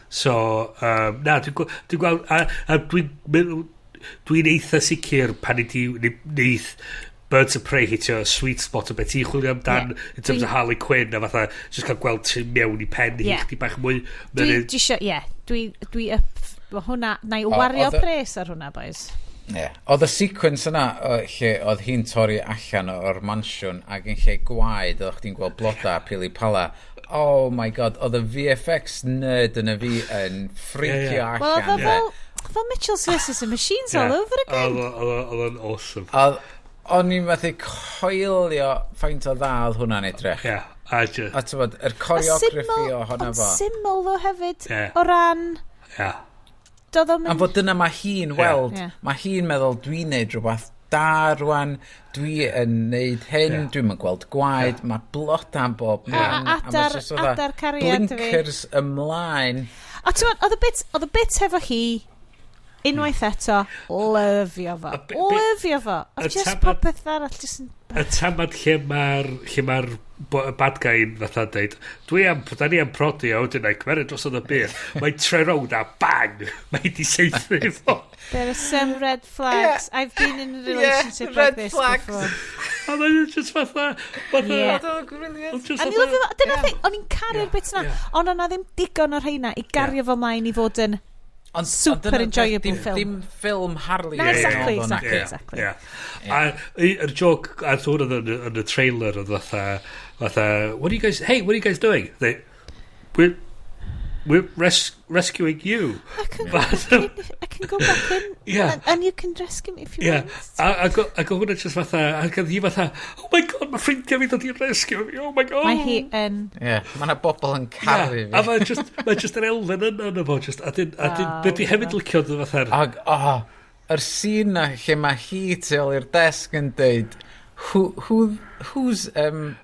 So, na, dwi'n gweld, a dwi'n dwi'n eitha sicr pan i di, neith Birds of Prey hitio sweet spot o beth ti'n chwilio amdan in terms of Harley Quinn a fatha, just cael gweld tu mewn i pen hi chdi bach mwy. Dwi isio, ie, dwi up, ma' hwnna, na i wario pres ar hwnna, boys. Ie. Yeah. Oedd y sequence yna lle oedd hi'n torri allan o'r mansiwn ac yn lle gwaed oedd chdi'n gweld bloda pili pala. Oh my God, oedd y VFX nerd yn y fi yn ffricio Ie, ie. allan. Wel, oedd o fel Mitchell's vs the Machines all over again. Oedd o'n awesome. Oedd, o'n i'n methu coelio faint o dda oedd hwnna'n edrych. Ie. A just, A ti'n bod, yr A choreography syml, ohono ond fo. syml ddo hefyd, o ran, Ie. doedd o'm Am fod dyna mae hi'n weld, Ie. mae hi'n meddwl dwi'n neud rhywbeth da rwan, dwi yn neud hyn, dwi'n yn gweld gwaed, mae bloda'n bob man. A adar cariad fi. Blinkers ymlaen. A ti'n gwbod, oedd y bit efo hi, unwaith eto, lyfio fo. Lyfio fo. Oedd just popeth arall just yn. Y tamad lle mae'r bad guy yn fatha deud, "Dwi am, da ni am prodi," a wedyn na'i cymeryd dros y bir. Mae'n troi rownd a bang! Mae di saethu fo. There are some red flags. I've been in a relationship red like this flags. before. A mae'n just fatha Yeah. Oedd o'n brilliant. Just A ni lyfio fo, dyna thing, o'n i'n caru'r bit na, ond o'na ddim digon o'r rheina i gario fo mlaen i fod yn super Ond dyna'r peth, enjoyable dim, film. Dim ffilm Harley. Na, exactly, oedd o, exactly, naci? exactly. Yeah. A yr joke, a hwn oedd yn y trailer, oedd fatha, "What are you guys, hey, what are you guys doing?" They, "We're rescuing you." I can go back in, I can go back in and you can rescue me if you want. A go hwnna just fatha, a gath hi fatha, "Oh my God, mae ffrindiau fi dod i rescue fi, oh my God." Mae hi yn. Ie, mae yna bobl yn caru A fi. mae just yr elfen yna yna fo, just, a dyn, be dwi hefyd licio oedd fatha'r, Ag, oh, yr scene na lle mae hi tu ôl i'r desg yn deud, who's,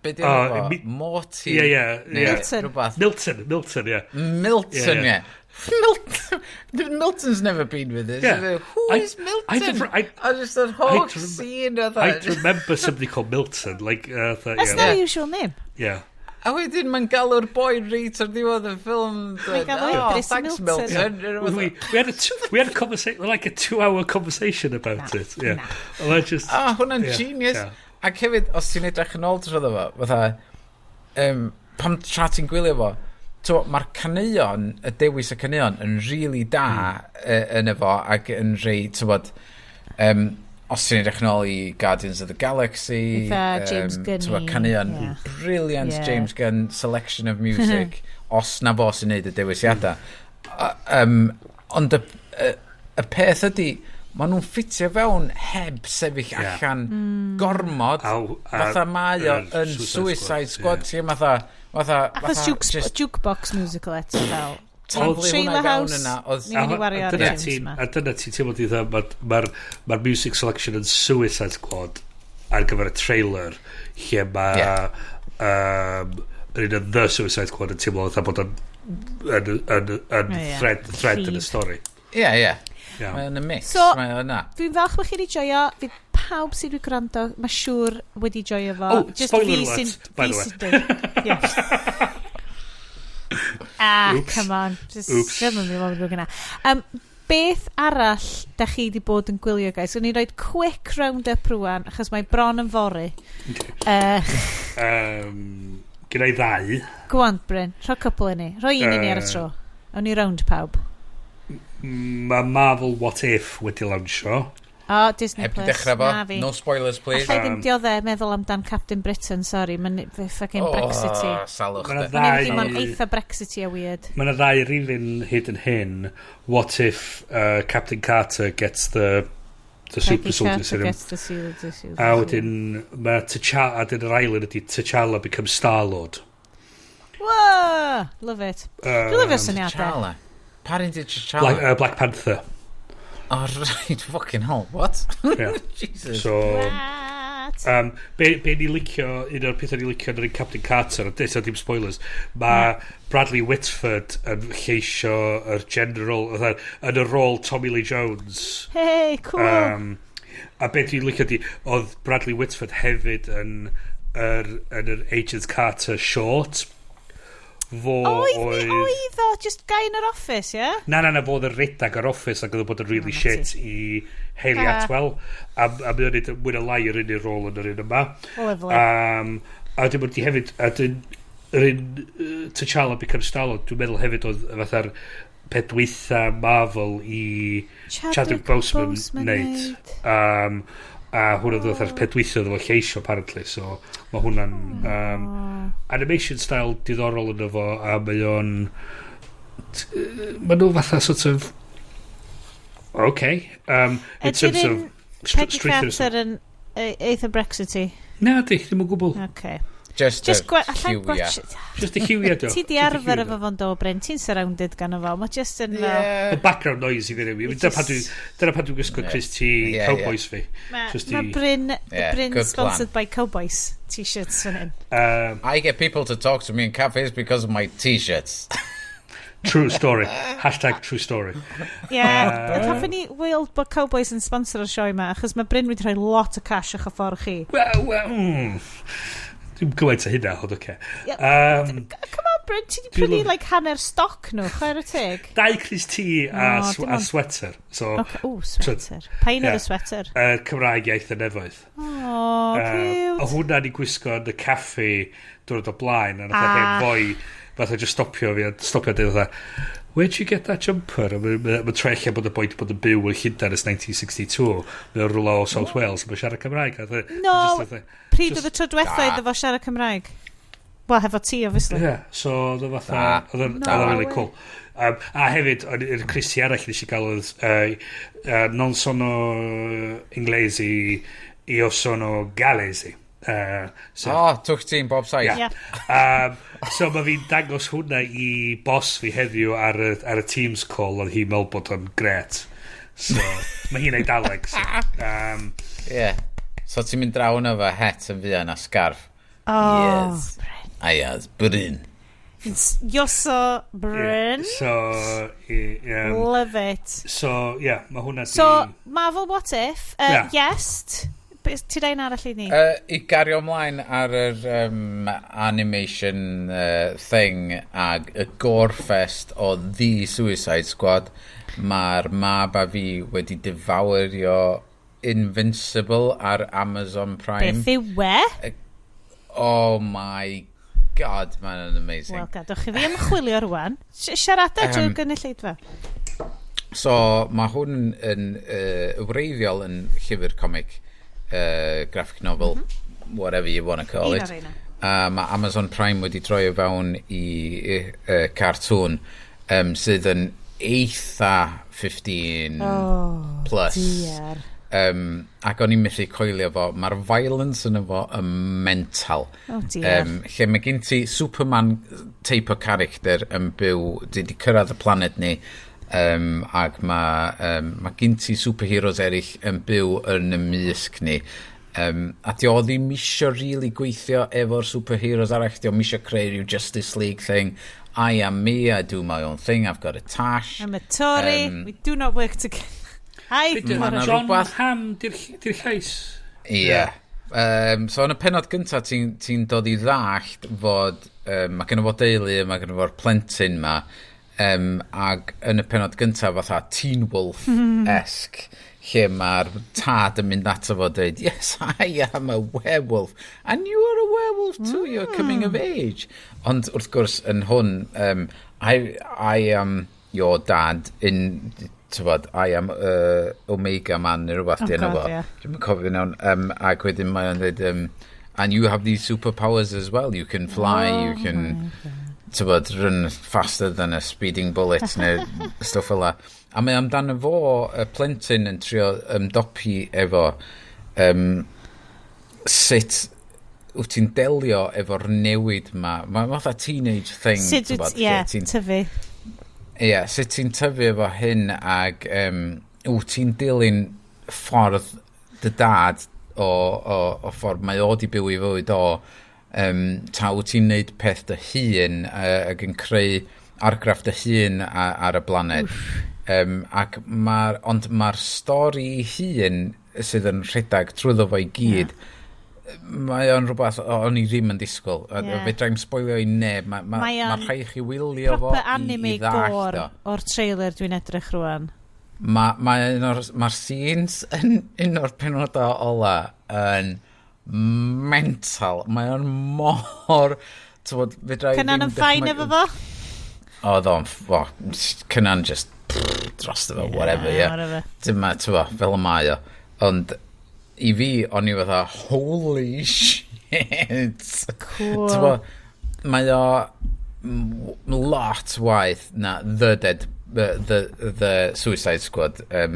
be di Oh, enw fo? Morty. Ie. Neu Milton. rhywbeth. Milton, Milton, yeah. Milton, Yeah, yeah. Milton, Milton's never been with us. Who is Milton? I just that whole scene oedd I'd remember somebody called Milton, like, That's not a usual name. A wedyn mae'n galw'r boi reit ar ddiwedd y ffilm. Mae'n galw "Oh, Idris thanks, Milton." Milton." We had a conversation, like a 2-hour conversation about it. Yeah. And I just, Ah, hwnna'n genius. Ac hefyd, os ti'n edrych yn ôl trwy fo, fatha, pam tra ti'n gwylio fo, mae'r caneuon, y dewis y caneuon, yn really da yn efo, ac yn rei, ti'n os ti'n edrych yn ôl i Guardians of the Galaxy, Fatha James Gunn-y, t'mo, caneuon brilliant James Gunn selection of music, os na fo sy'n neud y dewisiadau. Ond y peth ydy, maen nhw'n ffitio fewn heb sefyll allan gormod, fatha mae o yr yn Suicide Suicide Squad, Squad, ti'n fatha, Achos fatha just jukebox musical eto fel. taflu hwnna Trailer i fewn House, yna, oedd ni'n mynd i wario ar y dyna tunes ma. A dyna ti'n teimlo di dda, mae'r ma music selection yn Suicide Squad ar gyfer y trailer, lle mae yr un yn The Suicide Squad yn teimlo fatha bod yn thread yn y Llif. stori. Ie. Yeah. Mae o'n y mix, So- mae o'n yna. Dwi'n falch bod chi wedi joio. Fydd pawb sydd wedi gwrando, mae siŵr wedi joio fo. Oh, Just spoiler fi alert, by the fi way. sy'n dweud. Yeah. Ah, Oops. come on. Just Oops. ddim yn mynd i fod yna. Beth arall da chi wedi bod yn gwylio, guys? O'n i'n rhoi quick round-up rwan, achos mae bron yn fory. Gyda i ddau. Go on, Bryn. Rho cwpl i ni. Rho un i ni ar y tro. O'n i round pawb. Mae Marvel What If wedi lansio. O, Disney Heb di Plus. dechrau fo. Na fi. No spoilers, please. Allai ddim dioddef meddwl amdan Captain Britain, sorry. Mae'n fucking Oh, Brexit-y. salwch Ma' 'na de. Mae'n ddau. Mae'n eitha Brexit-y a weird. Mae yna ddau rifyn hyd yn hyn. What if Captain Carter gets the super Peggy soldier Carter serum? gets the seal, the seal, A wedyn mae T'Challa, a dyn yr ail un ydy T'Challa becomes Star-Lord. Whoa! Love it. Dwi'n lyfio syniadau. T'Challa. Pa un di T'Challa? Black Panther. Oh, right, fucking hell, what? Yeah. Jesus. So, What? be ni licio, un o'r pethau ni licio yn yr un Captain Carter, a this dim spoilers, mae Bradley Whitford yn lleisio yr general, fatha, yn y rôl Tommy Lee Jones. Hey, cool. A be dwi'n licio di, oedd Bradley Whitford hefyd yn yr Agent Carter short. Fo Oedd, oedd. oedd o, just guy in yr office, yeah? Na, fo oedd y redag yr office ac oedd o bod yn really Oh, na shit i Hayley Atwell. A mae o'n neud mwy na lai yr un i'r rôl yn yr un yma. Lovely. A wedyn bod di hefyd, a dyn, yr un T'Challa Become Star-Lord, dwi'n meddwl hefyd oedd fatha'r peth dwytha Marvel i Chadwick Boseman Boseman neud. neud. A hwnna oedd fatha'r peth dwytha oedd efo lleisio apparently, so mae hwnna'n animation style diddorol yn efo, a mae o'n mae nhw fatha sort of okay in Ydy'r terms un of Peggy strwythur Carter yn eitha Brexit-y? Na di, ddim o gwbl. Okay. Just, Just y allai lliwia. Just y lliwia, dio. Ti di arfer efo fo'n do, Bryn. Ti'n surrounded gan o fo. Mae just yn fel. Y background noise i fi rhyw. Dyna pan dwi'n gwisgo crys-T Cowboys fi. Just Ma Bryn, Yeah, Bryn good plan. sponsored by Cowboys t-shirts fan hyn. I get people to talk to me in cafes because of my t-shirts. True story. #TrueStory. Yeah, hoffwn ni weld bod Cowboys yn sponsor o'r sioe yma, achos mae Bryn wedi rhoi lot o cash o'ch ffordd chi. Wel, Dwi'n gymaint o hynna, ond oce. Yeah. Come on, Bryn, ti di Dwi'n prynu like, hanner stoc nhw, chwarae teg. Dau crys-T a, O, dim a ond- sweater. So, Okay. O, sweater. Pa un oedd y sweater? Cymraeg iaith y nefoedd. O, A cute. hwnna ni gwisgo yn y caffi dwrnod o blaen, a nath ah. Hen foi fatha just stopio fi, a stopio a dweud fatha, "Where'd you get that jumper?" A mae'n ma, ma troi allan bod y boi 'di bod yn byw yn Llundain ers 1962. Mae'n rhywle o South Wales, a mae'n siarad Cymraeg. A No, just fatha, pryd oedd y tro diwetha iddo fo siarad Cymraeg? Wel, hefo ti, obviously. Yeah, so oedd o fatha, oedd o'n No oedd o'n really way. cool. A hefyd, yr crys-T arall nes i gael oedd "Non sono inglesi, io sono galesi." So, Oh, twch ti'n bob size. Yeah. So mae fi'n dangos hwnna i boss fi heddiw ar y Teams call, oedd hi'n meddwl bod o'n gret. So, mae hi'n Eidaleg. So, Yeah. So ti'n mynd draw yna fo het yn fuan a scarf. Oh, Yes. A yes, Bryn. Ioso Bryn. Yeah. So, Love it. So, yeah, mae hwnna di. So, Marvel What If? Yeah. Yes. Ti dain arall i ni? I gario ymlaen ar yr animation thing ag y gorefest o The Suicide Squad, mae'r mab a fi wedi devourio Invincible ar Amazon Prime. Beth yw e? Oh my God, mae'n amazing. Wel, gadwch chi fi ymchwilio rwan. Siarada drwy'r gynulleidfa. So, mae hwn yn wreiddiol yn llyfr comic, graphic novel, whatever you want to call Un it. o'r rheina. Mae Amazon Prime wedi troi o fewn i cartoon sydd yn eitha 15 Oh, plus. Dear. Ac o'n i'n methu coelio fo. Mae'r violence yn efo yn mental. Oh, dear. Lle mae gen ti Superman type o character yn byw, di cyrraedd y planet ni, ac mae gen ti superheroes eraill yn byw yn y mysg ni. A di o ddim isio really gweithio efo'r superheroes arall, di o'm isio creu rhyw Justice League thing. I am me, I do my own thing, I've got a tash. I'm a Tory. We do not work together. Hi, Be' Ma' 'na John rwbath. Hamm di'r llais? Ie. Yeah. So yn y penod gyntaf ti'n ti dod i ddallt fod mae gen fo deulu, mae gen fo'r plentyn ma, ag yn y penod gyntaf fatha Teen Wolf-esque, lle mae'r tad yn mynd ato fo dweud, "Yes, I am a werewolf, and you are a werewolf too, you're coming of age." Ond wrth gwrs, yn hwn, I am your dad in, tywod, I am Omega Man neu rhywbeth Oh di enw God, fo. ie. Dwi'm yn cofio iawn. Ac wedyn mae o'n dweud, "And you have these superpowers as well. You can fly, you can, tywod, run faster than a speeding bullet," neu stwff fel 'a. A mae amdano fo, y plentyn yn trio ymdopi efo sut wyt ti'n delio efo'r newid ma. Mae fatha teenage thing. Sut wyt, tywod, ie, lle ti'n tyfu. Ie, yeah, sut ti'n tyfu efo hyn ag wyt ti'n dilyn ffordd dy dad o ffordd mae o di byw i fywyd o, ta wyt ti'n neud peth dy hun ac yn creu argraff dy hun ar y blaned. Ac ond mae'r stori ei hun sydd yn rhedeg trwyddo fo i gyd, mae o'n rhywbeth o'n i ddim yn disgwyl. Yeah. Fedra i'm spoilio i neb. Mae Mae ma o'n rhaid chi wylio fo Proper i anime ddallt gore o. o'r trailer dwi'n edrych rwan. Mae ma un o'r, mae'r scenes yn un o'r penodau ola yn mental. Mae o'n mor. Tywod, fedra i Cynan ddim yn fine efo fo? Oedd o'n. O, Cynan just drosto fo, whatever, yeah. Whatever. Dyma, tywod, fel y mae o. Ond i fi, o'n i fatha, "Holy shit." Cool. Tywod, mae o lot waeth na The Dead, the Suicide Squad. O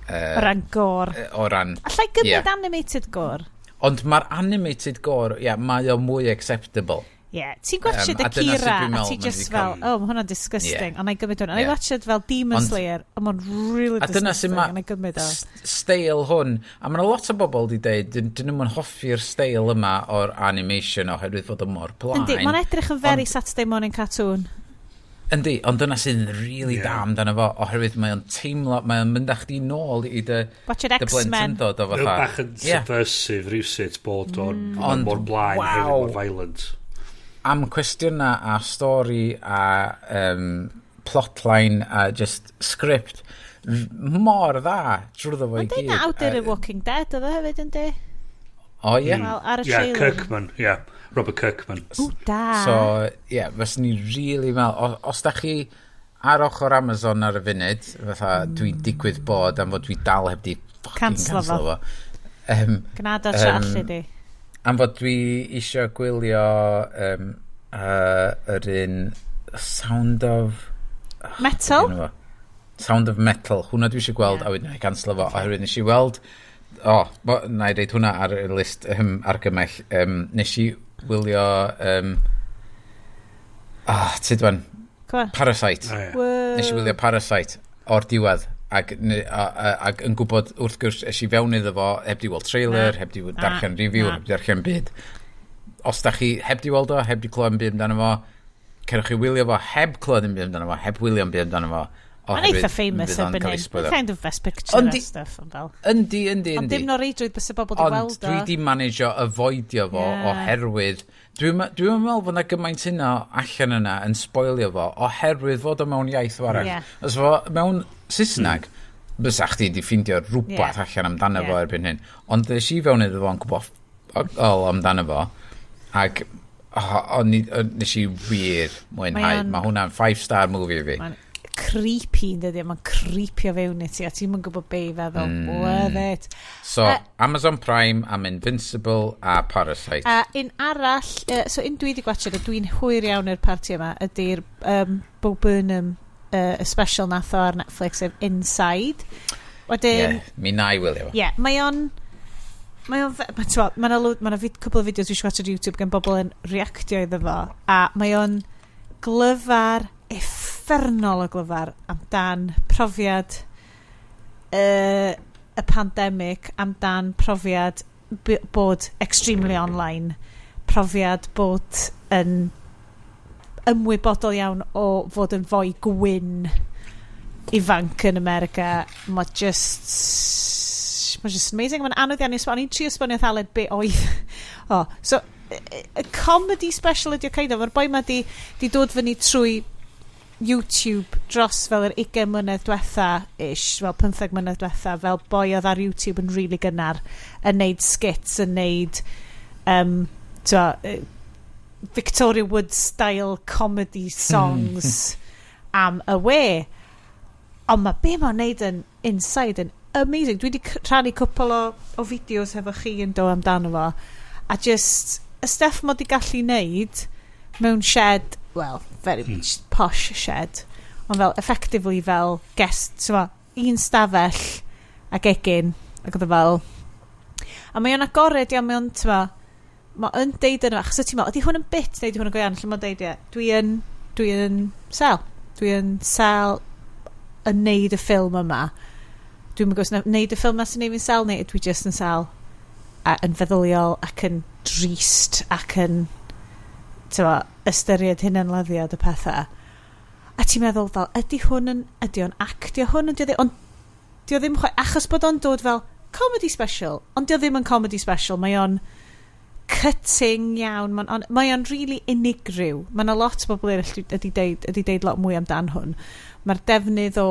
ran gore. O ran Allai gymryd Ie. animated gore? Ond mae'r animated gore, ie, yeah, mae o mwy acceptable. Ie, yeah. Ti'n gwatchad A dyna sut Akira, dwi'n a meddwl ti ma'n just 'di fel, cael- oh, mae hwnna'n disgusting, ond na i gymryd hwnna. A na i watchad fel Demon Slayer, a mae'n really A dyna disgusting, sy'n ma a na i gymryd o. Steil hwn, a mae 'na lot o bobl di deud, dyn nhw'n hoffi'r steil yma o'r animation oherwydd fod o mor plaen. Yndi, mae'n edrych yn very Saturday morning cartoon. Yndi, ond dyna sy'n really da amdano fo, oherwydd mae o'n teimlo, mae o'n mynd â chdi nôl i dy, Watch it dy X-Men. blentyndod o Mae'n fatha. bach yn subversive rhywsut bod o'n Ond, mor blaen hefyd waw. mor violent. Am cwestiynau a stori a plotline a just script mor dda drwyddo fo i Ond gyd. dyna awdur y Walking Dead oedd o hefyd, yndi? O ie. Wel, ar y Yeah, trailer. Kirkman, yeah. Robert Kirkman. Ww, da. So, ie, yeah, fyswn ni really meddwl, os da chi ar ochr Amazon ar y funud, fatha dwi'n digwydd bod am fod dwi dal heb di fucking Canslo fo. canslo fo. Gnad o tra allu di. Am fod dwi isio gwylio yr un Sound of... Metal? Be 'di enw fo? Sound of Metal. Hwna dwi eisiau gweld, a wedyn na i canslo fo, oherwydd nes i weld... O, oh, na i reid hwnna ar y list argymell. Nes i wylio... Oh, tyd wan. Come on. Parasite. Oh, ie. Whoa. Nes i wylio Parasite o'r diwedd ac, ac yn gwybod wrth gwrs es i fewn iddo fo heb di weld trailer, Na. heb di Na. darllen review, Na. heb di darllen byd. Os da chi heb di weld o, heb di clywed yn byd amdano fo, cerwch chi wylio fo heb clywed yn byd amdano fo, heb wylio yn byd amdano fo. Mae'n oherwydd eitha famous fydd o'n erbyn cael ei hyn. sboilio. Kind of best picture a stuff, ond fel. Yndi, Ond yndi. dim no reidrwydd bys y bobl di Ond weld o. dwi di managio avoidio fo oherwydd dwi'n dwi meddwl fod na gymaint yna allan yna yn spoilio fo oherwydd fod o mewn iaith arall. Os fo mewn Saesneg, bysa chdi di ffindio rhywbeth allan amdano fo erbyn hyn. Ond ddes i fewn iddo fo yn gwybod all amdano fo ac oh, o'n nes i wir mwynhau. Mae hwnna'n 5 star movie i fi. Mae'n creepy yn dydi, mae'n creepio fewn i ti, a ti'n yn gwybod be i feddwl. Worth it. So, Amazon Prime am Invincible a Parasite. A un arall, so un dwi wedi gwachod, a dwi'n hwyr iawn i'r parti yma, ydy'r Bo Burnham, y special nath o ar Netflix, sef Inside. Wedyn, yeah, mi na i wylio fo. Ie, yeah, mae o'n... Mae o'n... Mae ma 'na ma 'na cwpl o fideos dwi eisiau watch ar YouTube gan bobl yn reactio iddo fo. A mae o'n glyfar, uffernol o glyfar amdan profiad y pandemic, amdan profiad bod extremely online, profiad bod yn ymwybodol iawn o fod yn fwy gwyn ifanc yn America. Mae just amazing. Mae'n anodd iawn i esbonio. O'n i'n trio esbonio wrth Aled be oedd. Oh, so, y comedy special ydi o kind of. Mae'r boi ma di dod fyny trwy YouTube dros fel yr 20 mlynedd diwetha ish, fel 15 mlynedd diwetha, fel boi oedd ar YouTube yn really gynnar, yn neud skits, yn neud t'mo, Victoria Wood style comedy songs am y we. Ond mae be mae'n neud yn Inside yn amazing. Dwi wedi rhannu cwpl o fideos hefo chi yn do amdano fo. A just, y stuff mod i gallu neud mewn shed, well, very much posh shed, ond fel effectively fel guest, t'mo, un stafell a gegin, ac oedd o fel... A mae o'n agored iawn, mae o'n, t'mo, mae o'n deud yno, achos ti'n meddwl, ydy hwn yn bit neu ydy hwn yn go iawn? Lle mae'n deud, ie, dwi yn sel. Dwi yn sel yn neud y ffilm yma. Dwi'n gwybod os neud y ffilm yma sy'n neud fi'n sel neu ydw i just yn sel a yn feddyliol ac yn drist ac yn t'mo, ystyried hunanladdiad y pethau. A ti'n meddwl fel, ydy hwn yn, ydy o'n actio hwn, ydy o ddim, ond di o ddim chwaith, achos bod o'n dod fel comedy special, ond di o ddim yn comedy special, mae o'n cutting iawn, mae o'n really unigryw. Mae yna lot o bobl eraill ydi deud lot mwy amdan hwn. Mae'r defnydd o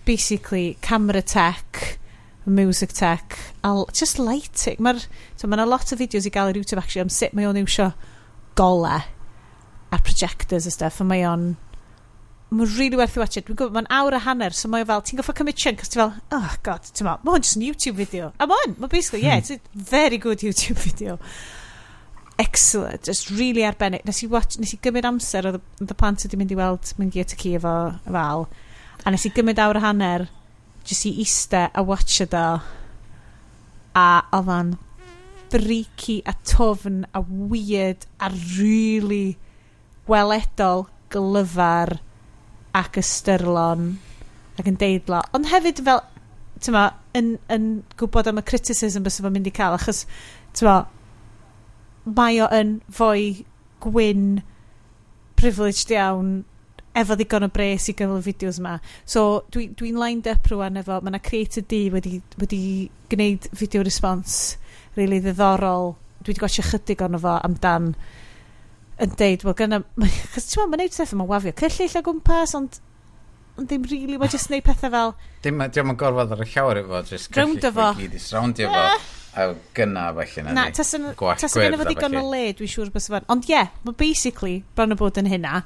basically camera tech, music tech, a just lighting. So mae yna lot o fideos i gael ar YouTube actually am sut mae o'n iwsio gole a projectors a stuff, a mae o'n mae'n really werth i watch it. Dwi'n gwybod, mae'n awr a hanner, so mae o fel, ti'n goffo cymryd chunk, cos ti'n fel, oh god, ti'n meddwl, mae hwn just yn YouTube video. A mae hwn, mae basically, yeah, it's a very good YouTube video. Excellent, just really arbennig. Nes i gymryd amser, oedd y plant wedi mynd i weld mynd i at y ci efo Al, a nes i gymryd awr a hanner, just i iste a watch it o. A oedd o'n freaky a dwfn a weird a really weledol, glyfar ac ystyrlon ac yn deudlo. Ond hefyd fel, ti'n ma, yn gwybod am y criticism bysa fo'n mynd i cael, achos, ti'n ma, mae o yn fwy gwyn, privileged iawn, efo ddigon o bres i gyfle fideos yma. So dwi lined up rwan efo, mae yna creator D wedi gwneud video response really ddiddorol. Dwi wedi gwachio chydig ono fo amdan yn deud, wel gynna, chos ti'n mae'n neud stuff, mae'n wafio cyllyll o gwmpas, ond ddim really, mae'n just neud pethau fel Dim, dim yn gorfod ar y llawr efo, just Rownd cyllyll fo. fo gyd i surroundio fo. A gynna falle na Na, di. Gwallt tasa gynna gwyrdd fo a ddigon o ballu. le, dwi'n siŵr bys fo'n. Ond ie, yeah, mae basically bron o bod yn hynna.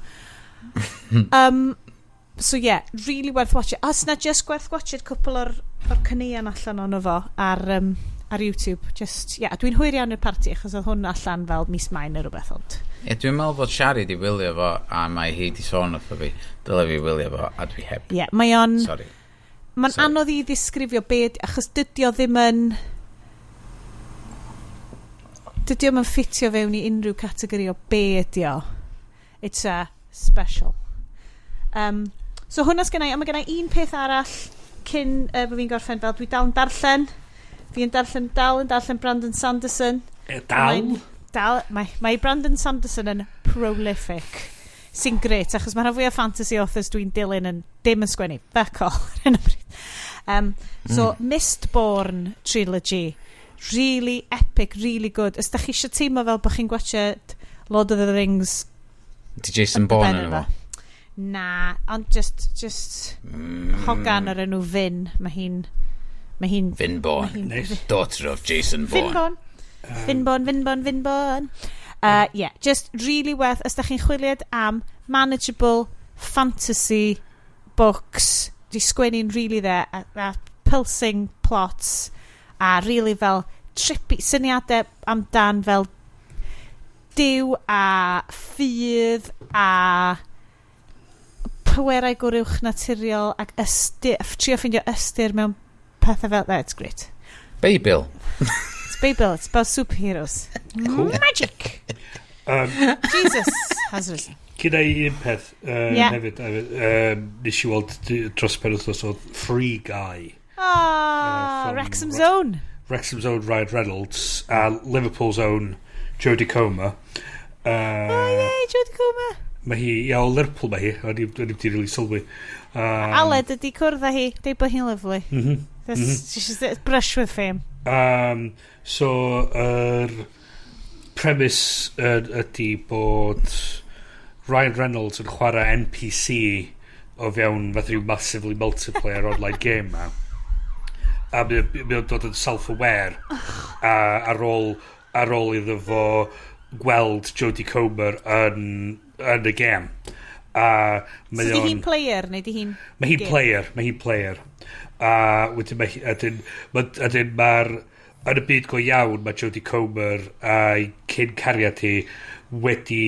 So yeah, really worth watching. Os na just gwerth watched cwpl o'r caneuon allan ono fo ar YouTube. Just, yeah, dwi'n hwyr iawn i'r parti achos oedd hwn allan fel mis Mai neu rhywbeth, ond Ie, dwi'n meddwl fod Shari di wylio fo, a mae hi di sôn wrtho fi. Dyle fi wylio fo, a dwi heb. Ie, yeah, mae o'n Sorry. Mae'n Sorry. anodd i ddisgrifio be achos dydy o ddim yn... Dydy o'm yn ffitio fewn i unrhyw categori o be ydy o. It's a special. So hwnna sgennai, ond mae gennai un peth arall cyn bod fi'n gorffen, fel dwi dal yn darllen. Fi yn darllen, dal yn darllen Brandon Sanderson. E, dal? Dal, mae Brandon Sanderson yn prolific. Sy'n gret, achos mae rhan fwy o fantasy authors dwi'n dilyn yn dim yn sgwennu fuck all ar hyn o bryd. So, Mistborn trilogy. Really epic, really good. Os da chi eisiau teimlo fel bod chi'n gwachio Lord of the Rings Di Jason Bourne ben yn efo. efo. Na, ond just hogan o'r enw Vin. Mae hi'n Vin Bourne. Nice. Daughter of Jason Vin Bourne. Bourne. Vin Bourne, Vin Bourne, Vin Bourne. Yeah, just really worth, os da chi'n chwiliad am manageable fantasy books, di sgwennu'n really there, a pulsing plots, a really fel trippy syniadau amdan fel Duw a ffydd a pwerau goruwch naturiol ac ystyr, trio ffeindio ystyr mewn pethau fel that. It's great. Beibl. It's Bible, it's about superheroes. Cool. Magic! Jesus has risen. Gynna i un peth Ie. hefyd. Nes i weld dros pen wythnos oedd Free Guy. Ah, From Wrexham's own. Wrexham's own Ryan Reynolds a Liverpool's own Jodie Comer. Oh, yay, Jodie Comer. Mae hi, ia, o Lerpwl mae hi, o'n i wedi really sylwi. Aled ydi cwrdd â hi, deud bod hi'n lovely. She's a brush with fame. So, yr premise ydy bod Ryan Reynolds yn chwarae NPC o fewn fath rhyw massively multiplayer online game ma. A mae o'n dod yn self-aware a ar ôl iddo fo gweld Jodie Comer yn y game. A mae So di o'n hi'n player neu di hi'n Mae hi'n game? player, mae hi'n player. A wedyn mae hi- a wedyn mae'r yn y byd go iawn mae Jodie Comer a'i cyn cariad hi wedi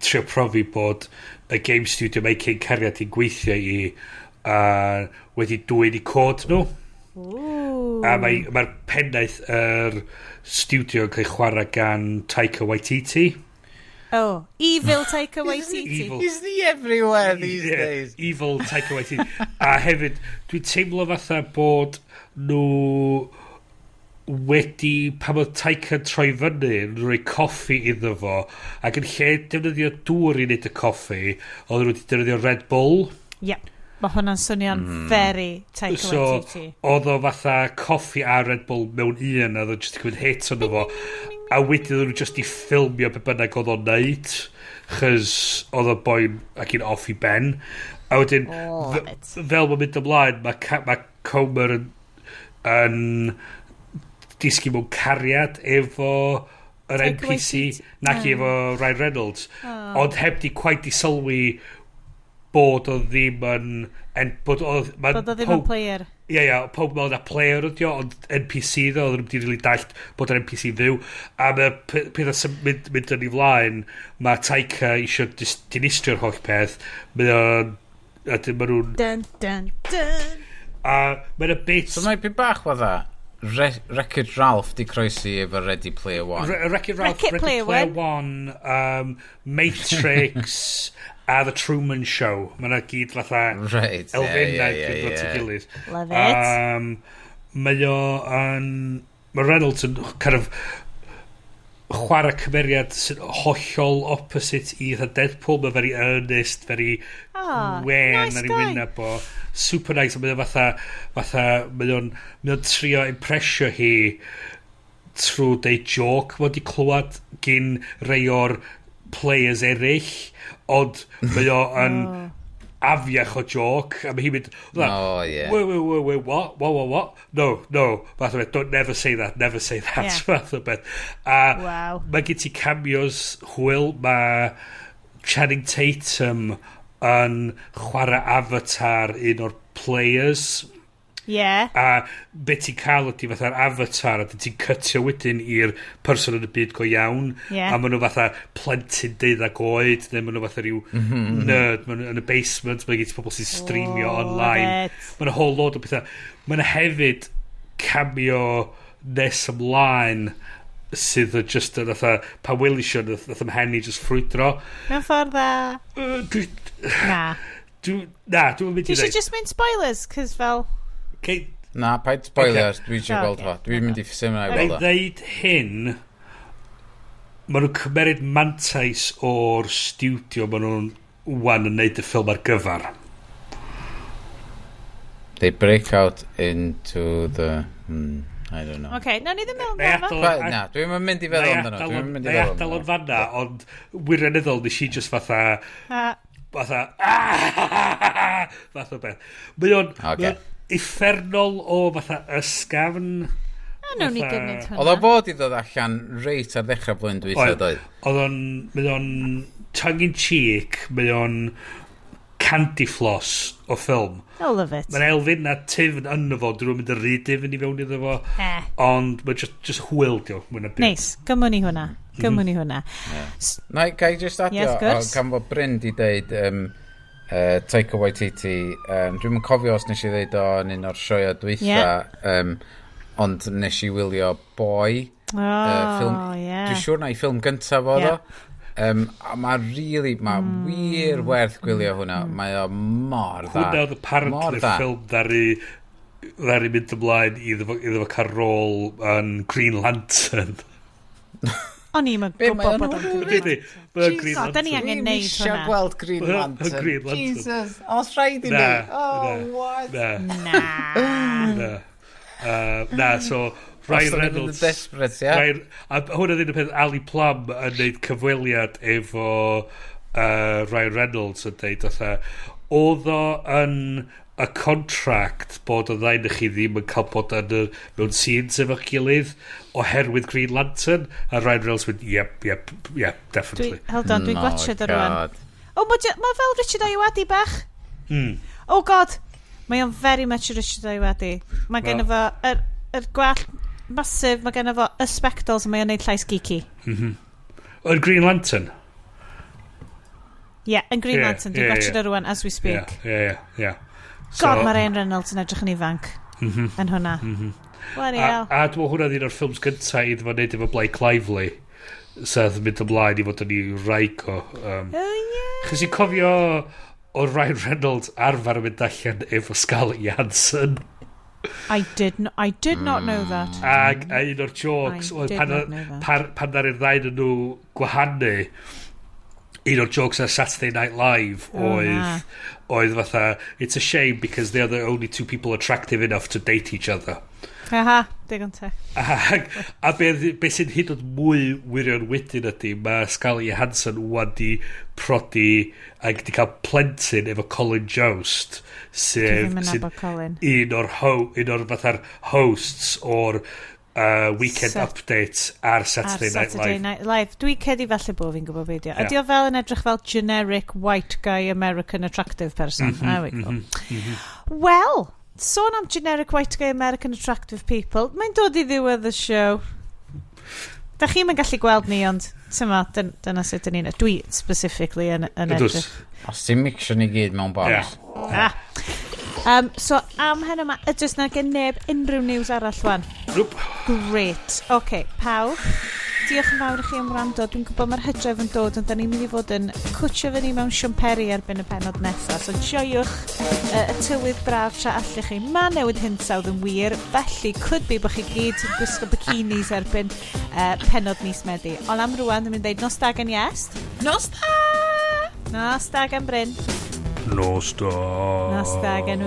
trio profi bod y game studio mae cyn cariad hi'n gweithio i a wedi dwyn i cod nhw. Ooh. A mae'r pennaeth yr studio yn cael ei chwarae gan Taika Waititi. Oh, evil Taika Waititi. Evil. Is he everywhere these Yeah, days? Evil Taika Waititi. A hefyd, dwi'n teimlo fatha bod nhw wedi, pan oedd Taika yn troi fyny, yn rhoi coffi iddo fo, ac yn lle defnyddio dŵr i wneud y coffi, oedd nhw wedi defnyddio Red Bull. Yep. Mae hwnna'n swnio'n very Taika So, Waititi. oedd o fatha coffi a Red Bull mewn un, a oedd o just yn cymryd hit ono fo. A wedyn oedd nhw just i ffilmio be bynnag oedd o'n neud, chys oedd o boi ac un off i ben. A wedyn, Love it. fel mae'n mynd ymlaen, mae Comer yn disgyn mewn cariad efo yr Taika NPC, Waititi. nac Ah. efo Ryan Reynolds. Ond heb di quite di sylwi bod o ddim yn bod o, Bod o ddim yn player. Ie, pob mewn na player ydi o, ond NPC ddo, oedd nhw'n wedi really dallt bod yr NPC fyw. A mae'r pethau sy'n mynd yn ei flaen, mae Taika eisiau dinistrio'r holl peth. Mae o'n... A dyn ma nhw'n Dun, dun, dun. A mae'n y bit So mae'n bit bach fatha Wreck-It Ralph di croesi efo Ready Player One. Wreck-It Ralph, Wreck-It Ready Player Player One, Matrix, a The Truman Show. Mae yna gyd fatha elfennau gyd at ei gilydd. Love it. Mae o yn... Mae Reynolds yn kind of chwarae cymeriad sy'n hollol opposite i eitha Deadpool. Mae'n very earnest, very Ah, wen nice ar ei guy. wyneb o. Super nice. A mae o fatha mae o'n trio impresio hi trwy deud joke mae wedi clywed gyn rei o'r players eraill, ond mae o yn afiach o joke a mae hi'n mynd Oh, yeah. "Wait, wait, wait, wait, what, what, what, what? No, no," fath o beth. "Don't, never say that, never say that," fath o beth. A mae gen ti cameos hwyl. Mae Channing Tatum yn chwarae avatar un o'r players. A be ti'n cael ydy fatha'r avatar a ti'n cytio wedyn i'r person yn y byd go iawn. A maen nhw fatha plentyn 12 oed neu maen nhw fatha rhyw nerd, maen nhw yn y basement, mae gen ti pobl sy'n streamio Love online. it. Mae'n a whole load o bethau. Mae'n hefyd cameo nes ymlaen sydd yn just yn fatha pan welis i o, nath 'y mhen i just ffrwydro. Mewn ffordd dda. Dwi, Na. dwi, na, dwi'n mynd Dwi i eisiau ddeud. just mynd spoilers, cos fel... Okay, Na, paid spoilers, dwi eisiau Oh, gweld ocê. fo. Dwi'n mynd i symud i Na i weld o. ddeud hyn, maen nhw'n cymeryd mantais o'r studio maen nhw'n wan yn neud y ffilm ar gyfer. They break out into the... I don't know. OK, nawn ni ddim meddwl Na i amdano fo. adael- Pa- Na, dwi'n mynd i Na i feddwl amdano. adael Dwi'n o'n- mynd i na i feddwl adael o'n amdano. fanna, ond wirioneddol nes i just fatha, Ah, fatha, "Ah!" fath o beth. Mae o'n Ocê. mae o'n uffernol o fatha ysgafn. A nawn ni gymryd hwnna. Oedd o fod i ddod allan reit ar ddechrau blwyddyn dwytha, Oedd. doedd? Oedd o'n, mae o'n tongue in cheek, mae o'n candy floss o ffilm. I love it. Mae'n elfen na tifn yno fo, dyn nhw'n mynd yn rhy difn i fewn iddo fo. Eh. Ond mae'n just hwyl dio, mwy na byd. Neis, gymwn ni hwnna. Gymwn ni hwnna. Na, ga i just adio, Ie, wrth gwrs. o, gan fod Bryn di deud Taika Waititi, dwi'n yn cofio os nes i ddeud o yn un o'r sioeau dwytha, ond nes i wylio Boy, Oh, ffilm, ie. dwi'n siŵr na i ffilm gyntaf oedd Ie. o. A mae really, mae wir werth gwylio hwnna. Mae o mor dda. Hwnna oedd Mor apparently dda. ffilm ddaru mynd ymlaen iddo fo cael rôl yn Green Lantern. O'n i'm yn Be, mae gwybod o'n bod o'n hwnnw? Green Ydy, mae o'n Green God, da ni Lantern. angen Dwi'm neud isio hwnna. gweld Green Mae o'n Lantern. Green Lantern. Jesus, os rhaid i Na, ni. Oh, na. what? Na, Na. na. Na, so Os Ryan da ni'n mynd yn Reynolds... desperate, ie? Ryan, a hwnna ddim y peth, Ali Plum yn neud cyfweliad efo Ryan Reynolds yn deud fatha, oedd o yn y contract bod y ddau na chi ddim yn cael bod yn y, mewn scenes efo'ch gilydd oherwydd Green Lantern, a Ryan Reynolds went, Yep, definitely." Dwi, hold on, dwi'n Oh, gwatchad o rwan. God. Oh, mae ma fel Richard Ayoade bach. Oh God, mae o'n very much Richard Ayoade. Mae gen fo yr gwallt massive, mae gen fo y spectols a mae o'n neud llais geeky. Yn Green Lantern. Yeah, yn Green Lantern, dwi'n gwatchad o rwan as we speak. Yeah. God, mae Ryan Reynolds yn edrych yn ifanc yn hwnna. Bloody A, hell. a dwi'n meddwl hwnna oedd un o'r ffilms gyntaf iddo fo wneud efo Blake Lively. So oedd yn mynd ymlaen i fod yn ei wraig o. Oh, yeah. Chos i'n cofio o Ryan Reynolds arfer yn mynd allan efo Scarlett Johansson. I did not know that. Ag a un o'r jokes I oedd did pan, not know that. pan ddaru'r ddau ohonyn nhw gwahanu, un o'r jokes ar Saturday Night Live Oh, oedd na. oedd fatha, "It's a shame because they're the only two people attractive enough to date each other." Haha, digon teg. A be sy'n hyd yn oed mwy wirion wedyn ydy, mae Scarlett Johansson wan di prodi ac di cael plentyn efo Colin Jost, Dwi sef ddim yn sy'n nabod Colin. un o'r fatha'r hosts o'r Weekend Update ar Ar Saturday Night Saturday Live. Night Live. Dwi'n credu falle bod fi'n gwybod beidio. Ie. Ydy o fel yn edrych fel generic white guy American attractive person? There we go. Wel, sôn am generic white guy American attractive people, mae'n dod i ddiwedd y show. Da chi'm yn gallu gweld ni, ond tyma, dyna sut dyn ni'n... Dwi specifically yn Ydws. edrych. Os ti'n mixio ni gyd mewn box. Ie. Ah. So, am hyn yma, ydys na gen neb unrhyw news arall wan? Nope. Great. OK, pawb, diolch yn fawr i chi am wrando. Dwi'n gwybod mae'r hydref yn dod, ond da ni'n mynd i fod yn cwtio fyny mewn siwmperi erbyn y penod nesaf. So, joiwch y tywydd braf tra allwch chi. Mae newid hinsawdd yn wir, felly could be bod chi gyd yn gwisgo bikinis erbyn penod mis Medi. Ond am rwan, dwi'n mynd i ddeud nos da gan Iest. Nos da! Nos da gan Bryn. Nos da. Nos da gan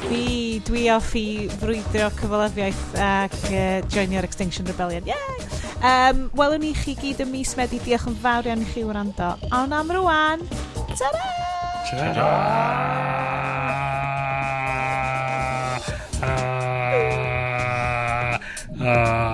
fi. Dwi off i frwydro cyfalafiaeth ac joinio'r Extinction Rebellion. Yay! Welwn ni chi gyd ym mis Medi. Diolch yn fawr iawn i chi wrando. Ond am rwan, ta-ra! Ta-ra! Ah, ah, ah.